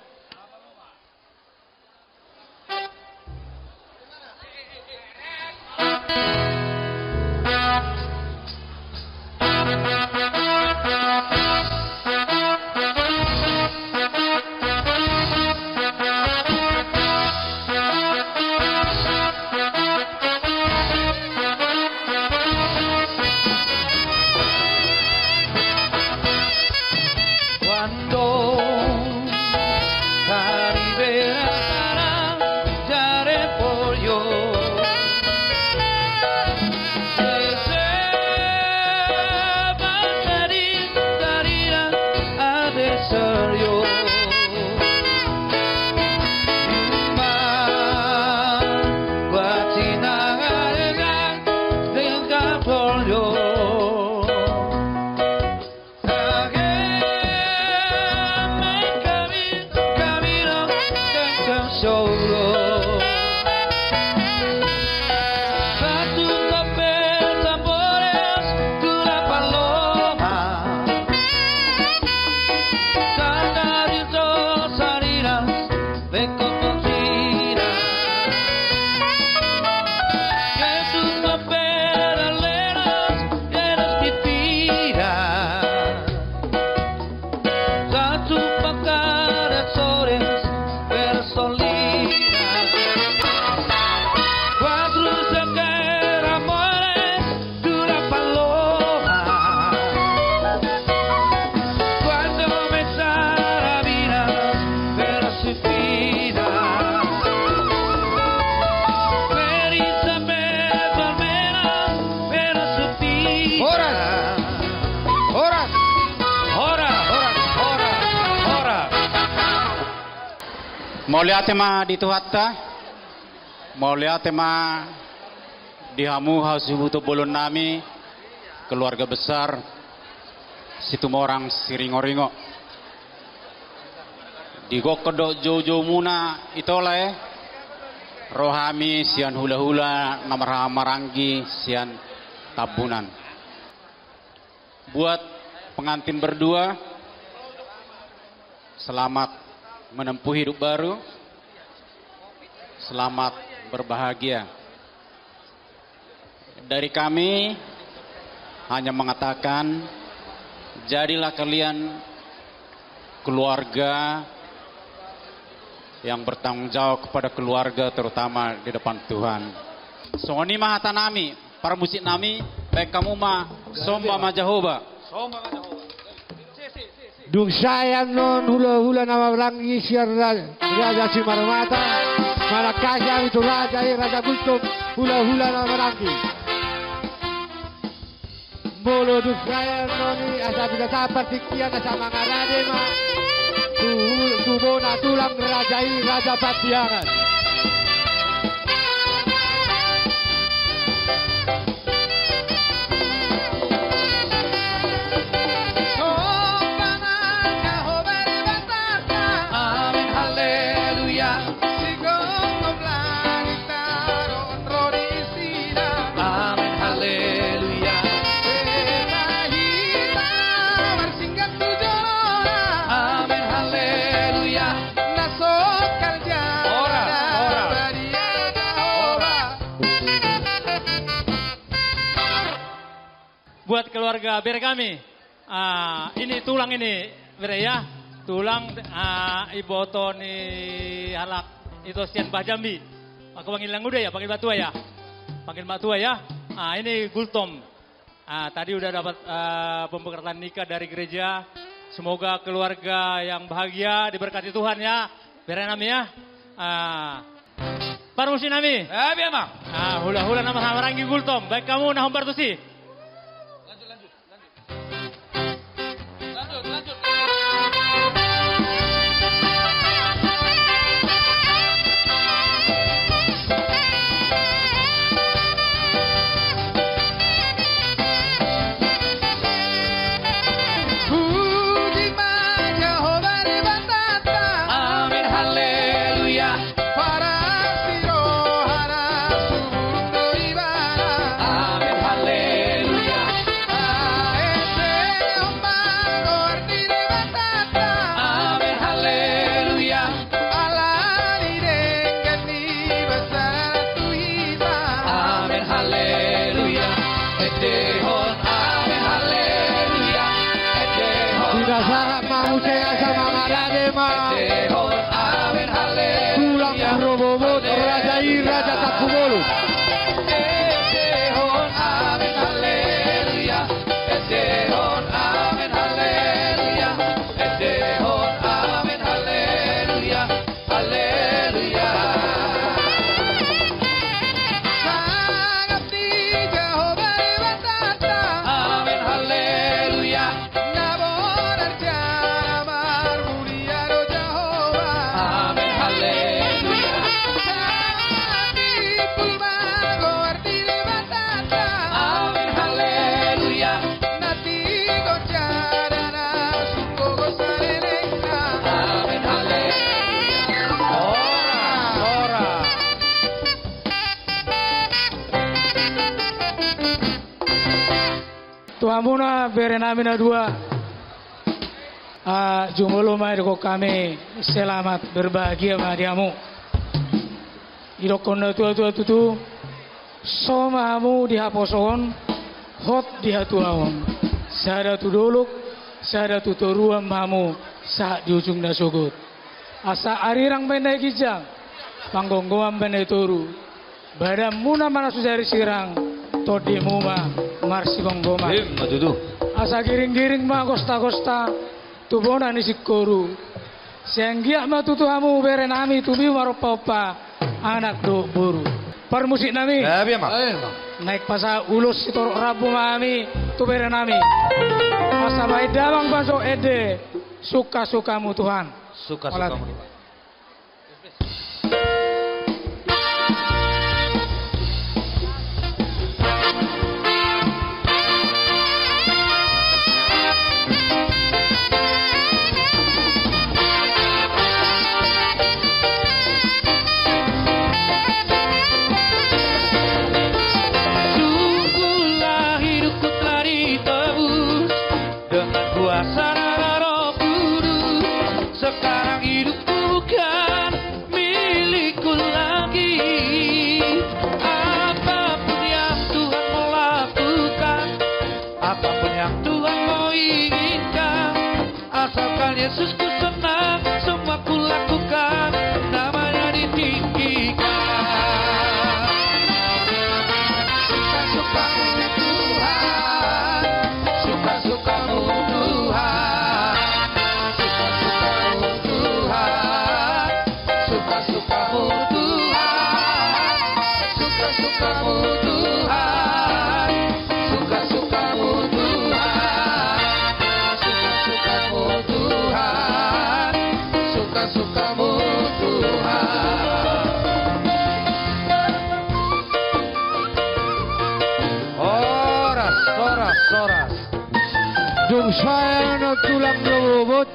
Mauliate ma di Tuhanta, mauliate ma di hamu hasuhuton bolon nami, keluarga besar Situmorang Siringoringo. Digokhon dohot joujoumuna i tole, ro hami sian hulahula na marhaha maranggi sian Tambunan. Buat pengantin berdua, selamat menempuh hidup baru, selamat berbahagia. Dari kami hanya mengatakan, jadilah kalian keluarga yang bertanggung jawab kepada keluarga, terutama di depan Tuhan. Songon i ma hata nami, parmusik nami, baen hamu ma, somba ma Jahowa. Dung sae annon hulahula na marhaha maranggi sian ra-, Raja Simarmata, manangkasi hami tu raja i, Raja Gultom, hulahula na marhaha maranggi. Molo dung sae annon i asa binasahat partingkian asa mangarade ma tu, tu bona tulang raja i, Raja Pandiangan. Amen, haleluya. Sigomgom langit na ro di sida. Amen, haleluya. Hita marsingkat tu jolona. Amen, haleluya. Na so karja. Ora, ora. Badia Jahowa. Buat keluarga bere kami. Ah, ini tulang ini, bere ya. Tulang, ah, iboto ni halak ito sian Bah Jambi. Pakai panggil yang uda ya, panggil matua ya. Panggil matua ya. Ah, ini Gultom. Ah, tadi udah dapat, ah, pemberkatan nikah dari gereja. Semoga keluarga yang bahagia diberkati Tuhan ya. Bere nami ya. Ah, parmusik nami. Eh, bia ma. Ah, hulahula na marhaha maranggi Gultom. Baen hamu na hombar tusi. Lanjut, lanjut, lanjut. Lanjut, lanjut, lanjut. Puji ma Jahowa Debatanta. Amin, haleluya. Parasi rohana suhut do ibana. Amin, haleluya. Ae sehon ma goar ni Debatanta. Amin, haleluya. Ala ni denggan ni basana tu hita. Amin, haleluya. Endehon, amin, haleluya. Endehon. Tidak sangat mau saya sama ada deh, Mang. Endehon, amin, haleluya. Tulang rorobot, haleluya. Raja i, Raja Tampubolon. Endehon, amin, haleluya. Endehon, amin, haleluya. Endehon, amin, haleluya. Haleluya. Sangap di Jahowa Debatanta. Amin, haleluya. Na bonar jala marmulia do Jahowa. Amin, haleluya. Sangap di pulma goar di Debatanta. Amin, haleluya. Na tigor jala na sungkun goar salelengna. Amin, haleluya. Ora, ora. Tu hamuna bere nami na dua. Ah, jumolo ma didokkon hami selamat berbahagia ma di hamu. Didokkon na tua-tua tutu, so ma hamu di haposoon, hot di hatuaon. Sada tu dolok, sada tu toruan ma hamu, sahat di ujung na sogot. Asa arirang baen na i ginjang, panggomgoman baen na i toru. Badanmuna ma na so jadi sirang, tondimu ma marsigomgoman. Ima tutu. Asa giring-giring ma gosta-gosta, tu bona ni singkoru. Sai anggiat ma tutu hamu bere nami tumiu marompa-ompa, anak dohot boru. Parmusik nami. Ya, bia ma. Naeng pasahat ulos sitorop rambu ma hami tu bere nami. Asa bahen damang panjou ende, suka-sukamu Tuhan. Suka-sukamu Tuhan. Yesus ku senang, semua ku lakukan, namanya ditinggikan. Suka-sukamu Tuhan, suka-sukamu Tuhan, suka-sukamu Tuhan, suka-sukamu Tuhan, suka-sukamu Tuhan, suka-sukamu Tuhan, suka-sukamu Tuhan, suka-sukamu Tuhan. Horas, horas, horas. Dung sae annon tulang lobot,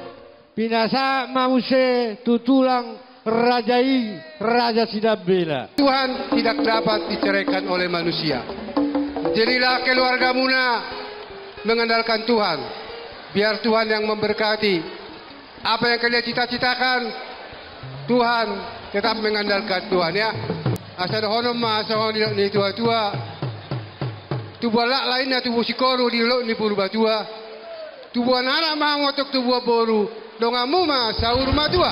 pinasahat ma muse tu tulang raja i, Raja Sinambela. Tuhan tidak dapat diceraikan oleh manusia. Jadilah keluargamuna mengandalkan Tuhan. Biar Tuhan yang memberkati. Apa yang kalian cita-citakan, Tuhan, tetap mengandalkan Tuhan, ya. Asa dohonon ma songon nidok ni tua-tua. Tubuan laklak ninna tubu singkoru di dolok ni Purbatua. Tubuan anak ma hamu antong tubuan boru, donganmu ma saur matua.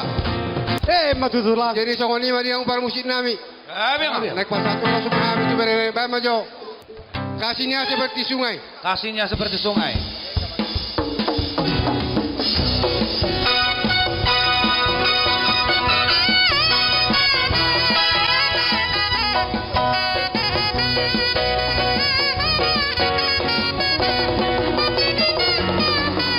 Emma tutu, Tulang. Jadi songon i ma di hamu parmusik nami. Emma. Naeng pasahat ulos ma hami tu bere, baen ma jo. Kasihnya seperti sungai. Kasihnya seperti sungai.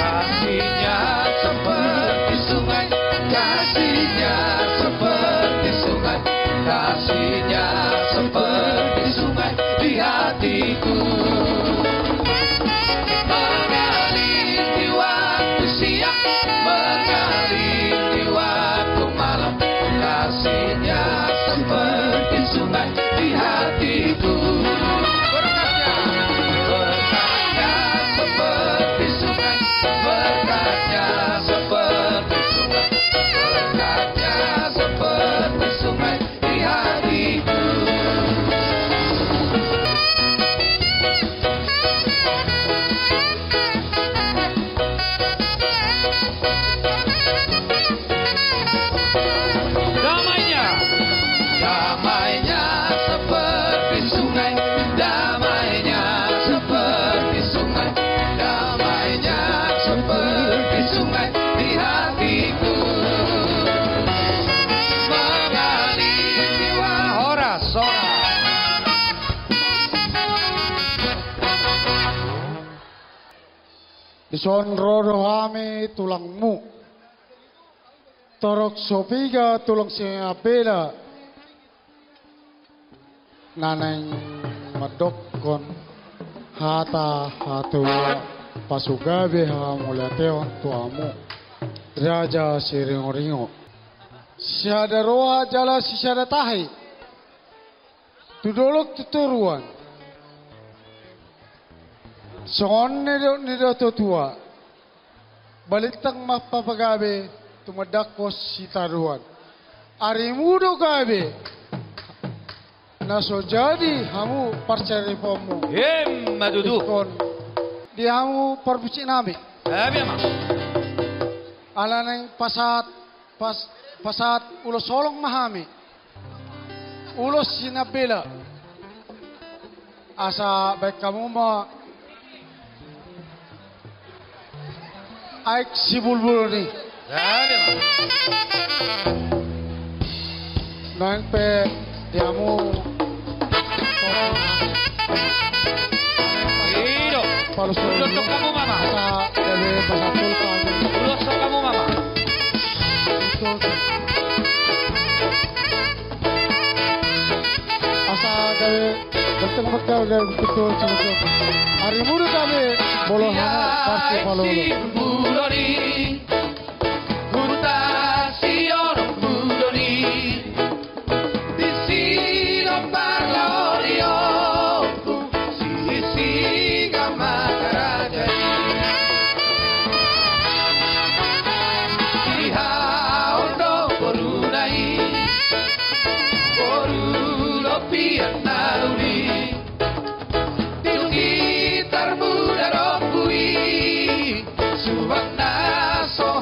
Kasihnya seperti sungai, kasihnya seperti sungai, kasihnya seperti sungai di hatiku. Mengalir di waktu siang, mengalir di waktu malam, kasihnya seperti sungai di hatiku. Berkatnya, berkatnya seperti sungai, berkatnya seperti sungai, berkatnya seperti sungai di hatiku. Damainya. Damainya seperti sungai, damainya seperti sungai, damainya seperti sungai di hatiku. Mengalir jiwa. Horas, horas. Dison ro do hami tulangmu. Torop so piga tulang Sinambela na naeng mandokkon hata hatuha, pasu gabe hamauliateon tu hamu, Raja Siringoringo. Sisada roha jala sisada tahi tu dolok tu toruan. Songon nidok ni natuatua, balintang mampapagabe, tumandangkon sitadoan. Arimu do gabe na so jadi hamu parsaripeonmu. Emma tutu. Ingkon di hamu parmusik nami. Emma. Ala naeng pasahat, pas, pasahat ulos holong ma hami. Ulos Sinambela. Asa baen hamu ma aek sibulbulon i. Naeng pe di hamu. Ido. Paluson. Ulos hamu ma. Asa gabe pasahat ulos hamu ma. Asa gabe bertemu gabe gabe betul betul. Arimu do gabe bolo hana pasti palo. Simbuloni huta siorong budoni. Disi do parlahorion. Sisingamangaraja i. Dihaon do boruna i. Boru lopian na uli. Dung i tarbuda do bui. Suang na so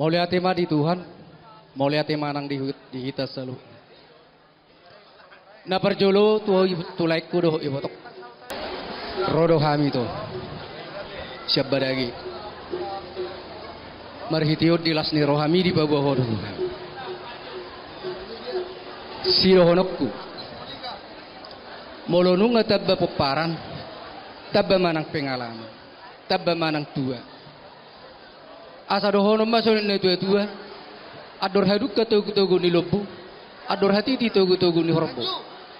Mauliate ma di Tuhan, mauliate ma nang di, di hita saluhutna. Na parjolo tu, tu laengku dohot ibotok. Ro do hami tu sian badage. Marhite on di las ni rohami dipaboa Ho do hami. Sidohononku. Molo nunga tamba pomparan, tamba ma nang pengalaman, tamba ma nang tua. Asa dohonon ma songon na tua-tua, andor hadungka togu-togu ni lombu, andor hatiti togu-togu ni horbo.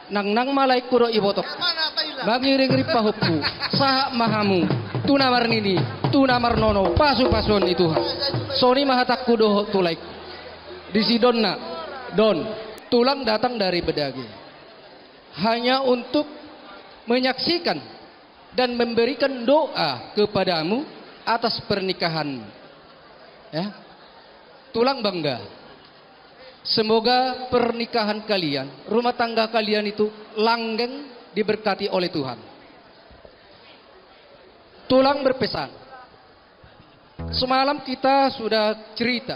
Nangnang ma laengku dohot ibotok mangiring-iring pahompu, sahat ma hamu tu na marnini, tu na marnono, pasu-pasuon ni Tuhan. Songon i ma hatangku dohot tu laengku. Disi do na, don, tulang datang dari badage hanya untuk menyaksikan dan memberikan doa kepadamu atas pernikahanmu. Ya. Tulang bangga. Semoga pernikahan kalian, rumah tangga kalian itu langgeng, diberkati oleh Tuhan. Tulang berpesan, semalam kita sudah cerita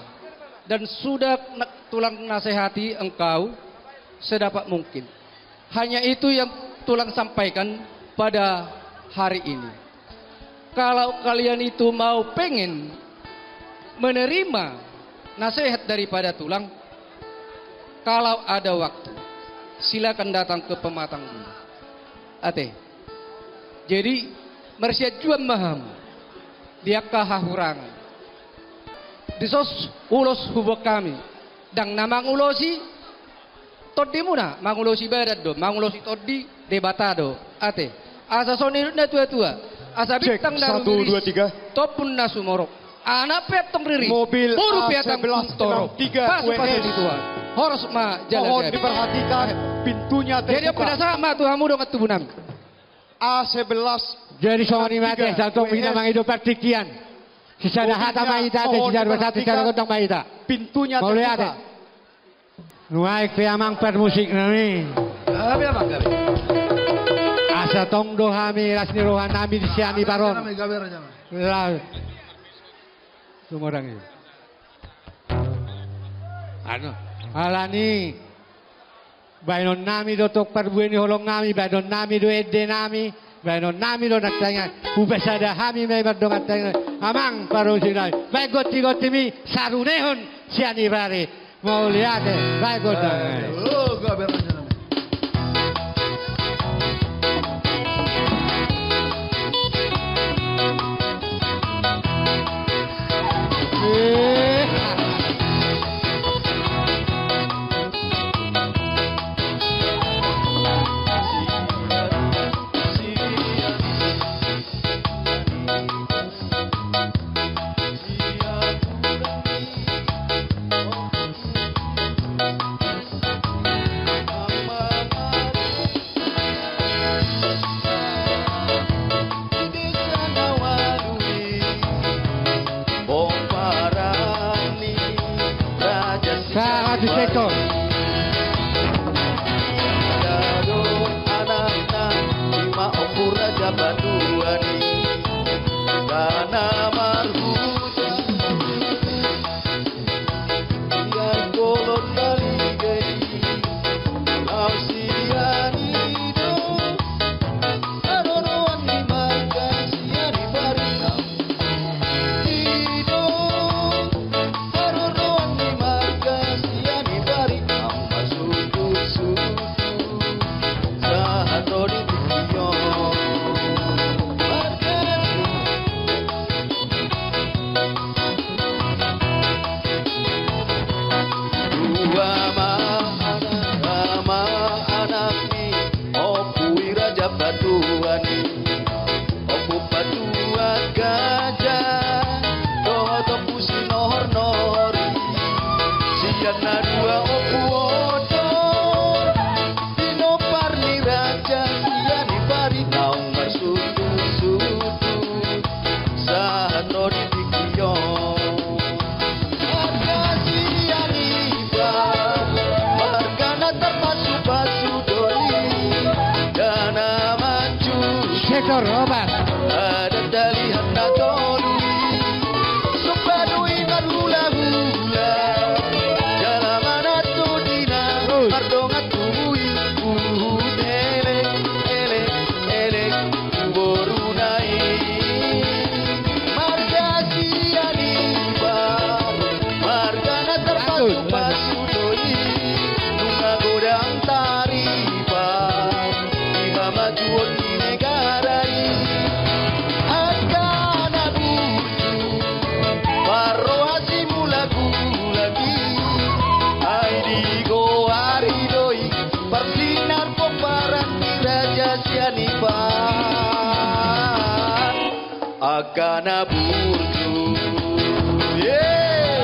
dan sudah na-, tulang nasihati engkau sedapat mungkin. Hanya itu yang tulang sampaikan pada hari ini. Kalau kalian itu mau pengen menerima nasihat daripada tulang, kalau ada waktu, silakan datang ke pematang dulu. Ate. Jadi, marsianjuan ma hamu di angka hahurangan. Dison ulos huboan hami. Ndang na mangulosi tondimuna, mangulosi badan do, mangulosi tondi Debata do. Ate. Asa songon na tua-tua. Asa bintang na rumiris, tombun na sumorop. Anak pe antong riris, boru pe antong torop. Pasu-pasu ni Tuhan. Horas ma jala gabe. Mohon diperhatikan, pintunya terbuka. Jadi, pinasahat ma tu hamu dongan tubu nami. A sebelas. Jadi songon i ma ate, asa tong hita mangido partingkian. Sisada hata ma hita ate, sisada gondang ma hita. Pintunya terbuka. Mauliate. Nuaeng pe amang parmusik nami. Gabe amang, gabe. Asa tong do hami las ni roha nami di sian i paron. Gabe, gabe, gabe. Las. Sumorang i. Anu, alani. Baenon nami do tong parbue ni holong nami, baenon nami do ende nami, baenon nami do nangkaningan. Hupasada hami ma i mardongan tangiang. Amang parmusik nami. Baen gonti-gonti mi, sarunehon sian ibari. Mauliate, baen gondang. Saratus hektar. Anakna ima ompu raja paduan i, dana marhuta. Dua ma anak, ama anakmi, ompu i raja paduan i, ompu paduan gaja, dohot ompu sinohornohor i, sian na dua ompu on do, pinompar ni raja, sian i bari naung marsutusutu. Sahat ro di tingki on. Marga sian iba, marga na tarpasupasu do i, dana manjujung. Sektor opat. Adat dalihan na tolu i. Sumpah dui marhulahula. Angka na burju. Yeay.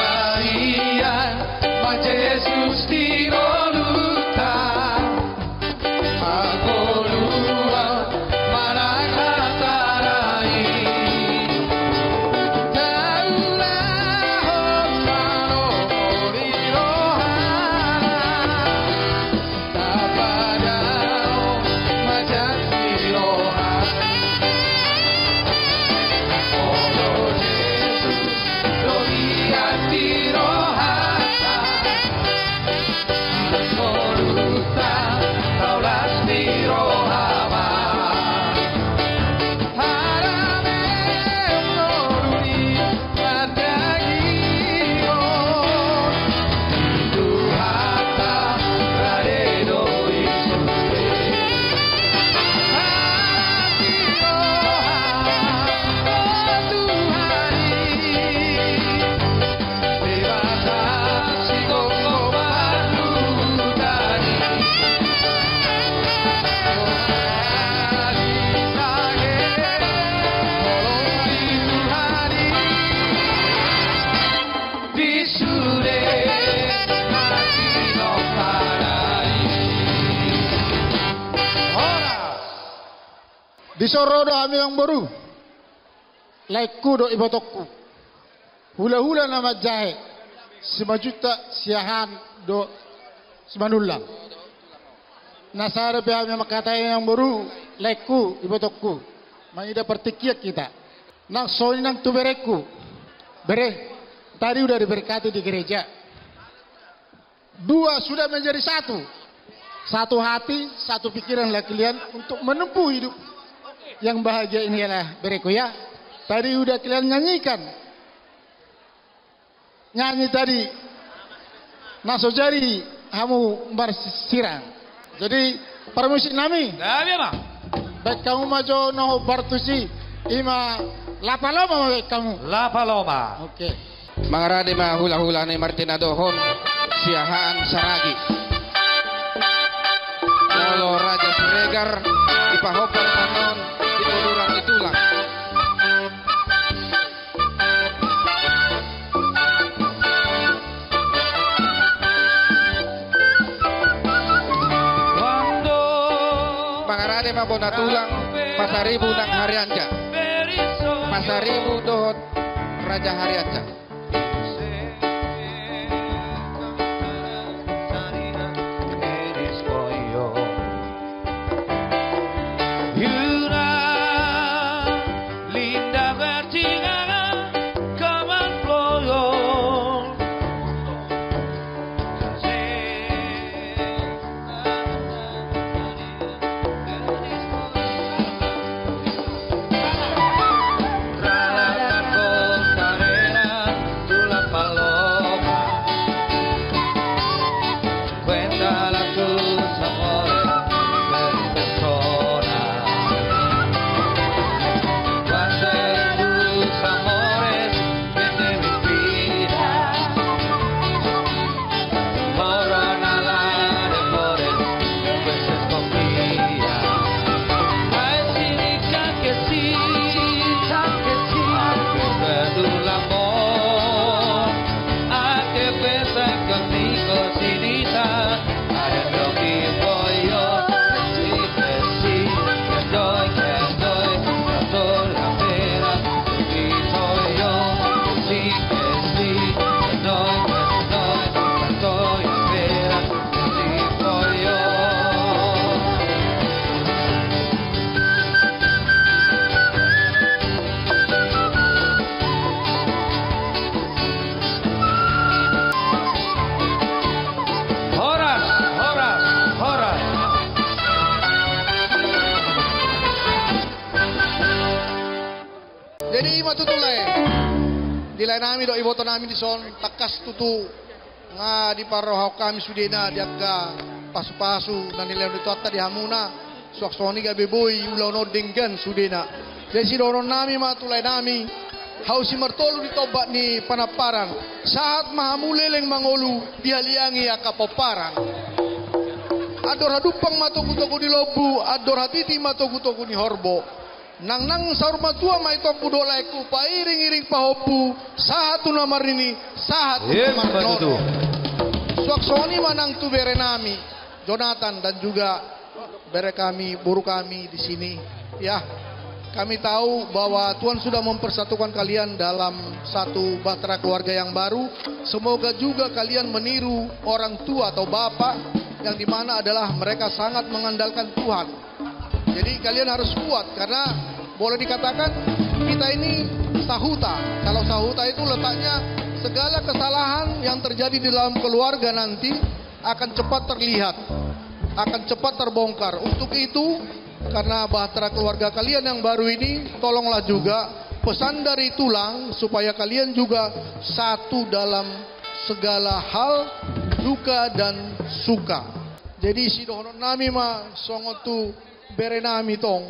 Parbadian ma Jesus di ngolunta, mangolu au manang hata na i. Taulahon ma nomu di rohana. Tapadao ma janji rohana. Olo Jesus, do hian di rohanta. Ngolunta taulas di rohana. Dison ro do hami amangboru. Laengku dohot ibotongku. Hulahula na manjae, Simanjuntak, Siahaan dohot Simanullang. Na sada pe hami mangkatai amangboru, laengku, ibotongku. Mangida partingkian hita. Nang songon i nang tu berengku. Bere, tadi udah diberkati di gereja. Dua sudah menjadi satu. Satu hati, satu pikiranlah kalian untuk menempuh hidup yang bahagia ini ya, berengku ya. Tadi udah kalian nyanyikan nyanyi tadi, na so jadi hamu marsirang. Jadi, parmusik nami. Baen hamu ma jo na hombar tusi, i ma Lapa Loma ma baen hamu. Lapa Loma. Oke. Mangarade ma hulahula ni martinadohon Siahaan Saragi. Molo Raja Siregar dipahombar annon di uduran ni tulang. Mangarade ma bona tulang Pasaribu nang Harianja. Pasaribu dohot Raja Harianja. Tutu lae. Di lae nami dohot iboto nami dison, tangkas tutu nga diparrohahon hami sudena di angka pasu-pasu na nilehon ni Tuhanta di hamuna. Suang songon i gabe boi ulaon on denggan sudena. Jadi sidohonon nami ma tu lae nami, hau simartolu di tombak ni panamparan. Sahat ma hamu leleng mangolu, dihaliangi angka pomparan. Andor hadumpang ma togu-togu ni lombu, andor hatiti ma togu-togu ni horbo. Nangnang saur matua ma i tompu dohot laengku, pairing-iring pahompu, sahat tu na marnini, sahat tu na marnono. Suang songon i ma nang tu bere nami Jonathan dan juga bere kami, boru kami di sini. Ya, kami tahu bahwa Tuhan sudah mempersatukan kalian dalam satu bahtera keluarga yang baru. Semoga juga kalian meniru orang tua atau bapak yang dimana adalah mereka sangat mengandalkan Tuhan. Jadi kalian harus kuat karena boleh dikatakan kita ini sahuta. Kalau sahuta itu letaknya segala kesalahan yang terjadi di dalam keluarga nanti akan cepat terlihat, akan cepat terbongkar. Untuk itu, karena bahtera keluarga kalian yang baru ini, tolonglah juga pesan dari tulang supaya kalian juga satu dalam segala hal, duka dan suka. Jadi sidohonon nami ma songon tu bere nami tong.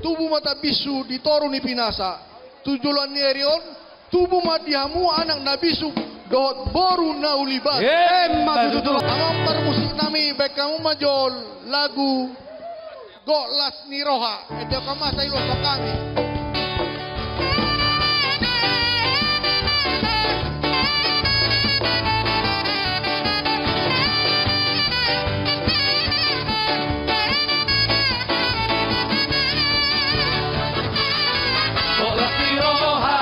Tubu ma tambinsu di toru ni pinasa, tu joloan ni ari on, tubu ma di hamu anak na bisuk, dohot boru na uli batu. Emma tutu. Amang parmusik nami, baen hamu ma jo lagu Gok Las ni Roha, ende hamu ma sai ulos hami. Gok las ni roha,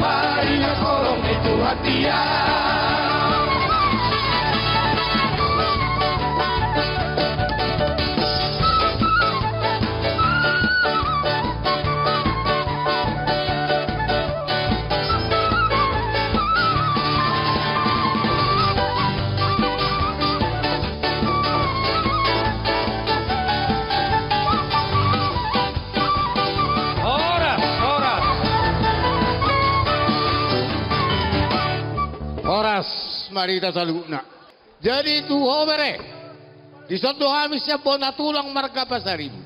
maringan holong ni Tuhan dia. Horas, horas. Horas ma di hita saluhutna. Jadi tu ho bere, dison do hami sian bona tulang marga Pasaribu.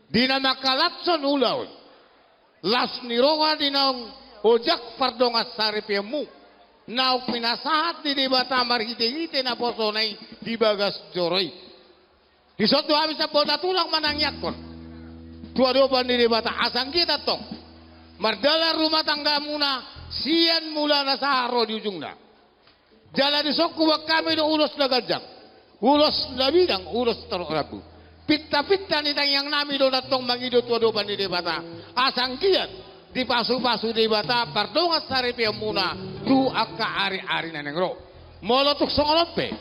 Di na mangkalashon ulaon las ni roha di naung ojak pardongansaripeonmu, naung pinasahat ni Debata marhitehite naposona i di bagas joro i. Dison do hami sian bona tulang manangiangkon tu adopan ni Debata asa anggiat antong mardalan rumah tanggamuna sian mulana sahat ro di ujungna. Jala dison huboan hami do ulos na ganjang, ulos na bidang, ulos torop rambu. Pintapinta ni tangiang nami do antong mangido tu adopan ni Debata asa anggiat dipasupasu Debata pardongansaripeonmuna tu angka ariari na naeng ro. Molo tung songon on pe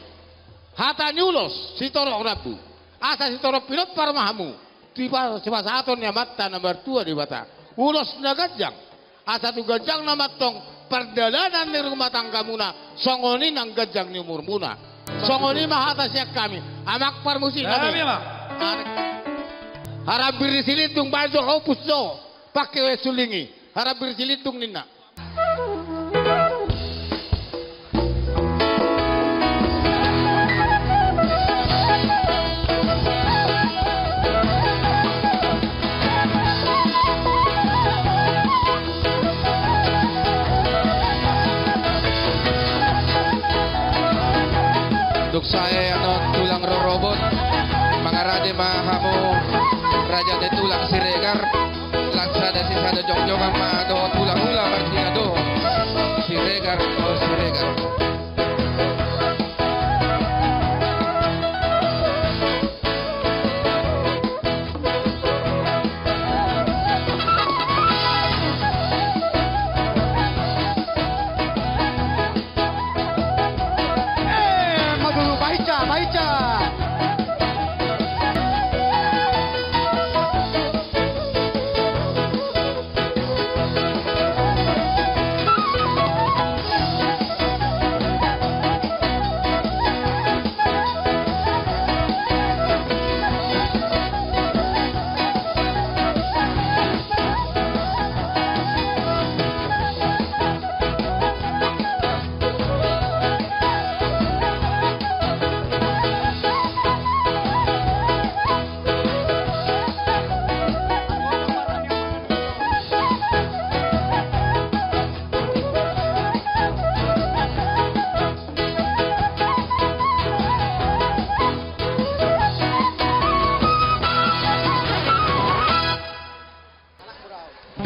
hata ni ulos sitorop rambu, asa sitorop pinompar ma hamu tu sipasahaton ni Amanta na martua Debata ulos na ganjang, asa tu ganjangna ma antong pardalanan ni rumah tanggamuna, songon i nang ganjang ni umurmuna. Songon i ma hata sian hami. Amang parmusik nami. Harambir ni Silindung, baen jo ho pus jo, pangke ue suling i. Harambir ni Silindung ninna. Tung sae annon tulang rorobot, mangarap Ate ma hamu raja ni tulang Siregar, laksada sisada jongjong ma dohot hulahula martina dohot Siregar, o Siregar. Eh, madu, baca, baca.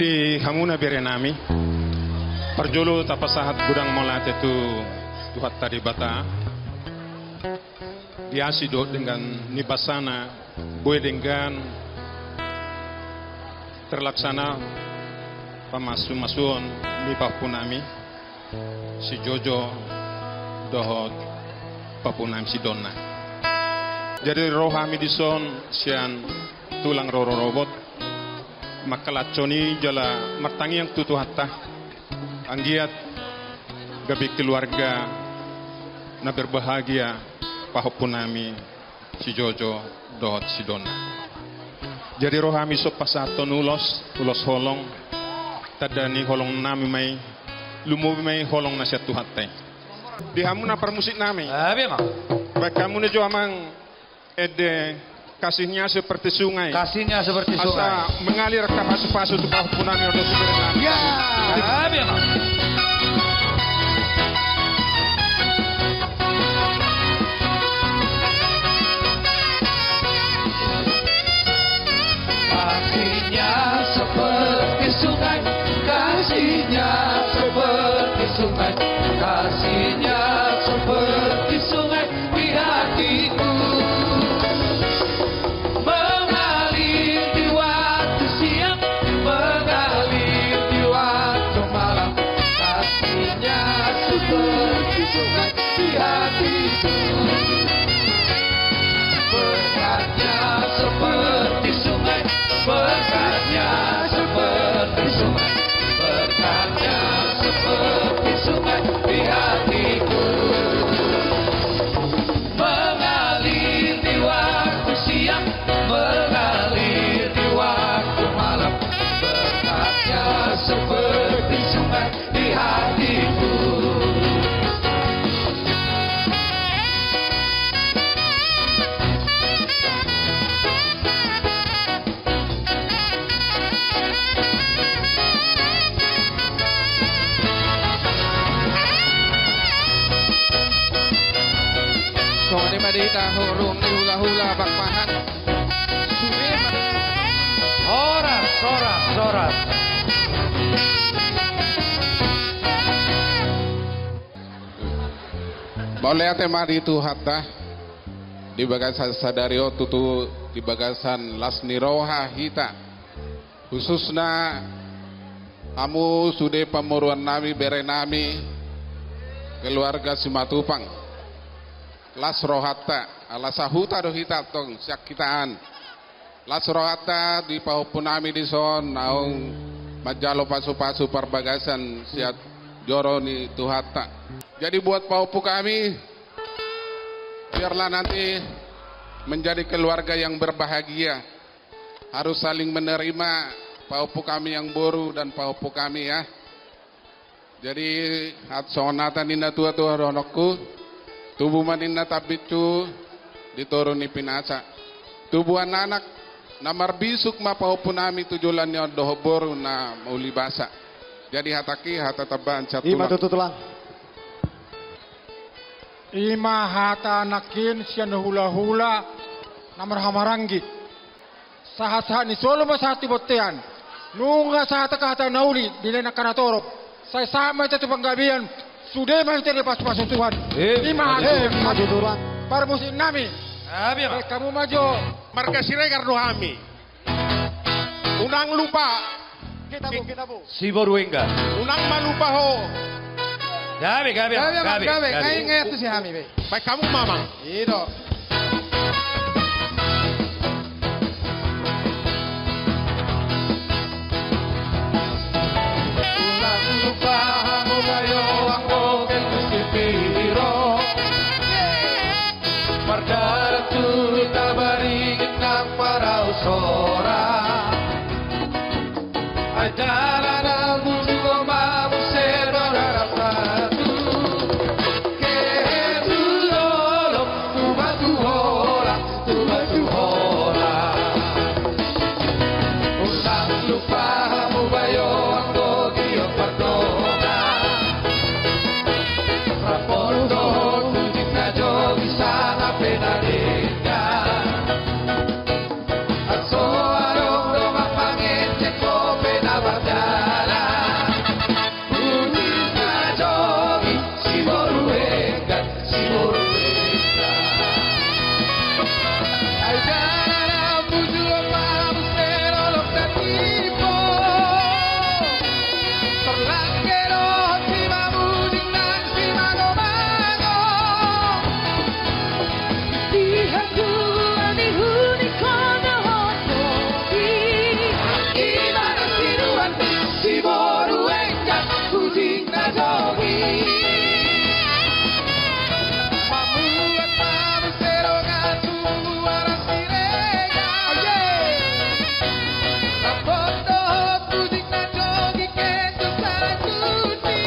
Di hamuna berenami, parjolo tapasahat godang mauliate tu Tuhanta Debata, di asi dohot denggan ni basana, boi denggan terlaksana pamasumasuon ni pahompunami si Jojo dohot pahompunami si Donna. Jadi ro hami dison sian tulang rorobot, mangkalashon i jala martangiang tu Tuhanta, anggiat gabe keluarga na berbahagia pahompunami si Jojo dohot si Donna. Jadi ro hami dison pasahathon ulos, ulos holong, tanda ni holongnami ma i, lumobi ma i holong na sian Tuhanta i. Di hamuna parmusiknami. Baen hamu na jo amang ende, Kasihnya Seperti Sungai. Kasihnya Seperti Sungai. Asa mengalir ka pasupasu tu pahompunami on do suberna. Ya. Kasihnya seperti sungai, kasihnya seperti sungai, kasihnya seperti sungai di hatiku. Mengalir di waktu siang, mengalir di waktu malam, kasihnya seperti sungai di hatiku. Berkatnya seperti sungai, berkatnya seperti sungai, berkatnya seperti sungai di hatiku. Mengalir di waktu siang, mengalir di waktu malam, berkatnya seperti sungai di hatiku. Songon i ma di hita hurum ni hulahula Pakpahan. Horas, horas, horas. Mauliate ma di Tuhanta di bagasan sadari on, tutu di bagasan las ni roha hita. Khususna hamu sude pamoruonnami, berenami, keluarga Simatupang. Las rohanta, ala sahuta do hita antong sian hita an. Las rohanta di pahompunami dison naung manjalo pasupasu parbagasan sian joro ni Tuhanta. Jadi buat pahompu kami, biarlah nanti menjadi keluarga yang berbahagia. Harus saling menerima pahompu kami yang boru dan pahompu kami, ya. Jadi, hat-, songon hata ni na tua-tua dohononku, tubu ma ninna tambincu di toru ni pinasa. Tubuan anak na marbisuk ma pahompunami tu joloan ni on dohot boru na mauli basa. Jadi hatangki, hata tambaan sian tulang. I ma tutu, Tulang. I ma hata nangkin sian hulahula Na marhahamaranggi. Sahat-sahat ni solu ma sahat tu bontean. Nunga sahat angka hata na uli di lae ni angka na torop. Sai sahat ma hita tu panggabean. Sude ma hita dipasu-pasu Tuhan. Eh, ima, eh, ima tutu, Tuhan. Parmusik nami. Abi ma. Eh, hamu ma jo. Marga Siregar do hami. Unang lupa. Kita bu, kita bu. Siboruengga. Unang ma lupa ho. Gabe, gabe, gabe, gabe, gabe, gabe. Nunga inget tu si hami be. Baik hamu mamang. I do. Unang lupa hamu bayo anggo gentus di piro. Mardalan tu Tabaringin nang marau sora. Ai dalan na bujur ma muse do rarapatu. Kehe tu dolok tu Batuhola, tu Batuhola. Unang lupa hamu bayo anggo gio pardongan. Rap dohot Bujing na Joging sanga pe na denggan. Anso adong dongan mangecek ho pe na mardalan. Bujing na Joging, Siboruengga, Siboruengga. Ai dalan na bujur ma muse dolok na tipo. Tarlangge dohot simanjujung nang simangomango. Di hangoluan ni huni kota hopi. Ima na sinuan Siboruengga, Bujing na Joging. Mambuat panuserongan tu muara Siregar. Rap dohot Bujing na Joging, Kenjo Sanjuti.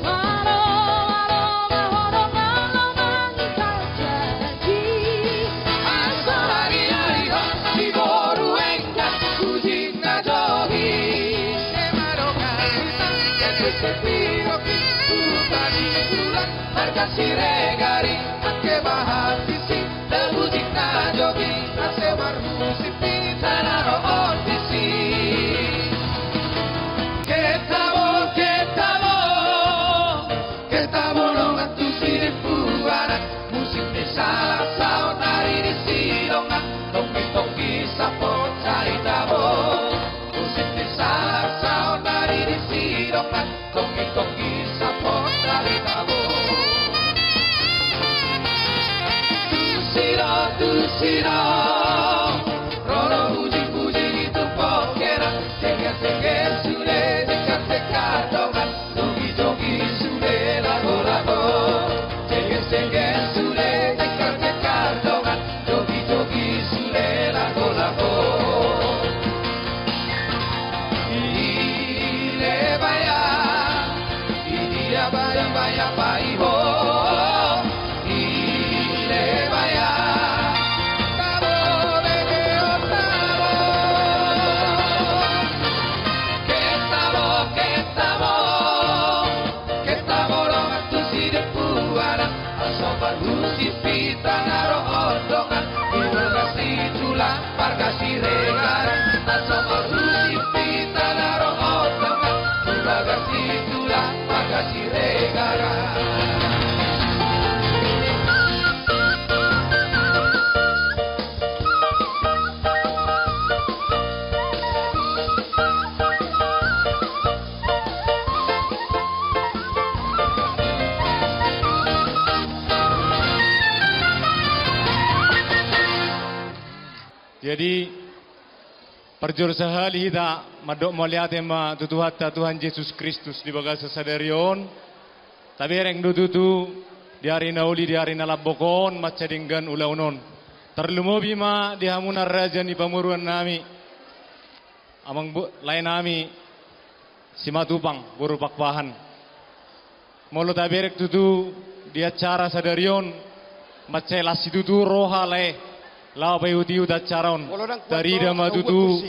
Alo, alo, ma ho dongan, alo, mangihut janji. Anso ari-ari ho, Siboruengga, Bujing na Joging. Ema dongan hita, ema sepi roki, tu tani tulang, marga Siregar i, angke bahat disi, da Bujing na Joging, ase marmusik pinita na ro on disi. Keta bo, keta bo, keta bo dongan tu sidempuanan, musik ni sahalak saonari disi dongan, tonggi-tonggi sapontari tabo. Musik ni sahalak saonari disi dongan, tonggi-tonggi sapontari tabo. Tusi do, tusi do, ro do bujing-bujing i tu pongkeran, jengkel-jengkel sude, jengkar-jengkar dongan, jogi-jogi sude laho-laho. Jengkel-jengkel sude, jengkar-jengkar dongan, jogi-jogi sude laho-laho. Ile baya, i dia baya, baya, baya ho. Ile baya, tabo, bege, o, tabo. Keta bo, keta bo. Keta bo dongan tu sidempuanan, anso marmusik pinita na ro on dongan, di bagas ni tulang marga Siregar. Anso marmusik pinita na ro on dongan, di bagas ni tulang marga Siregar. Jadi, parjolo sahali hita mandok mauliate ma tu Tuhanta Tuhan Jesus Kristus di bagasan sadari on. Tabereng do tutu di ari na uli, di ari na lambok on mansai denggan ulaon on. Tarlumobi ma di hamuna raja ni pamoruon nami, amang bo-, lae nami Simatupang, boru Pakpahan. Molo tabereng tutu di acara sadari on, mansai las situtu roha lae laho paihut-ihut acara on. Tarida ma tutu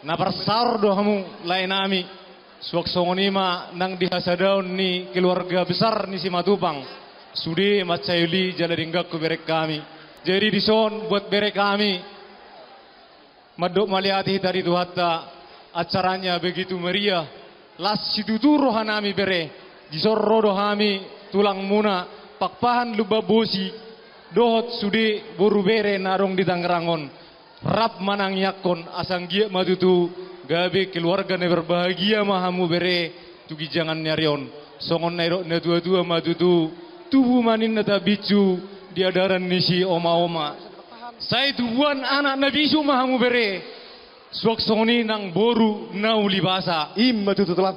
na parsaor do hamu lae nami. Suang songon i ma nang di hasadaon ni keluarga besar ni Simatupang, sude mansai uli jala denggan hubereng hami. Jadi dison buat bere kami, mandok mauliate hita di Tuhanta, acaranya begitu meriah. Las situtu rohanami bere, dison ro do hami tulangmuna, Pakpahan Lumban Bosi, dohot sude boru bere na adong di Tangerang on, rap manangiangkon asa anggiat ma tutu gabe keluarga na berbahagia ma hamu bere tu ginjangan ni ari on. Songon na nidok ni natuatua ma tutu, tubu ma ninna tambinsu di adaran ni si omaoma. Sai tubuan anak na bisuk ma hamu bere, suang songon i nang boru na uli basa. I ma tutu, Tulang.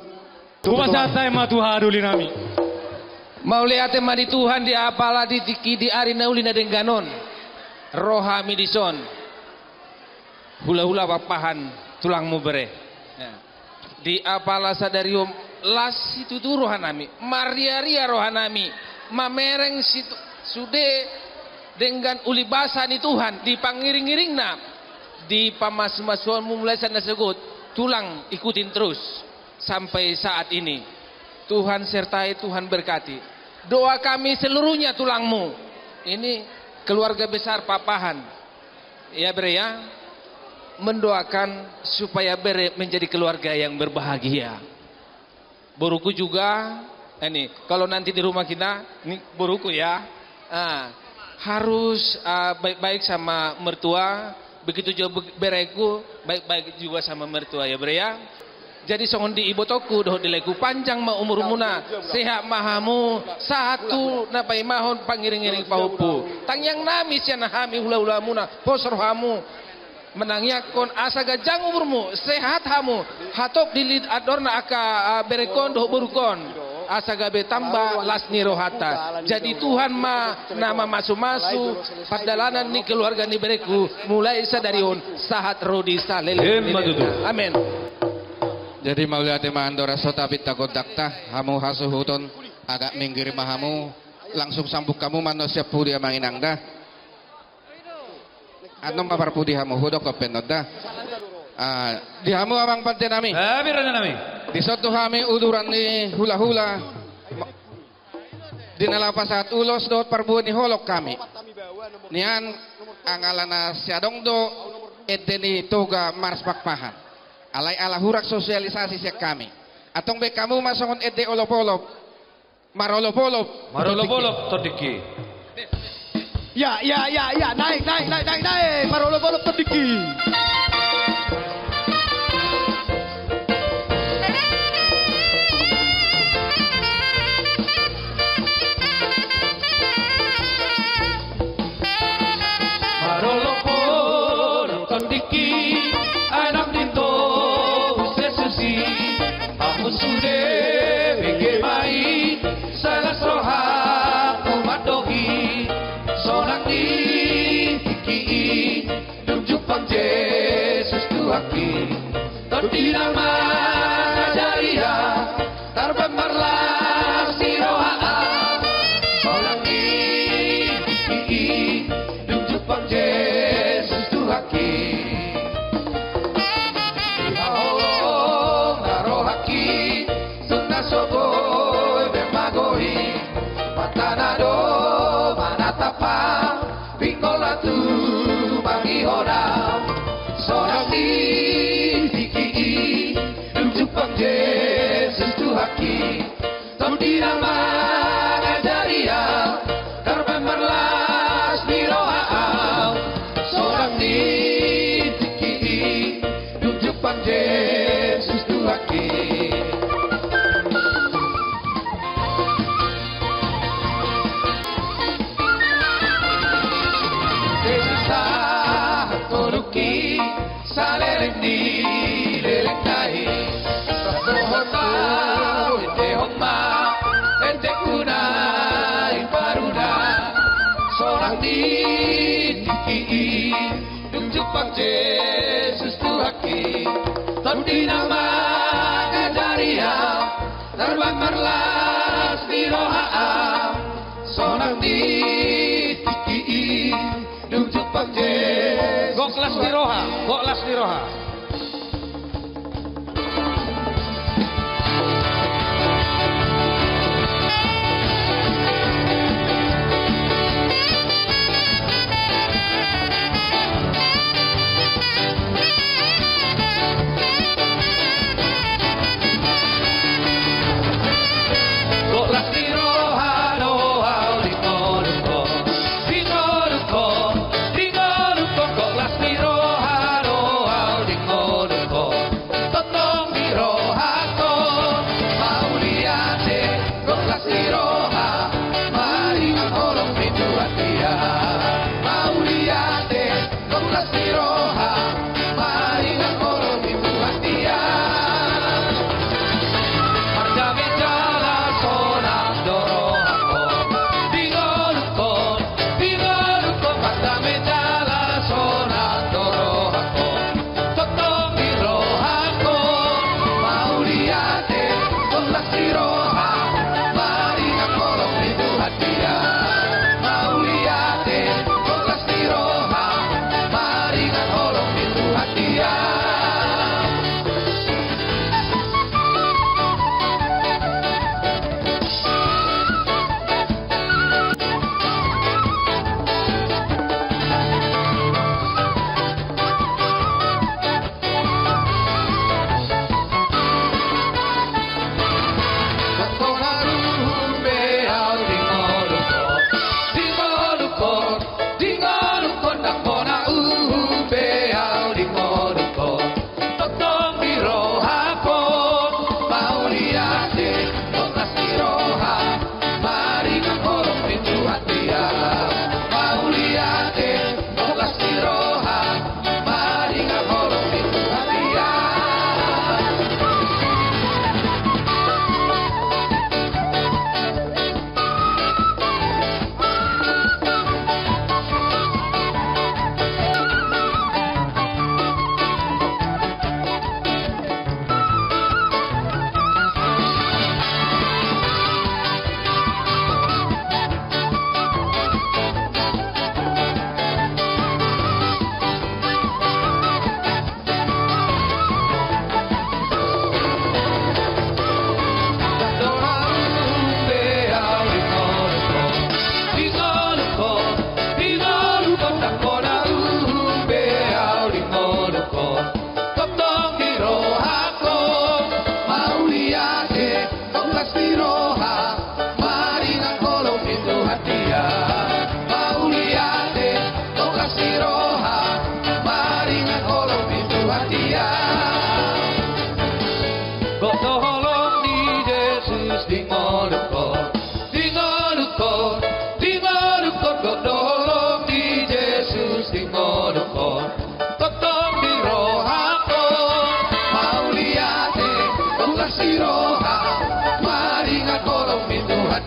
Hupasahat hami ma tu hahadolinami. Mauliate ma di Tuhan di apala di tingki di ari na uli na denggan on, ro hami dison, hulahula Pakpahan, tulangmu bere. Ya. Di apala sadari on las situtu rohanami, marriaria rohanami, mamereng situ-, sude denggan uli basa ni Tuhan di pangiringiringna, di pamasumasuonmu mulai sian na sogot, Tulang, ikutin terus sampai saat ini. Tuhan sertai, Tuhan berkati. Doa kami seluruhnya tulangmu. Ini keluarga besar Pakpahan. Ya, bere, ya. Mendoakan supaya bere menjadi keluarga yang berbahagia. Boruku juga, ini, kalau nanti di rumah kita, ini boruku, ya. Ah, harus, ah, baik-baik sama mertua, begitu juga be-, bereku, baik-baik juga sama mertua, ya, bere, ya. Jadi songon di ibotongku dohot di laeku, panjang ma umurmuna, sehat ma hamu, sahat tu na paimahon pangiringiring pahompu. Tangiangnami sian hami hulahulamuna, pos rohamu, manangiangkon asa ganjang umurmu, sehat hamu, hatop dilehon andorna angka, ah, berengkon dohot borungkon, asa gabe tamba las ni rohanta. Jadi Tuhan ma na mamasumasu pardalanan ni keluarga ni bereku mulai sadari on sahat ro di saleleng. Emma tutu. Amen. Jadi mauliate ma, andorang so tapinta gondangta, hamu hasuhuton, agak minggir ma hamu, langsung sambung hamu ma annon sian pudi, amang inang, da. Annon ma parpudi hamu, hudokkon pe annon, da. Ah, di hamu amang pandenami. Eh, bere nami. Dison tu hami uduran ni hulahula. Di na laho pasahat ulos dohot parbue ni holong hami. Nian angala na sai adong do ende ni Toga Mars Pakpahan. Alai ala hurang sosialisasi sian hami. Antong baen hamu ma songon ende olopolop. Marolopolop. Marolopolop tondingki. Ya, ya, ya, ya, naik, naik, naik, naik, naik. Marolopolop tondingki. Marolopolop tondingki, anak ni Toga Husesusi. Hamu sude bege ma i, sai las rohangku mandok i. Sonang ni tingki i, dung jumpang Jesus Tuhanki. Tondi na mangajari au, tarbaen marlas ni roha au. Sonang ni tingki i, dung jumpang Jesus Tuhanki. Dihaholongi ma rohangki, tung na so boi be mago i. Mata na do manatap au, pinggol na tumangihon au. Sonang ni tingki i, dung jumpang Jesus Tuhanki. Tondi na mangajari au, tarbaen marlas ni roha au. Sonang ni tingki i, dung jumpang Jesus Tuhanki. Jesus, tahan tondingki, saleleng ni lelengna i. Dohot ma, endehon ma endengku na imbaruna. Sonang ni tingki i, dung jumpang Jesus Tuhanki. Tondi na mangajari au, tarbaen marlas ni roha au. Sonang ni tingki i, dung jumpang Jesus. Gok las ni roha, gok las ni roha.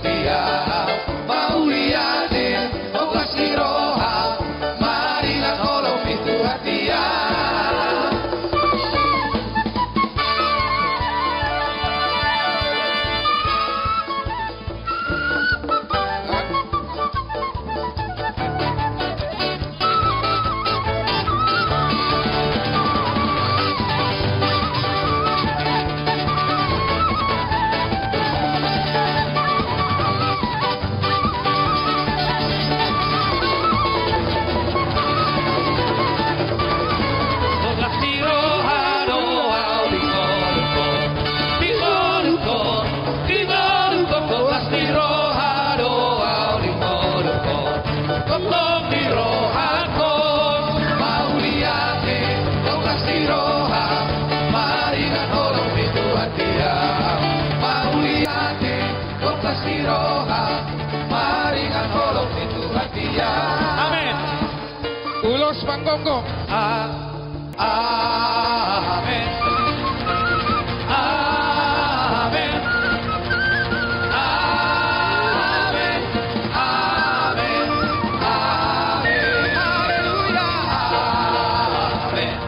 Ia, mauliate, horas ni roha, maringan holong di Tuhan ia. Di ngolungku, horas ni roha do au di ngolungku. Tongtong di rohangku, mauliate, horas ni roha, maringan holong di Tuhan ia. Mauliate, horas ni roha, maringan holong di Tuhan ia. Amen. Ulos panggonggong. A-, amen. Amen. Amen. Amen. Amen. Haleluya. Amen. Amen.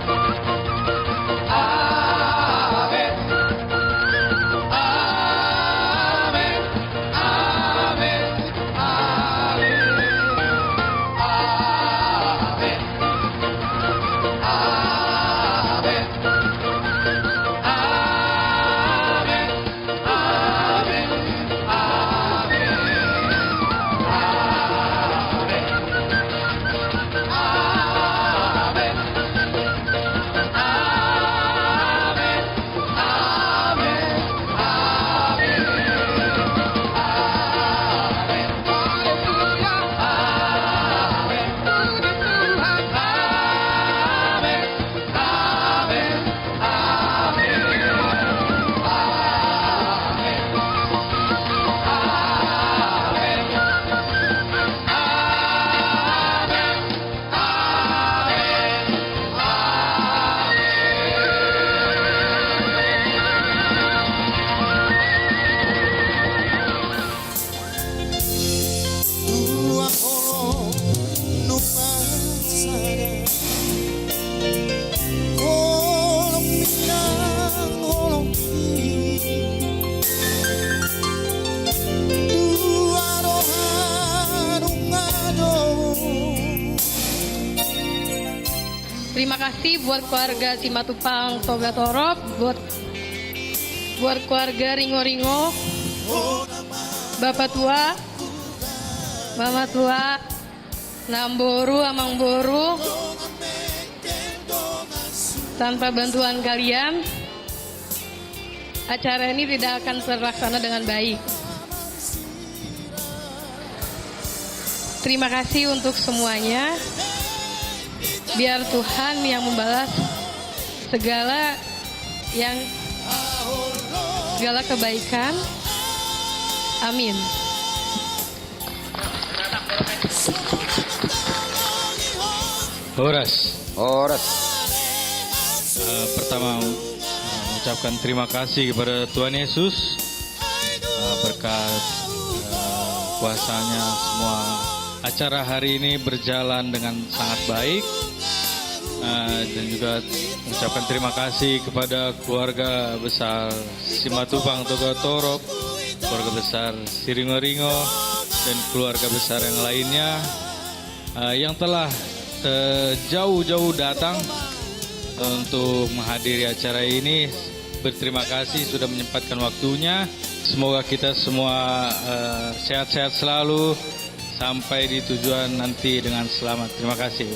Amen. Amen. Amen. Amen. Amen. Amen. Amen. Amen. Amen. Amen. Amen. Amen. Amen. Amen. Haleluya. Amen. Puji Tuhan. Amen. Amen. Amen. Amen. Amen. Amen. Amen. Amen. Tua holong nunga sada, holong minang holong i. Tua roha nunga do. Terima kasih buat keluarga Simatupang Toga Torop, buat, buat keluarga Ringo-Ringo, Bapak Tua, Mama Tua, Namboru, Amangboru. Tanpa bantuan kalian, acara ini tidak akan terlaksana dengan baik. Terima kasih untuk semuanya. Biar Tuhan yang membalas segala yang, segala kebaikan. Amin. Horas. Horas. Eh, pertama, eh, mengucapkan terima kasih kepada Tuhan Yesus. Eh, berkat, eh, kuasanya, semua acara hari ini berjalan dengan sangat baik. Eh, dan juga mengucapkan terima kasih kepada keluarga besar Simatupang Toga Torop, keluarga besar Siringo-Ringo, dan keluarga besar yang lainnya, eh, yang telah, eh, jauh-jauh datang untuk menghadiri acara ini. Berterima kasih sudah menyempatkan waktunya. Semoga kita semua, eh, sehat-sehat selalu, sampai di tujuan nanti dengan selamat. Terima kasih.